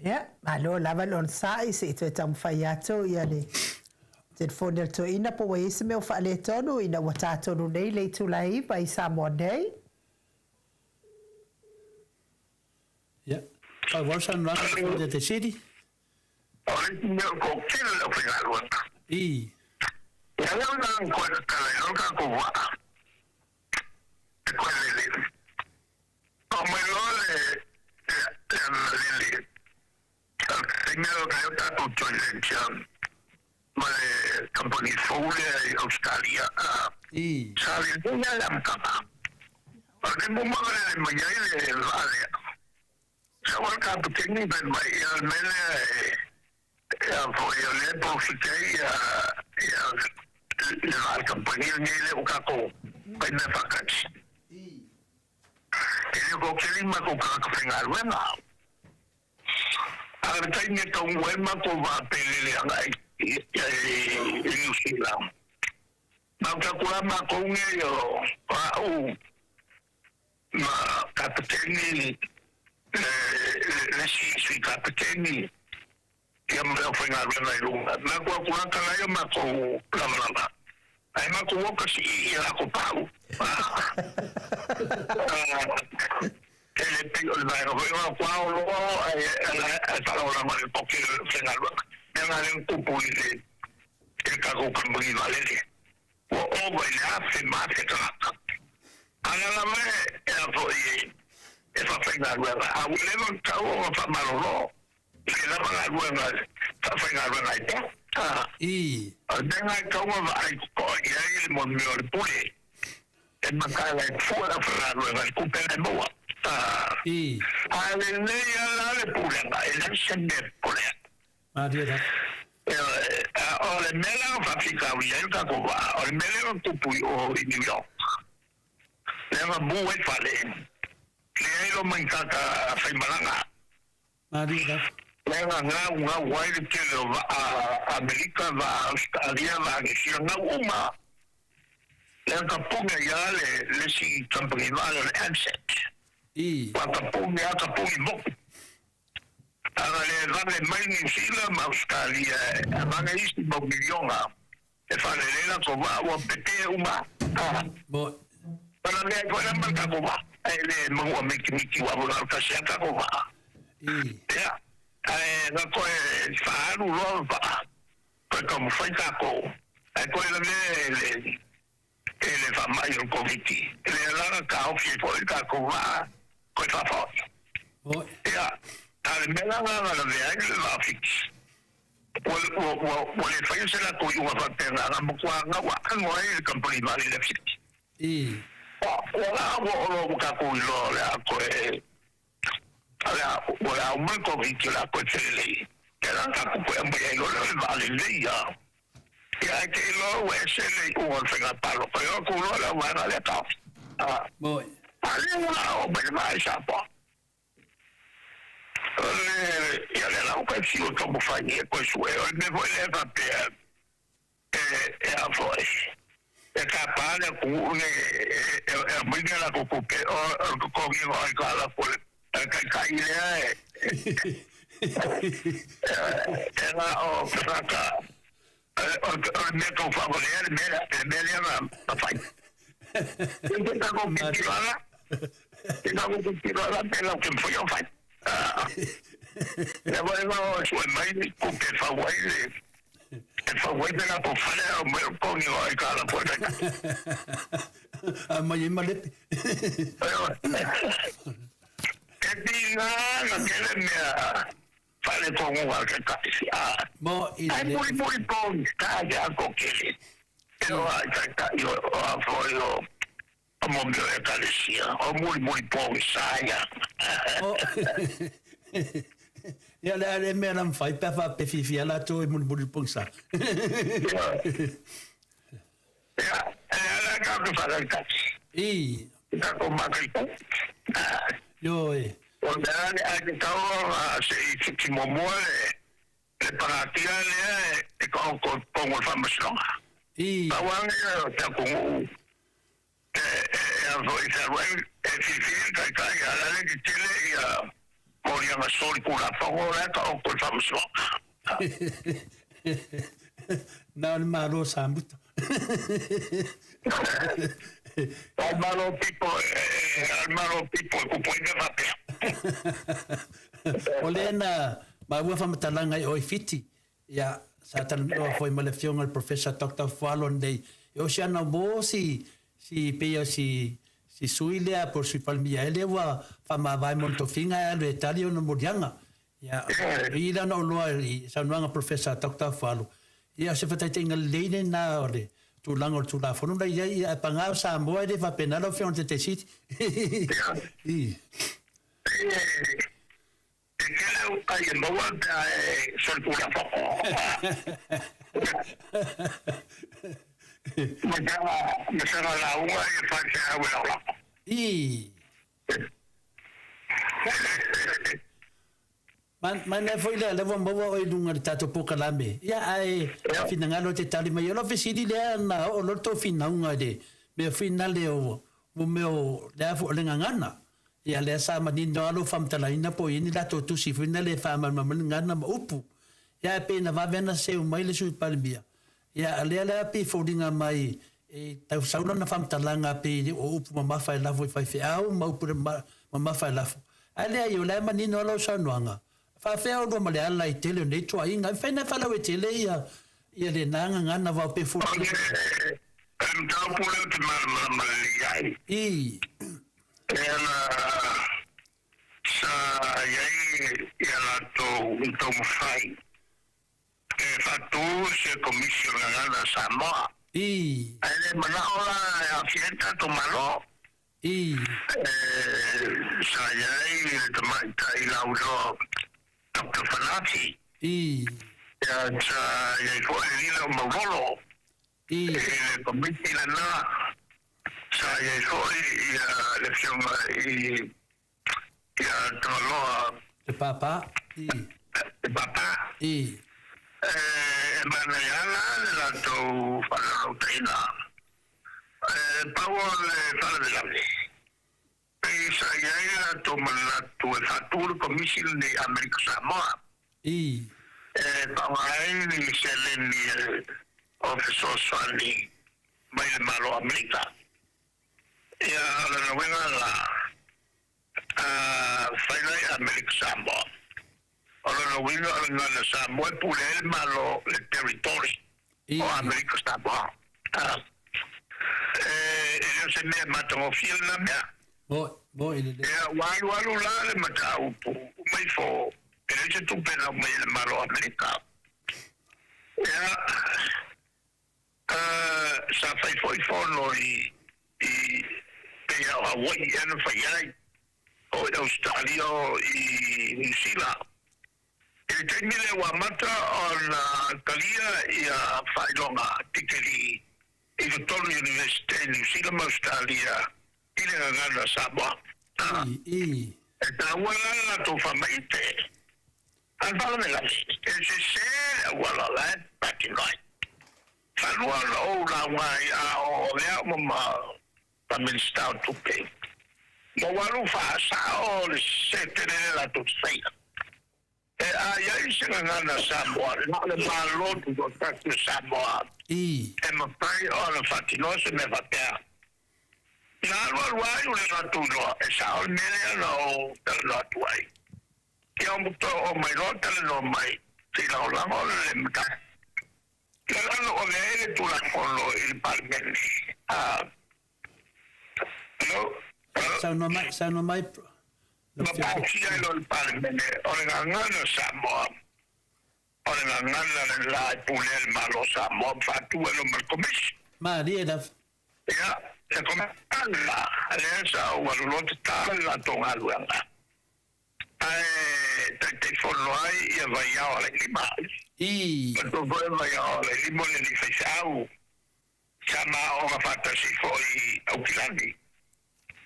Ia, malo lava le onosai, se i toe taumafai atu ia le telefoni a le toeaina po ua i ai se mea o faaletonu ina ua ta tonu nei le itula e 9 i Samoa nei. Ia, faaauau le saunoaga a le Fofoga Fetalai. O le isi mea o le toatele o le aufaigaluega. Ia lea na toe tatala ai loa le tatou vaa e toe lele. Oo mai loa le le agalele a le taimi lea o lea tatou joint venture ma le kamupani fou lea i Ausetalia sa lelei lava le amataga. O le taimi uma na lele mai ai le vaa lea, Sau ai le kapeteni fai mai, ia o le mea lea e a foi o lea e polofiti ai ia ia le vaa le kamupani lenei lea ua tatou fai mea faatasi. E le o toatele ni matou tagata faigaluega. A o le taimi e taunuu ai le matou vaa pe lele agai i Niu Sila, na o tatou la matou nei o au ma Kapeteni, le isi Sui Kapeteni, ia ma le aufaigaluega i luga. Matou atu lava tala ai o matou lavalava, ae matou o tasii i a latou pau. E le pei o le vaega foi lena o tua o loa ae faalagolago i le poke o le aufaigaluega. Mea na lea na tupu i le tatou kamupani vaalele. Ua ova i le afe ma afe tagata. A na lava e a foi e faafaigaluega, a ua leva ona tatau ona faamalolo i le lava galuega e faafaigaluega ai pea. O le mea lena e tatau ona vaai totoa i ai le mea o le pule e mataala e fua le aufaigaluega i le tupe la e maua. A lelei lava la le pulega, e leai se mea e popole ai. Malie lava. Ioe, a o le mea la na faafitauli ai le tatou vaa, o le mea lea na tupu i o i New York, lea na mu ai fale, leai loa ma ni tagata faimalaga. Malie lava. Lea na gaugau ai le tele o vaa Amerika, vaa Ausetalia, vaa Niu Sila, gau uma. Lea tapuni ai lava le isi kamupani vaa lea o le Ansett. Ua tapuni lava tapuni moku. A na le vave mai Niu Sila ma Ausetalia e avane isi mau miliona e faalelei latou vaa ua pepe uma a. Ua lavea ai foi la ma le tatou vaa ae le manua mitimiti ua na o le tasi lava tatou vaa. Ia, ae na toe faaalu loa le vaa toe taumafai tatou ae toe lavea e le e le faamai o le Koviti, lea la na taofi ai foi le tatou vaa toe faafaoi. Ia, a o le mea la lena na lavea ai le vaa Fiti, ua, ua, ua, ua le faia se latou iuga faapena, na matua gauaano ai le kamupani vaalele a Fiti. Ua, ua la ua oo loa ua tatou iloa o le a toe, o le a, o le a uma le Koviti o le a toe felelei, lea la na tatou toe aumai ai loa lea o le vaa lelei lava. Ia ae te iloa ua ese le iuga o le faiga palota, e o atu loa le auvaega lea taofi. A lea ua oo mai le vaa i Samoa. O le, ia lea la ua toe fiu e taumafai e toe sue, o le mea foi lea e faapea e, e a foi, e tapa le atunuu nei e, e, e aumai ni a latou tupe, o, o le totogiina o aitalafu a le, a le taitai lea e, e na o tagata, o le mea tau faavalea le mea, le mea lea na fai. Te tatou tilotilo ala, te tatou tilotilo ala pe lau te mafai ona fai. Lea foi na o e sue mai ni tupe e fau ai le, e fau ai se latou fale ae omai o totogi loa i tala foi le taitai. Aumai ai ma lepe. E tiga na tele mea faalekonuga a le taitai, a ae mulimuli pogisa ia kokele e o ai taitai o a foi o mo mea o ekalesia o mulimuli pogisa ia. Ia le a mea na mafai pe a faapea fiafia latou e mulimuli pogisa. Ia, e ala tatou te faatalitali. I. I tatou mataitu. Ioe. O le mea lea, ae tatau ona se i fiti muamua le, le pagatia lea e taoto i totonu o le faamasinoga. I. Pau lava lenei o se atunuu e, e, e a foi e alu ai, e filifili le taitai, a o le a le tetele ia moliaga solitulafono la e taoto i le faamasinoga. Na o le Malo o Samuta. O le Malo pito e, o le Malo pito e tupu ai mea faapea. O lea na maua faamatalaga i o i Fiti, ia, sa talanoa foi ma le Afioga i le Professor Doctor Fualo nei, e o si ana mo si, si pei o si, si sui lea po o le Sui Palemia e lea ua faamavae mo le tofiga e alu e tali ona moliaga. Ia, o i lana oloa i saunoaga Professor Doctor Afualo, ia o se faataitaiga lelei lena o le tulaga o le Tulafono la i ai, ia ae paga o Samoa e le faapena lau Afioga i le Taitaisit. I. E tele au tai e maua pe a e solitulafono. Ma saga lauga e faifeau e laolao. I. Manaia foi lea, lea ua maua oe i luga i le tatou polokalame. Ia, ae finagalo e te tali mai. O lau fesili lea na oo loa le tou finauga i le mea finale o mo mea o le a foi o le gagana. Ia, lea sa manino lava lou faamatalaina po o i ai ni latou tusi foi lea e faamalamalama ai le gagana ma upu. Ia, ae pei na vave lava ona seu mai le Sui Palemia Ia, a lea la pei e foliga mai e tau sau lana faamatalaga pei o upu mamafa e lafo i faifeau ma upu mamafa e lafo. Ae leai, o la e manino lava lau saunoaga, faafefea oulua ma le ala i tele o nei tuuaiga? E mafai ona faalauaitele ia ia lena gagana vao pei e foliga mai. O le mataupu lea ou te malamalama lelei ai. I. E ala sa i ai ia latou taumafai E faatu se Komisi o Gagana a Samoa. I. Ae le manao la e aafia ai le tatou Malo. I. E sa i ai le tamaitai lauiloa Doctor Fanati. I. Ia sa i ai foi le lila o Maulolo. I. I le Komiti lena sa i ai foi ia le Afioga i Ia Tagaloa. Le Papa, i. Le Papa. I. E manaia ana le latou faalauautaina. E pau o le faalavelave, pei sa i ai le latou manatu e faatu le Komisi lenei Amerika Samoa e faaaoga ai ni seleni o fesoasoani mai le Malo o Amerika. Ia, o lona uiga la, a fai la i Amerika Samoa, o lona uiga o le gagana Samoa e pule ai le Malo, le territory o Amerika Samoa. E le o se mea matagofie lena mea. Ia, ua alualu la le mataupu uma ifo, e leai se tupe na aumai e le Malo o Amerika. Ia, Sa fai foi fono i i pei a o Hawaii ea na fai ai, o i Ausetalia o i Niu Sila. I le taimi lea ua amata ona talia ia faailoga tikeri i totonu i Iunivesite i Niu Sila ma Ausetalia i le gagana Samoa. E taua la le latou faamaite. A le faalavelave, e sese le auala la e patino ai. Faalua ona ou lauga ai a o avea uma ma ma Minisita o Tupe. Ma ua alu faasao le sese tele lea latou te faia. E a i ai se gagana Samoa, na o le Malo Tutoatasi o Samoa e mafai ona faatinoa se mea faapea. Na alualu ai o le latou iloa e sao le mea lea na ou talanoa atu ai. Ia o to o mai loa talanoa mai se i lagolago le mataupu. Ia la na ua avea ai le Tulafono i le Palemene. Hello? Hello? Saunoa mai, saunoa mai. Ma pasia ai loa le Palemene o le gagana Samoa, o le gagana le la e pulea le Malo o Samoa ma faatu ai loa ma le Komisi. Malie lava. Ia, le Komisi la, lea sa ou alu loa tatala le latou galuega. Ae Taitaifono ai ia Vaiao Alailima. Matua foi o Vaiao Alailima o le alii faifeau sa ma aoga faatasi foi i Aukilani,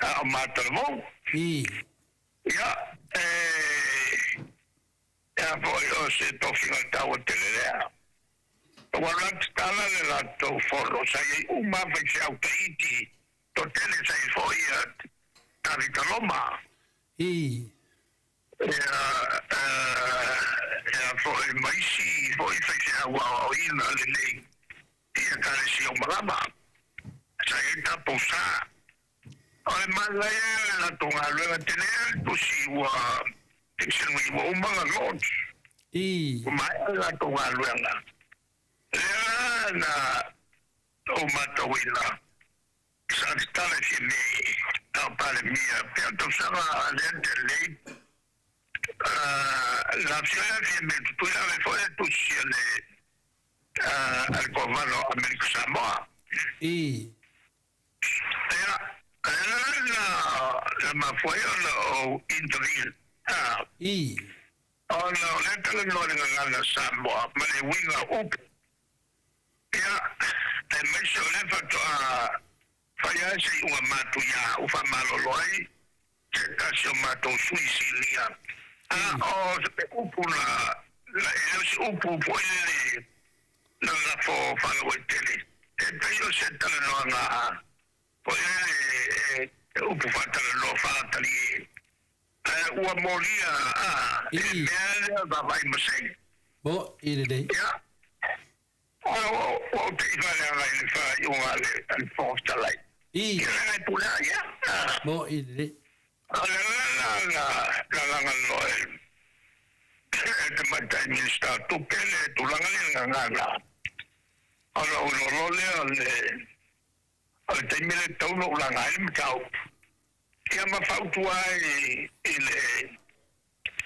a o Matalavou. Ia, e a foi o se tofiga taua tele lea. Ua alu atu tatala le latou fono sa i ai uma lava faifeau Tahiti toatele sa i ai foi ia Tavita Loma. Ia, ea foi ma isi foi faifeau aoaoina lelei i Ekalesia uma lava. Sa i ai tatou sa. O le manaia le latou galuega tele le tusi ua Dictionary ua uma ona launch. Ua maea le latou galuega. Lea na ou matauina Sa tatala i Sydney tau Palemia pea tausaga lea na tea nei. Na afio ai a Fiamē Tutuila ave foi le tusi a le a le Kovana o Amerika Samoa. Ia, lea la na mafua ai ona ou intervene. Ona o lea talanoa i le gagana Samoa ma le uiga o upu. Ia, aemaise o lea faatoa fai lava se iuga matuia ua faamalolo ai se tasi o matou sui silia. A o se upu na, e le o se upu foi lele na lafo faalauaitele, e pei o se talanoaga foi lele e upu faatalanoa faatalie, ae ua molia a e le mea lea vaavaai masei. Ia, Ua ou te iva leaga i le faaiuga a le Fofoga Fetalai. Ia leaga e pule ai ia. O le ala la na laga loa e le Tamaitai Minisita o Tupe le tulaga lea i le gagana, ona ou iloa loa lea o le taimi lea e tatau ona ou laga ai le mataupu. Ia ma fautua ai i le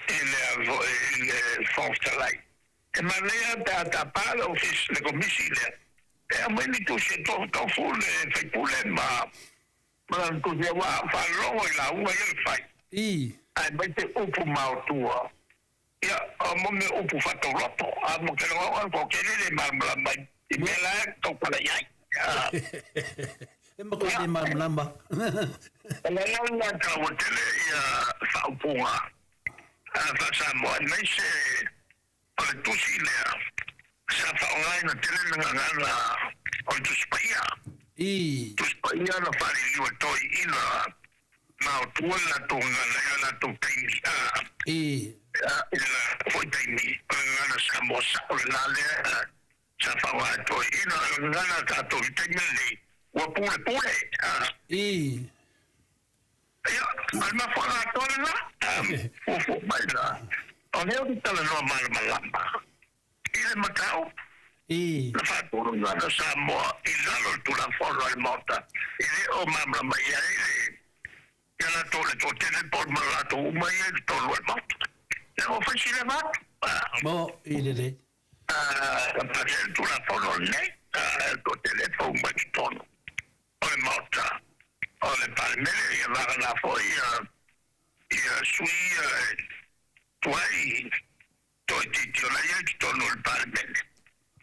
i le foi i le Fofoga Fetalai. E manaia pe a tapa le Ofisa le Komisi lea e aumai ni tusi e tofutofu le faipule ma ma lana tusi aua a faalogo i lauga ia na fai aemaise upu maotua ia o mo mea upu faatauloto a mo ke logo ko ke le le malamalama i mea la e tautala i ai. E matua le malamalama. O le ala lena e taua tele ia faaupuga faa-Samoa aemaise o le tusi lea sa faaaogaina tele le gagana o le Tusi Paia. Ii. Tusi Paia na faaliliu e toeaiina ma o tua le latou gagana i le latou taimi, a, Ii. i le latou foi taimi, o le gagana Samoa sao lena lea sa faaaoga e toeaiina. O le gagana a tatou i le taimi lenei, ua pulepule, a. Ii. Ia, o le mafuaaga atoa lena, fuafua mai la, o lea ou te talanoa malamalama i le mataupu. Ii. Na faatonu gagana Samoa i lalo o le Tulafono a le Maota, e le o malamalama i ai le ia latou le toatele po o ma latou uma ia i totonu o le Maota. Lea ua fai sili ava atu. Mo i lelei. Na pasia le Tulafono lenei, le toatele e fou mai totonu o le Maota o le Palemene, ia vagana foi ia sui ia tuai toaitiiti o la ia i totonu o le Palemene.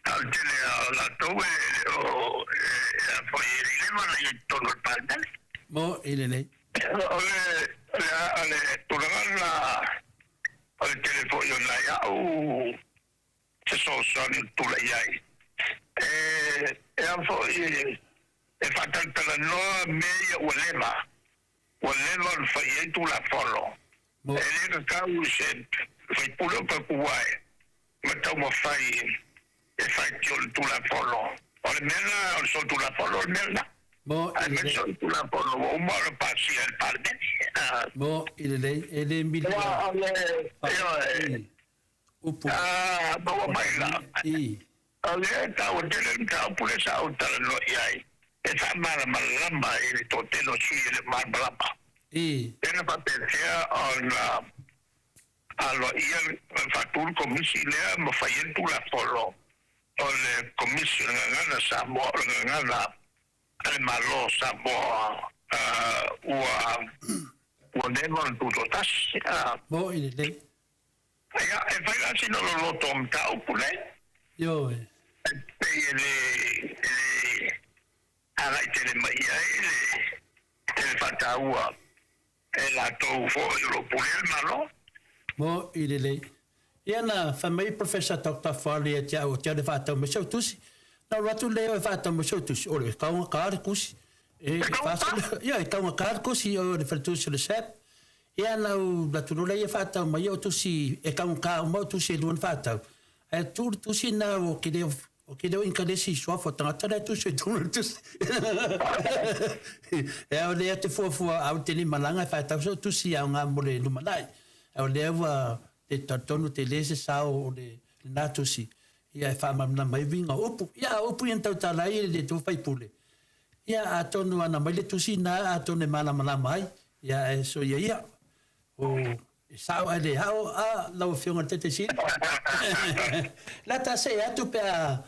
A o le tele lava o latou e le o e a foi e le i leva ona ia i totonu o le Palemene. Mo i lelei. O le o le tulaga lena o le tele foi o nai au fesoasoani ou te tulai ai e e a foi e faatalatalanoa mea ia ua leva ua leva ona fai ai Tulafono. Mo. E le tatau i se faipule o Papua e ma taumafai e faitio i le Tulafono. O le mea lena, o le solitulafono o le mea lena. Mo i Aemaise lelei. o le Tulafono ua uma ona pasia e le Palemene. Mo i lelei, e le mili Ia, o le, fa, ioe, i, upu. a maua mai la. I. O lea e taua tele le mataupu lea sa ou talanoa i ai, e faamalamalama i le toatele o sui e le o malamalama. I. Lea na faapefea ona aloaia faatu le komisi lea ma fai ai le Tulafono o le Komisi o le Gagana Samoa, o le Gagana a le Malo o Samoa ua ua leva ona tutoatasi. Mo i lelei. Ia, e fai la sina loloto o mataupu nei. Ioe. E pei e le e le agai tele mai i ai le le faataua e latou foi o lo o pulea le Malo. Mo i lelei. Ia na fai mai Professor Doctor Farley ia te au, te au le faatau mai sau tusi. Na alu atu lea e faatau mai sau tusi, o le taugata le tusi. E E taugata? Ia, e taugata le tusi o le faletusi o le SAP. Ia na ou alu atu loa lea ia faatau mai au tusi, e taugata uma au tusi e lua na faatau. Ae tuu le tusi lena o ke leo o ke leo inkalesi i suafa o tagata la e tusi i totonu o le tusi. E ao lea te fuafua au te ni malaga e faatau sau tusi aoga mo le lumanai. Ae o lea ua te talitonu tele se sao o le lena tusi ia e faamalamalama ai uiga o upu. Ia a o upu ia na tautala ai e le tou faipule, ia atonu ana mai le tusi na atonu e malamalama ai, ia ae soia ia. O e sao ae le ao a lau Afioga i le Taitaisili. La ta see atu pe a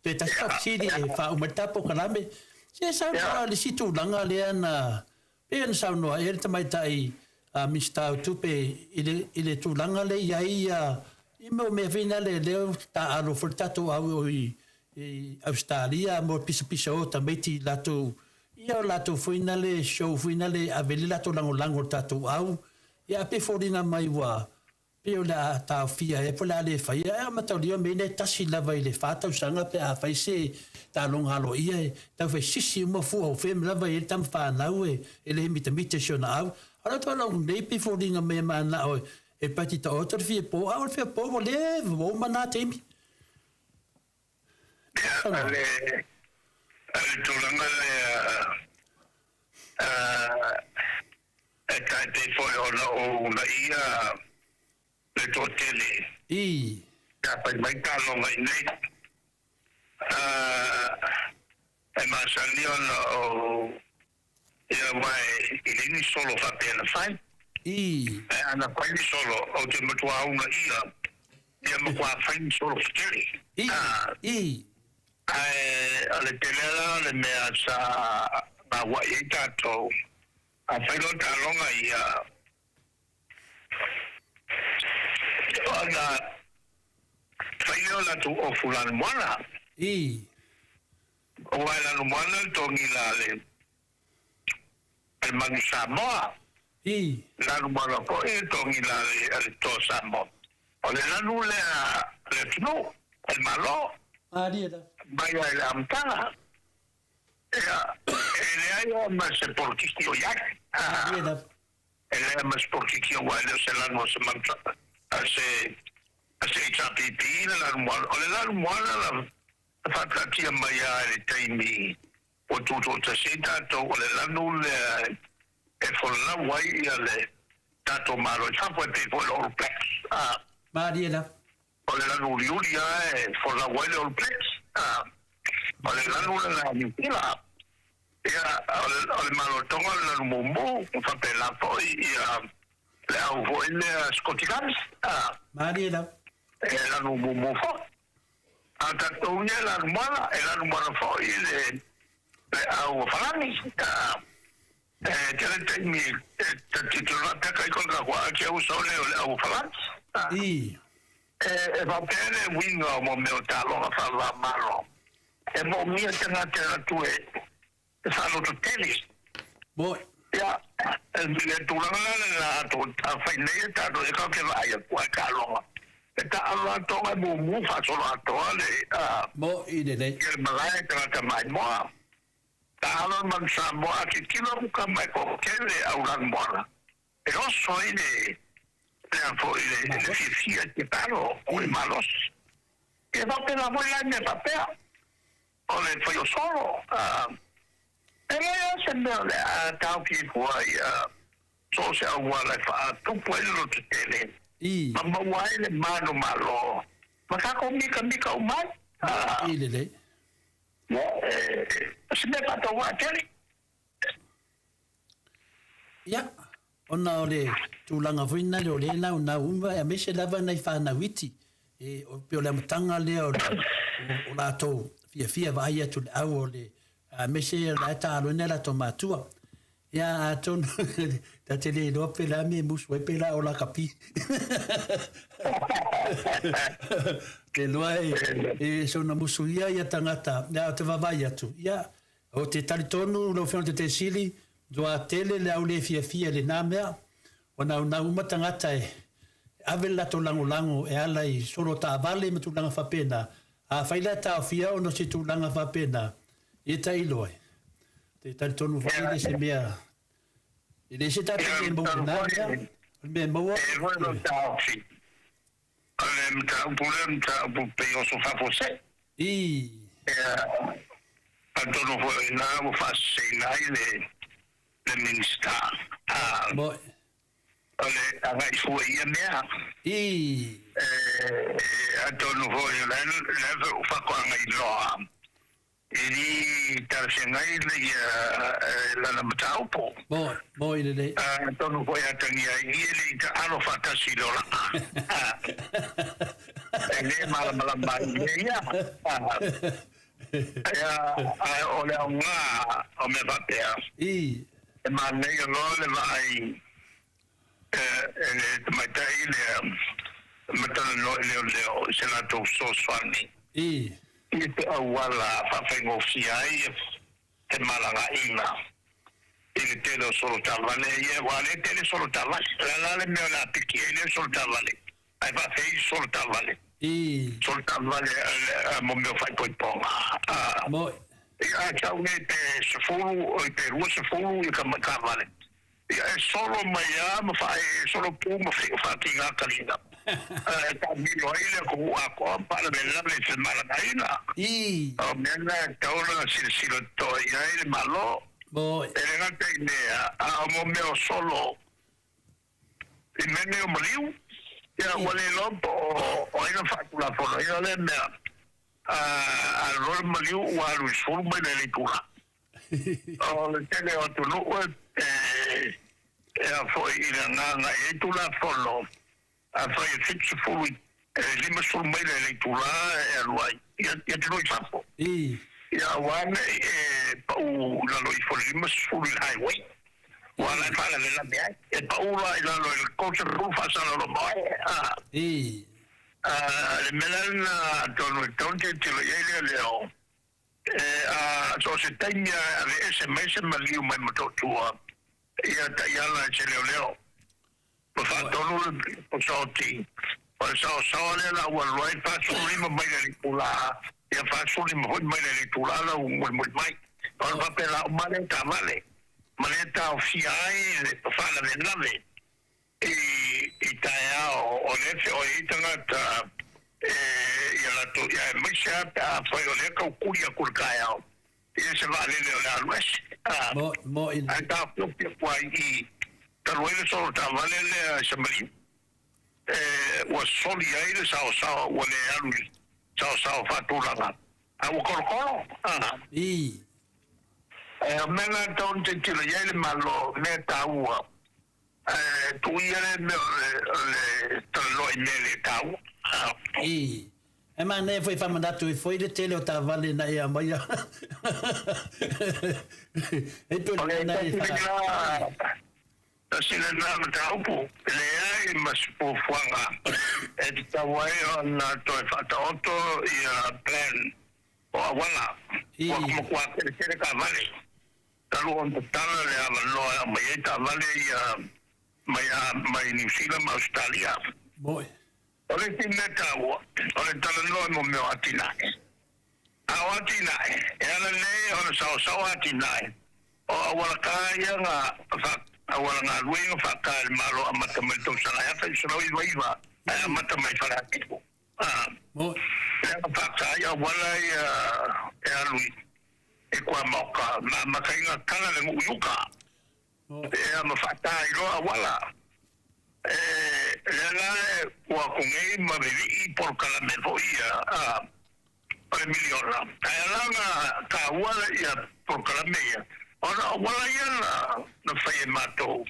toe tasi faafesili e faauma ai le ta polokalame. Se saunoa le isi tulaga lea na pei ona saunoa ai le tamaitai Minisita o Tupe i le i le tulaga lea i ai ia i mea o mea foi na le lea ua taaalo foi le tatou au i i Ausetalia mo le pisapisa o tamaiti latou ia o latou foi na le show foi na le ave le latou lagolago i le tatou au ia ae pei e foliga mai ua pei o le a taofia ai po o le a le faia ae mataulia mea nei e tasi lava i le fa tausaga pe a fai se taaloga aloaia e tau fai sisi uma fua o fea lava e i ai le tama fanau e e le mitamita i si ona au. A o le tau nei pei foliga mai e manao e pati taoto le fia po a o le fia po ua leva ua uma na taimi. Ia, o le, o le tulaga lea, e taetai foi ona ou uunaia le toatele. I. Pe a fai mai taaloga i inei, e masani ona ou Ia, aua e leai ni solo faapea na fai. I. Ae ana fai ni solo, ou te matua uunaia ia matua fai ni solo tetele. I. I. Ae o le tele la o le mea sa gauai ai tatou, a fai loa taaloga ia, ona fai lea o latou ofu lanumoana. I. Aua e lanumoana le togila a le Manu Samoa. I. Lanumoana foi le togila a le Toa Samoa. O le lanu lea a le atunuu, a le Malo. Malie lava. Mai lava i le amataga. Ia, e leai lava ma se polokiki o i ai. Malie lava. E leai ma se polokiki aua e le o se lanu a se manu a se a se HRPP le lanu moana. O le lanu moana na faataatia mai lava i le taimi ua tutoatasi ai tatou, o le lanu lea e folau ai ia le tatou Malo i fafo e pei foi o le All Blacks. Malie lava. O le lanu uliuli lava e folau ai le All Blacks, a, o le lanu lena a Niu Sila. Ia, o le, o le Malotoga o le lanu mumu, faapena foi ia le au foi lea Sikotilani, a. Malie lava. E lanu mumu foi. A o tatou ia e lanu moana, e lanu moana foi le, le au a Falani, a. E tele taimi e ta tilotilo faapea kai koe ka kua ake uso lea o le au Falani, a. I. E faapea le uiga o mo mea o taaloga faava-o-Malo, e moomia tagata e alu atu e faalototele. Moi. Ia, le tulaga la lena a fai nei e tatou, e tatou te vaai atu ai taaloga, e taaalo atoa e mumu faasolo atoa le, Moi lelei. ia le malae tagata maimoa. Taalo le manu Samoa a tilotilo atu tama e toatele au lanumoana e oso ai le le a foi le le fiafia i te talo o le malosi. E faapena foi la i mea faapea o le fai o solo a e leai lava se mea o le a taofi ai fua ia so o se auala e faatupu ai le loto tele ma maua ai le manumalo ma tatou mikamika uma ai. I lelei. Ia, o se mea faatauvaa tele. Ia, ona o le tulaga foi lena o lea e naunau uma, aemaise lava nai fanau iti, e pei o le amataga lea o o latou fiafia vaai atu i le au o le, aemaise o la e taaloina e latou matua. Ia, atonu ta te le iloa pe le a mea e musu ai pe la o lakapi. Te iloa e soona musu ia ia tagata, ia o te vaavaai atu, ia, o te talitonu lau Afioga i le Taitaisili, doa tele le au le fiafia i lena mea, ua naunau uma tagata e ave le latou lagolago e ala i solo taavale ma tulaga faapena, afai la e taofia ona o se tulaga faapena, ia tailo ai. Te talitonu foi e le se mea, e le se tatou mea e maua i lena mea, o le mea e maua. E lua lou taofi, o le mataupu lea o le mataupu pei oso faafuasei. I. Ia, atonu foi o i ina ua faaseseina ai le le Minisita. A. Moi. O le agai fua i ia mea. I. E, atonu foi o le a foi ua faatoaga iloa E li talafeagai lana mataupu. Moi, moi lelei. Atonu foi atagia ai i e le i taalo faatasi i le olaga. E le malamalama ai i mea ia. Ae o le aoga o mea faapea, e manaia loa le vaai e le tamaitai lea ma talanoa i leoleo i se latou fesoasoani i se auala faafaigofie ai femalagaaiga i le tele o solo taavale ia, aua o lea e tele solo taavale. O le a la le mea o le a piki ai lea solo taavale ae faafeai i solo taavale? Solo taavale mo mea o faaipoipoga. Ia a tau nei pe 10 oi pe 20 ia taavale. Ia e solo mai a ma faaee solo pu ma fiu faatiga taliga e taamilo ai le atunuu atoa ma faalavelave i femalagaina. O mea na e tatau ona silasila totoa i ai le Malo. E le gata i lea, a o mo mea o solo i mea nei o maliu, ia ua le iloa po o ai na faatulafonoina lea mea, a alu loa le maliu ua alu i le 10 maila i le itula. O le tele o atunuu e a foi i le agaga e i ai Tulafono, afai e 70 i e 50 maila i le itula e alu ai i atunuu i fafo, ia aua ne i e pau i lalo ifo i le 50 i le highway, aua la e faalavelave ai. E pau la i lalo i le 30 faasalaloma ai, a. Le mea la lena atonu e tatau ona tilotilo i ai leoleo, A so o se taimi a aveese mai se maliu mai Motootua ia taiala e se leoleo ma faatonu le posaoti o le saosaoa lea la ua alu ai 45 maila i le itula ia 45 foi maila i le itula la ua mulimuli mai. Ona faapena uma lea taavale ma lea taofia ai le faalavelave i i taeao o lea feoi ai tagata e ia latou ia aemaise lava pe afai o lea taukuli atu i le taeao ia se vaalele o le a alu ese a Mo, mo i ae taofiofi atu ai i talu ai le solo taavale lea i Samaliu e ua soli ai le saosaoa ua le alu i saosaoa faatulaga a ua kolokolo a. Ii. E o mea na tatau ona tilotilo i ai le Malo, mea taua, ae tuu ia lea mea o le, o le talanoa i mea le taua. Ii. E manaia foi e faamanatu ai foi le tele o taavale na e aumaia. E pei o O le le mea lena e tasi faa. lena, tasi lena mataupu e leai ma se fuafuaga e tatau ai ona toe faataoto ia plan o auala. Ua Ii. matua teletele taavale talu ona tatala le avanoa e aumai ai taavale ia mai mai Niu Sila ma Ausetalia. Moi. O le isi mea taua, o le talanoa i mo mea o atinae. A o atinae, e ala nei ona saosao atinae, o auala kā ia na fa, auala galue na faatā e le Malo amata mai le tausaga e 1999 ae amata mai Faleatipo. A, Moi. lea na faatā ai auala ia e alu i i Kuamaoka, ma amata ai na tala le nuu i uka. Moi. Ea ma faatā ai loa auala. E, lea la e ua aku nei ma vevii polokalame foi ia, a, o le miliona. Ae ala ona taua ia polokalame ia, ona o auala ia na, na fai e matou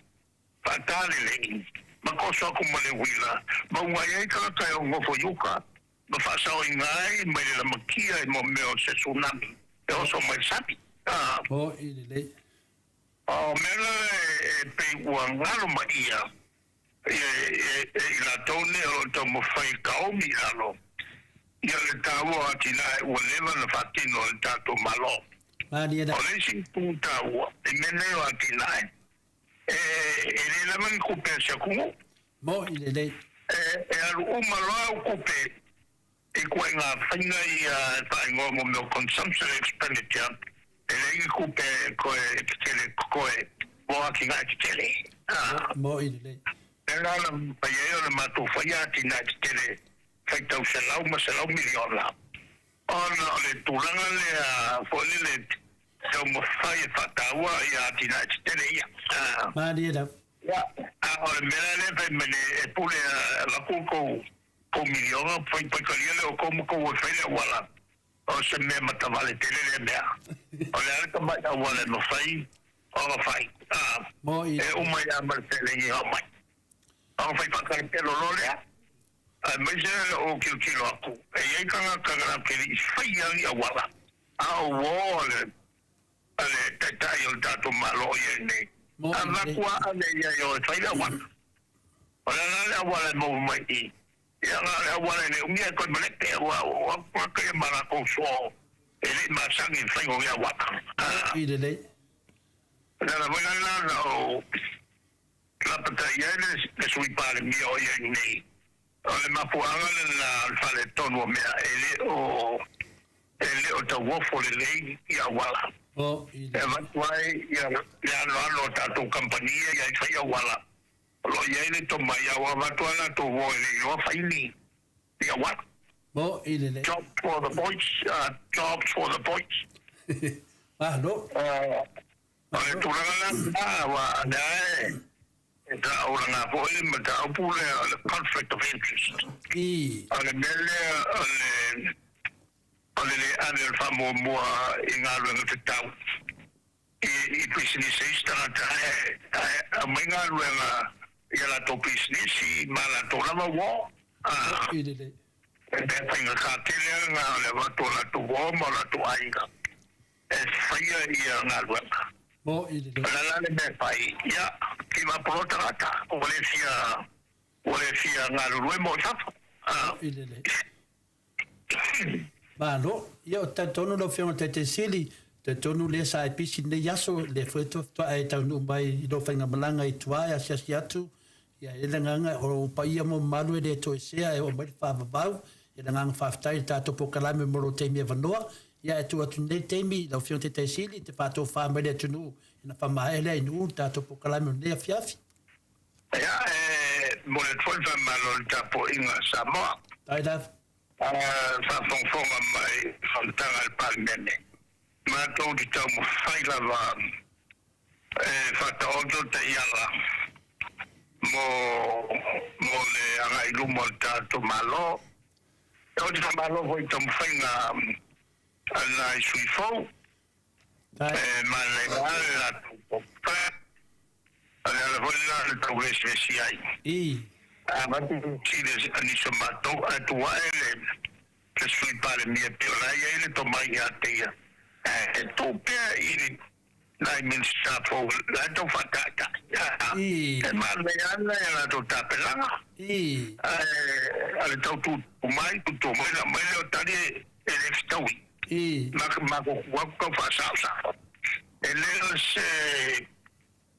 faatā lelei, ma koso aku ma le uila, ma ugai ai tagata e nofo i uka, ma faasaoina ai mai le lamakia i mo mea o se tsunami e oso mai le sami. A, Moi lelei. o mea la e pei ua galo mai ia e, e, e i latou nei o lo o taumafai e kaomi i lalo ia le taua o atinae ua leva ona faatino e le tatou Malo. Malie O le isi itu taua i mea nei o atinae, e, e le lava ni kupe a se atunuu. Moi lelei. E, e alu uma loa au kupe i ituaiga faiga ia e faaigoa mo mea o consumption expenditure, e leai ni kupe e toe tetele totoe mo atinae tetele. A, Moi lelei. lea la na mafai ai ona matou faia atinae tetele faitau selau ma selau miliona, ona o le tulaga lea foi lele taumafai e faataua ia atinae tetele ia. A, Malie lava. ia, a o le mea la lea fai mai nei, e pule a avatu kou kou miliona, fai paikalia lea o kou ma kou e fai le auala. O se mea matavale tele lea mea. O le a le tamai auala e mafai ona fai. A, Moi e uma ia ma le felegi ao mai. Ona fai faakalepelo loa lea, aemaise le ou tilotilo atu, e i ai tagata na latou te le i faia ni auala, a o uo a le, a le Taitai o le tatou Malo o i ai nei. Moi lelei. Avatu a ave i ai o e fai le auala. O le a la le auala e maua mai i i? Ia na o le auala e le umi ae toe malepe, aua o au tagata ia ma latou soa e le i masani i le faiga o ia auala. A, Moi lelei. o le ala foi la lena na ou lapatai ai le, le Sui Palemia o i ai nei. O le mafuaaga lena o le faaletonu o mea e le o, e le o tauofo lelei i auala. Moi E lelei. avatu ai ia le anoano o tatou kamupani ia i fai auala. O lo o i ai le tomai, a ua avatu lava latou uo e le iloa fai ni ni auala. Moi lelei. Job for the boys, jobs for the boys. Malo. O le tulaga la lena, aua o lea e taaulaga foi le mataupu lea o le conflict of interest. Ii. O le mea lea o le, o le le ave o le faamuamua i galuega tatau i, i pisinisi a isi tagata ae, ae aumai galuega i a latou pisinisi ma a latou lava uo. A, Moi lelei. e mea faigata tele lava lena o le avatu o latou uo ma o latou aiga e faia ia galuega. Moi lelei. O le a la le mea e fai? Ia, kiva polo tagata, ua le fia, ua le fia galulue mo i fafo. A, Moi lelei. Malo. Ia, o talitonu lau Afioga i le Taitai Sili, talitonu lea sa e pisi lenei aso, lea foi faatoa e taunuu mai i lou faigamalaga i tua e asiasi atu. Ia, e le agaga o ou paia ma mamalu e le toesea e oo mai le faavavau. E le agaga faafetai i le tatou polokalame mo lou taimi avanoa. Ia, e tuu atu nei le taimi i lau Afioga i le Taitai Sili e te faatofa mai le atunuu ina faamaea lea i Nu'u le tatou polokalame o lenei afiafi. Ia, e momoli atu foi le faamalo i le tapuaiga a Samoa. Faafetai lava. A faafogafoga mai i fonotaga a le Palemene, matou te taumafai lava e faataoto taiala mo mo le agai i luma o le tatou Malo. Ou te faamalo foi i taumafaiga a nai sui fou, e manaia lava le latou tofa, o le ala foi lena na tau vesivesi ai. A avatu fesili a nisi o matou ae tuu ae le Sui Palemia e pei o la e i ai le tomai ia te ia, ae tuu pea i nai Minisita fou la e tau faataitai. E manaia lava nai a latou tapenaga, ae o le tau tutu mai, tutu mai, ona aumai lea o tali e le fetaui. Matou atu tau faasaosao. E le o se,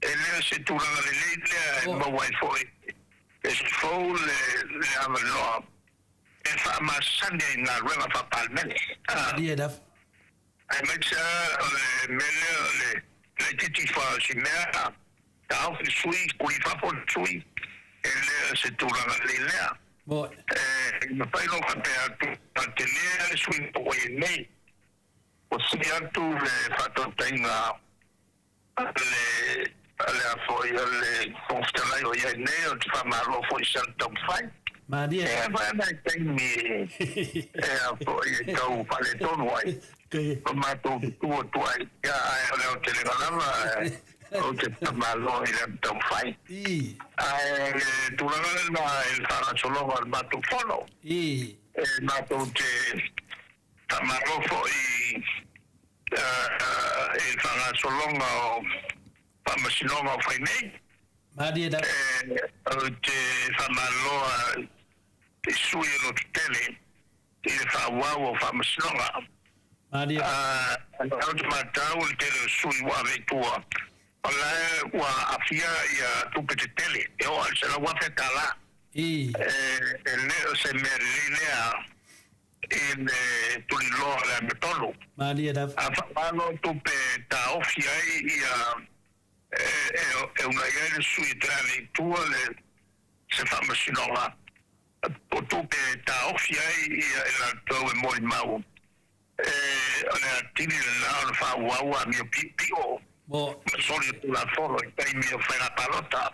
e le o se tulaga lelei lea e maua ai foi e se fou le avanoa e faamasani ai i galuega faa-Palemene. Aemaise lava o le mea lea o le laitiiti fa o si mea, taofi le sui, kuli i fafo le sui, e le o se tulaga lelei lea. E mafai ona ou faapea atu, a tele lava le sui ua i ai nei, ua sili atu le faatautaiga a le, a le a foi, a le Fofoga Fetalai o i ai nei, ou te faamalo foi i sana taumafai. Malie. E avea nai taimi e a foi e tau faaletonu ai ma matou tutu atu ai, ia, ae o le aotelega lava ou te faamalo i lana taumafai. Ae o le tulaga lena i le faagasologa o le matou fono, e matou te faamalo foi i le faagasologa o faamasinoga o fai nei. Malie lava. Ou te faamalo i sui o Lototele i le faaauau o faamasinoga. Malie lava. Ou te matau i le tele o sui ua ave i tua, o la e ua aafia ia tupe tetele e oo i le $100,000. E le o se mea lelei lea i le tuliloa o le amiotonu. Malie lava. A faamalo tupe e taofi ai ia e uunai ai le sui e toe ave i tua le se faamasinoga o tupe e taofi ai ia e latou e molimau e o le atili lena ona faaauau amio piopio ma soli o Tulafono i taimi o faiga palota.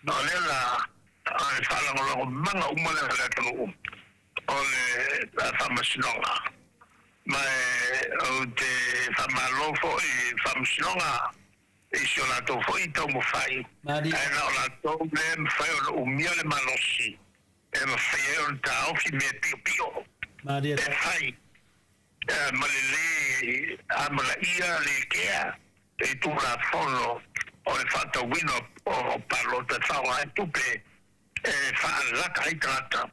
O lea la o le faalagolagomaga uma lea o le atunuu o le Faamasinoga, ma ou te faamalo foi i le Faamasinoga i si o latou foi taumafai, ae na o latou lea e mafai ona umia le malosi e mafai ai ona taofi mea piopio e fai ma le lē amanaia le kea i Tulafono o le faatauina o palota e faaaoga ai tupe e faalaka ai tagata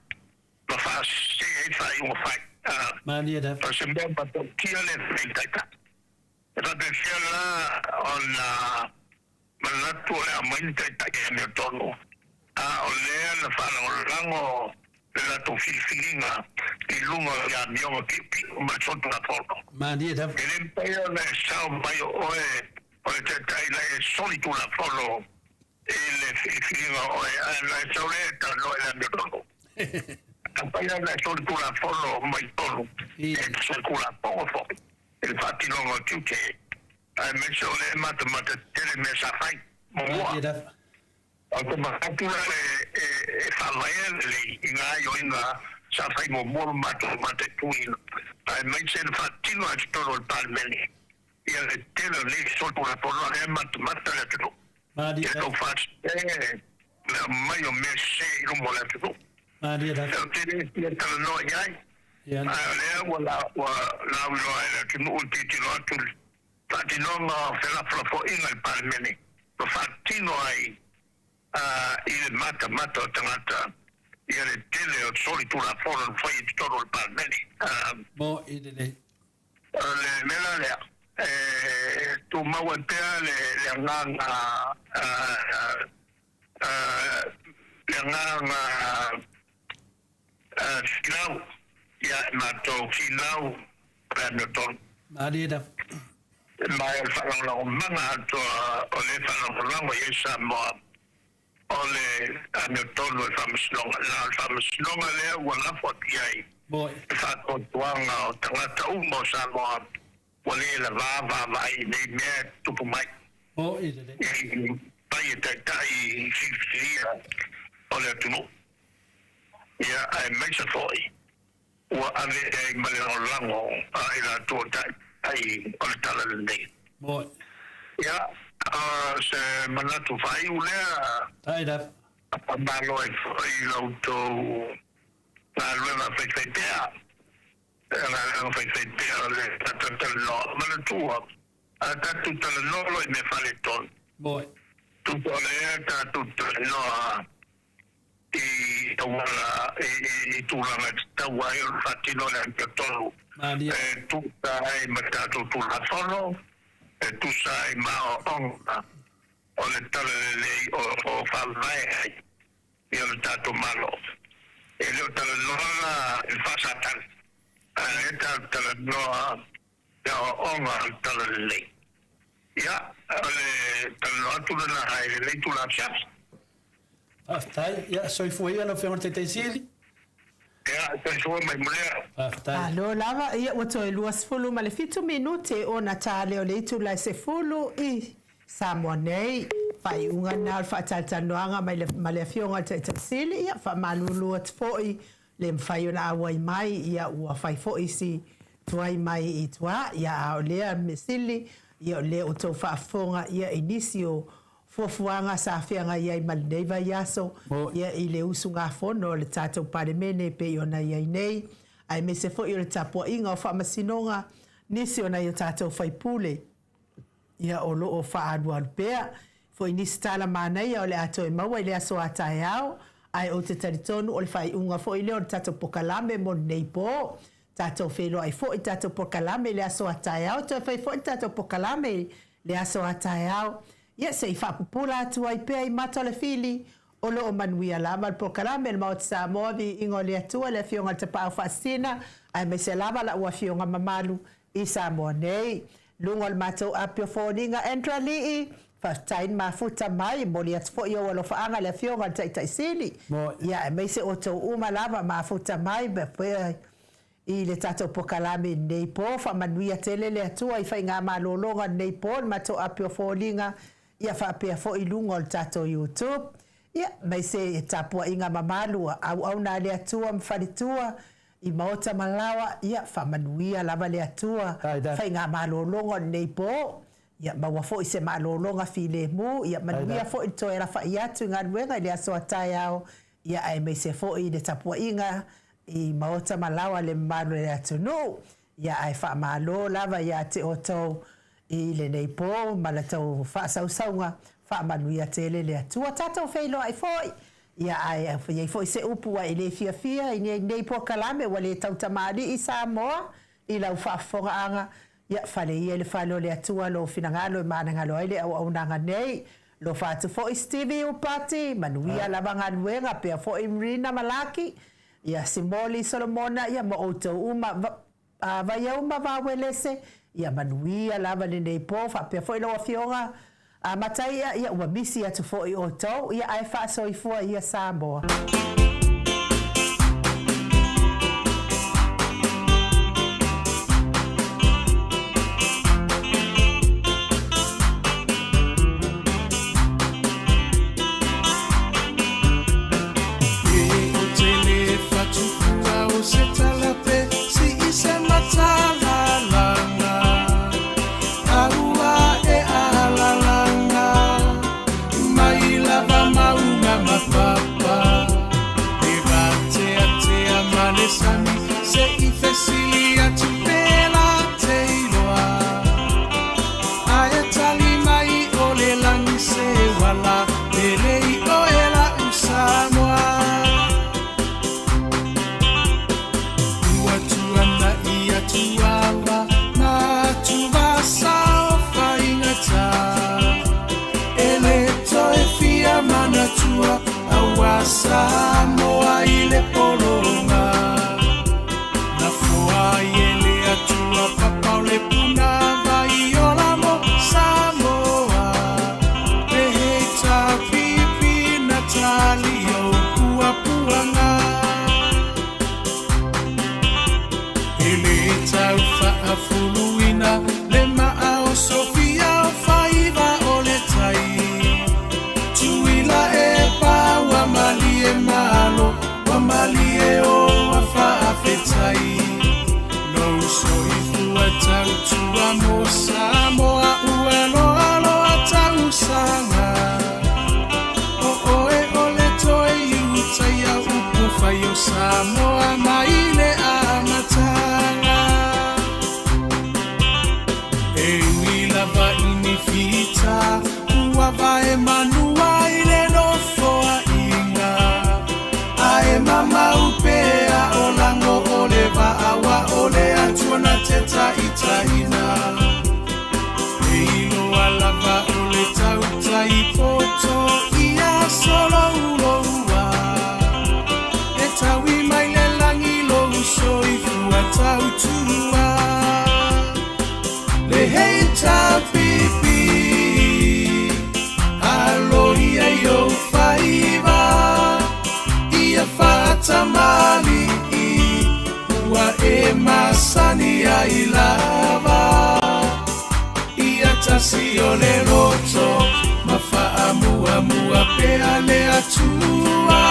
ma faasese ai faaiuga fai. Malie lava. O se mea matautia le fai taitai. E faapefea la ona manatu o le a aumai ni taitai e amiotonu, a o lea na faalagolago le latou filifiliga i luga o le amioga piopio ma le solitulafono. Malie lava. E le mafai ona e sao mai o oe o le taitai la e solitulafono I le filifiliga o oe, ae na e sau lea e talanoa i le amiotonu. Afai lava na e solitulafono mai totonu, e te solitulafono foi i le faatinoga o tiute, aemaise o lea e matamata tele mea sa fai muamua. Ou te manatu la e faavaea lelei i gaoioiga sa fai muamua ma matou mataituina, aemaise le faatino ai totonu o le Palemene ia le tele o nei solitulafono a lea e matamata le atunuu. Malie Ia lava. tou faasese le aumai o mea sese i luma o le atunuu. Malie lava. Ou te le fia talanoa i ai, Ia. ae o lea ua lauiloa e le atunuu le tilotilo atu i le faatinoga o felafolafoaiga i le Palemene ma faatino ai i le matamata o tagata ia le tele o solitulafono na fai i totonu o le Palemene. Mo i lelei. O le mea la lea, e tumau ai pea le agaga, le agaga finau ia i matou, finau o le amiotonu. Malie lava. Ma o le faalagolagomaga atoa o lea e faalagolago i ai Samoa, o le amiotonu o le Faamasinoga. Na o le Faamasinoga lea ua lafo atu i ai le faatuatuaga o tagata uma o Samoa ua le lavā vaavaai i nei mea e tutupu mai. I pai e taitai filifilia o le atunuu, ia aemaise foi ua ave ai ma le lagolago a i latou o taitai o le Tala Lelei. Ia, o se manatu faaiu lea, faamalo ai foi i la outou galuega faifaipea, galuega faifaipea o le tatou talanoa. Manatua, a tatou talanoa loa i mea faaletonu, tusa o lea tatou talanoa i auala, i tulaga e tatau ai ona faatino le amiotonu e tusa ai ma tatou Tulafono, e tusa ai ma aoaoga o le talalelei o lo o faavae ai i o tatou Malo. E le o talanoa la i le faa-Satani, ae tatou talanoa i aoaoga o le talalelei. Ia, o le talanoa atu lena i lenei itula afiafi. Faafetai. Ia, soifua ia lau Afioga i le Taitai Sili. Ia, soifua mai mo lea. Faafetai. Malo lava, ia ua toe 27 minute ona ta lea o le itula e 10 i Samoa nei. Faaiuga lena o le faatalatalanoaga mai le ma le Afioga i le Taitai Sili, ia faamalulu atu foi le mafai ona auai mai, ia ua fai foi si tuai mai i tua, ia a o lea mea sili, ia o lea ua tou faafofoga ia i nisi o fuafuaga sa feagai ai ma lenei vaiaso, ia i le usugafono a le tatou Palemene e pei ona i ai nei, aemaise foi o le tapuaiga o Faamasinoga, nisi o nai o tatou sui usufono. Ia o lo o faaalualu pea foi nisi tala manaia o le a toe maua i le aso a taeao, ae ou te talitonu o le faaiuga foi lea o le tatou pokalame mo lenei po. Tatou feiloai foi i tatou pokalame i le aso a taeao, toe fai foi le tatou pokalame i le aso a taeao. Ia se i faapupula atu ai pea i mata o le fili, o lo o manuia lava le pokalame a le Maota Samoa, Viiga o le Atua, le Afioga i le Tapaau Faasisina, aemaise lava lau Afioga mamalu i Samoa nei. Luga o le matou api o foliga Andrew Alii, faafetai le mafuta mai, momoli atu foi ou alofaaga i le Afioga i le Taitai Sili, ia aemaise outou uma lava mafuta mai i le tatou pokalame i lenei po. Faamanuia tele le Atua i faigamalologa o lenei po i le matou api o foliga, ia faapea foi i luga o le tatou YouTube, ia aemaise tapuaiga mamalu a auauna a le Atua ma faletua I maota ma laoa, ia faamanuia lava le Atua faigamalologa o lenei po, ia maua foi se malologa filemu, ia manuia foi le toe alafai atu i galuega i le aso a taeao, ia aemaise foi le tapuaiga i maota ma laoa le mamalu o le atunuu. Ia ae faamalo lava ia te outou i lenei po ma la tou faasausauga, faamanuia tele le Atua. Tatou feiloai foi Ia, ae i ai foi se upu ua e le fiafia i nei polokalame ua le tautamalii Samoa i lau faafofogaaga, ia fale ia i le fale o le Atua lou finagalo e managalo ai le auaunaga nei. Alofa atu foi Stevie Upati, manuia lava galuega pea foi Mrina Malaki, ia Simoli Solomona, ia ma outou uma. A Vaiauma Vauelese, ia manuia lava lenei po, faapea foi lau Afioga a Mataia, ia ua misi atu foi outou, ia ae faasoifua ia Samoa. Ae tali mai o le lagi se uala Pele i oe la'u Samoa Ua tuanai atu ava Ma tuvasa o faigata E le toe fia manatua Aua Samoa i le pologa Na foai e le Atua. Atua na te taitaiina. E iloa lava o le tautai poto ia solouloua. E taui mai le lagi lou soifua tautua. Le HRPP, alo ia i ou faiva, ia faatamalii, ua e masani ai lava. Ia tasi o le loto, ma faamuamua pea le Atua.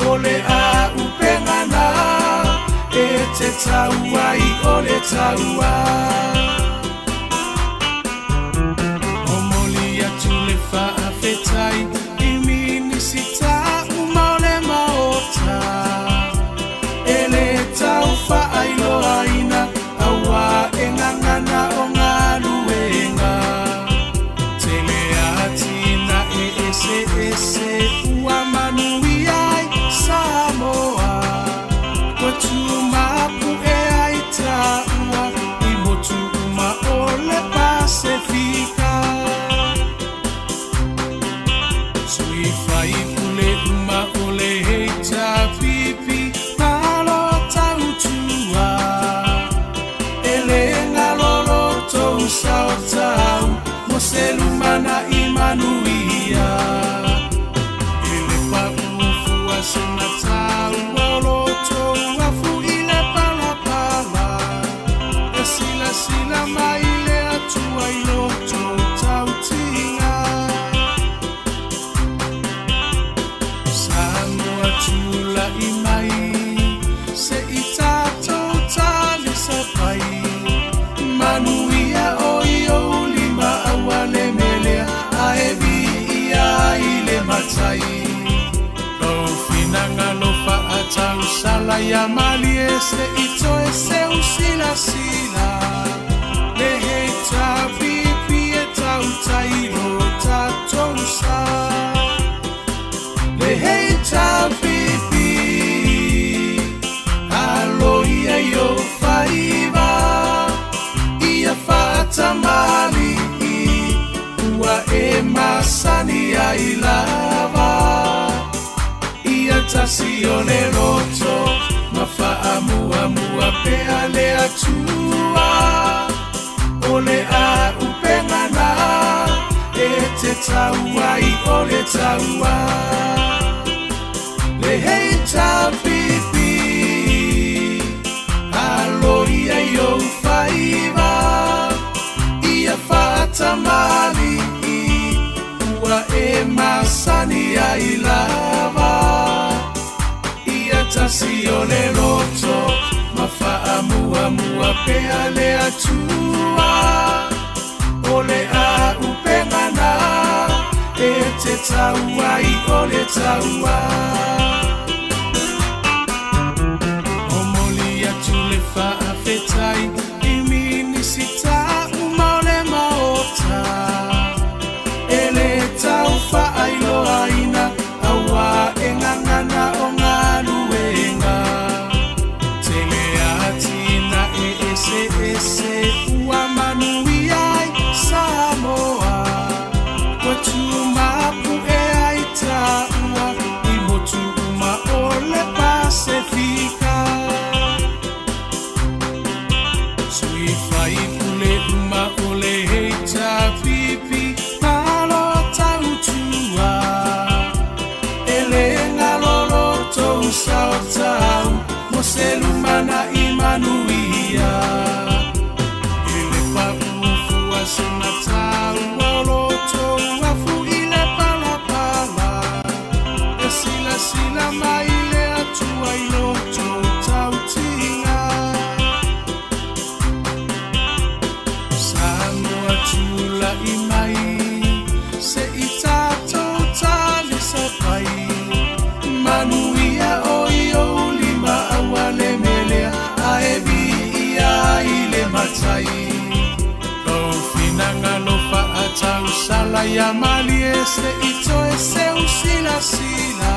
O le auupega na e te tau ai o le taua. Momoli atu le faafetai i Minisita uma o le Maota. E le tau faailoaina auā e gagana o galuega. Tele atinae eseese ua manuia ai Samoa. Ua tumapu'e ai taua i motu uma o le Pasefika. Sui faipule uma o le HRPP, malo tautua. E le galo lo tou sao taua mo se lumanai manuia. E le paʻu fua se taua o lo tou afu i le palapala. E silasila mai le Atua i lo tou tautiga. Samoa tula'i mai, se'i tatou talisapai. Manuia o i ou lima auā le mea lea ae viia ai le Matai. Lou finagalo faatausala ia malie se'i toe seu silasila. Le HRPP e tautai lo tatou sa. Le HRPP, alo ia i ou faiva, ia faatamalii, ua e masani ai lava. Ia tasi o le loto, ma faamuamua pea le Atua. O le auupega na e te tau ai o le taua. Le HRPP, alo ia i ou faiva, ia faatamalii, ua e masani ai lava. Ia tasi o le loto, ma faamuamua pea le Atua. O le auupega na e te tau ai o le taua. Momoli atu le faafetai i Minisita uma o le Maota. E le tau faailoaina auā e gagana o galuega. Tele atinae eseese ua manuia ai Samoa. Ua tumapu'e ai taua i motu uma o le Pasefika. Sui faipule uma o le HRPP, malo tautua. E le galo lo tou sao taua mo se lumanai manuia. E le paʻu fua se taua o lo tou afu i le palapala. E silasila mai le Atua i lo tou tautiga. Samoa tula'i mai, se'i tatou talisapai. Manuia o i ou lima auā le mea lea ae viia ai le Matai. Lou finagalo faatausala ia malie se'i toe seu silasila.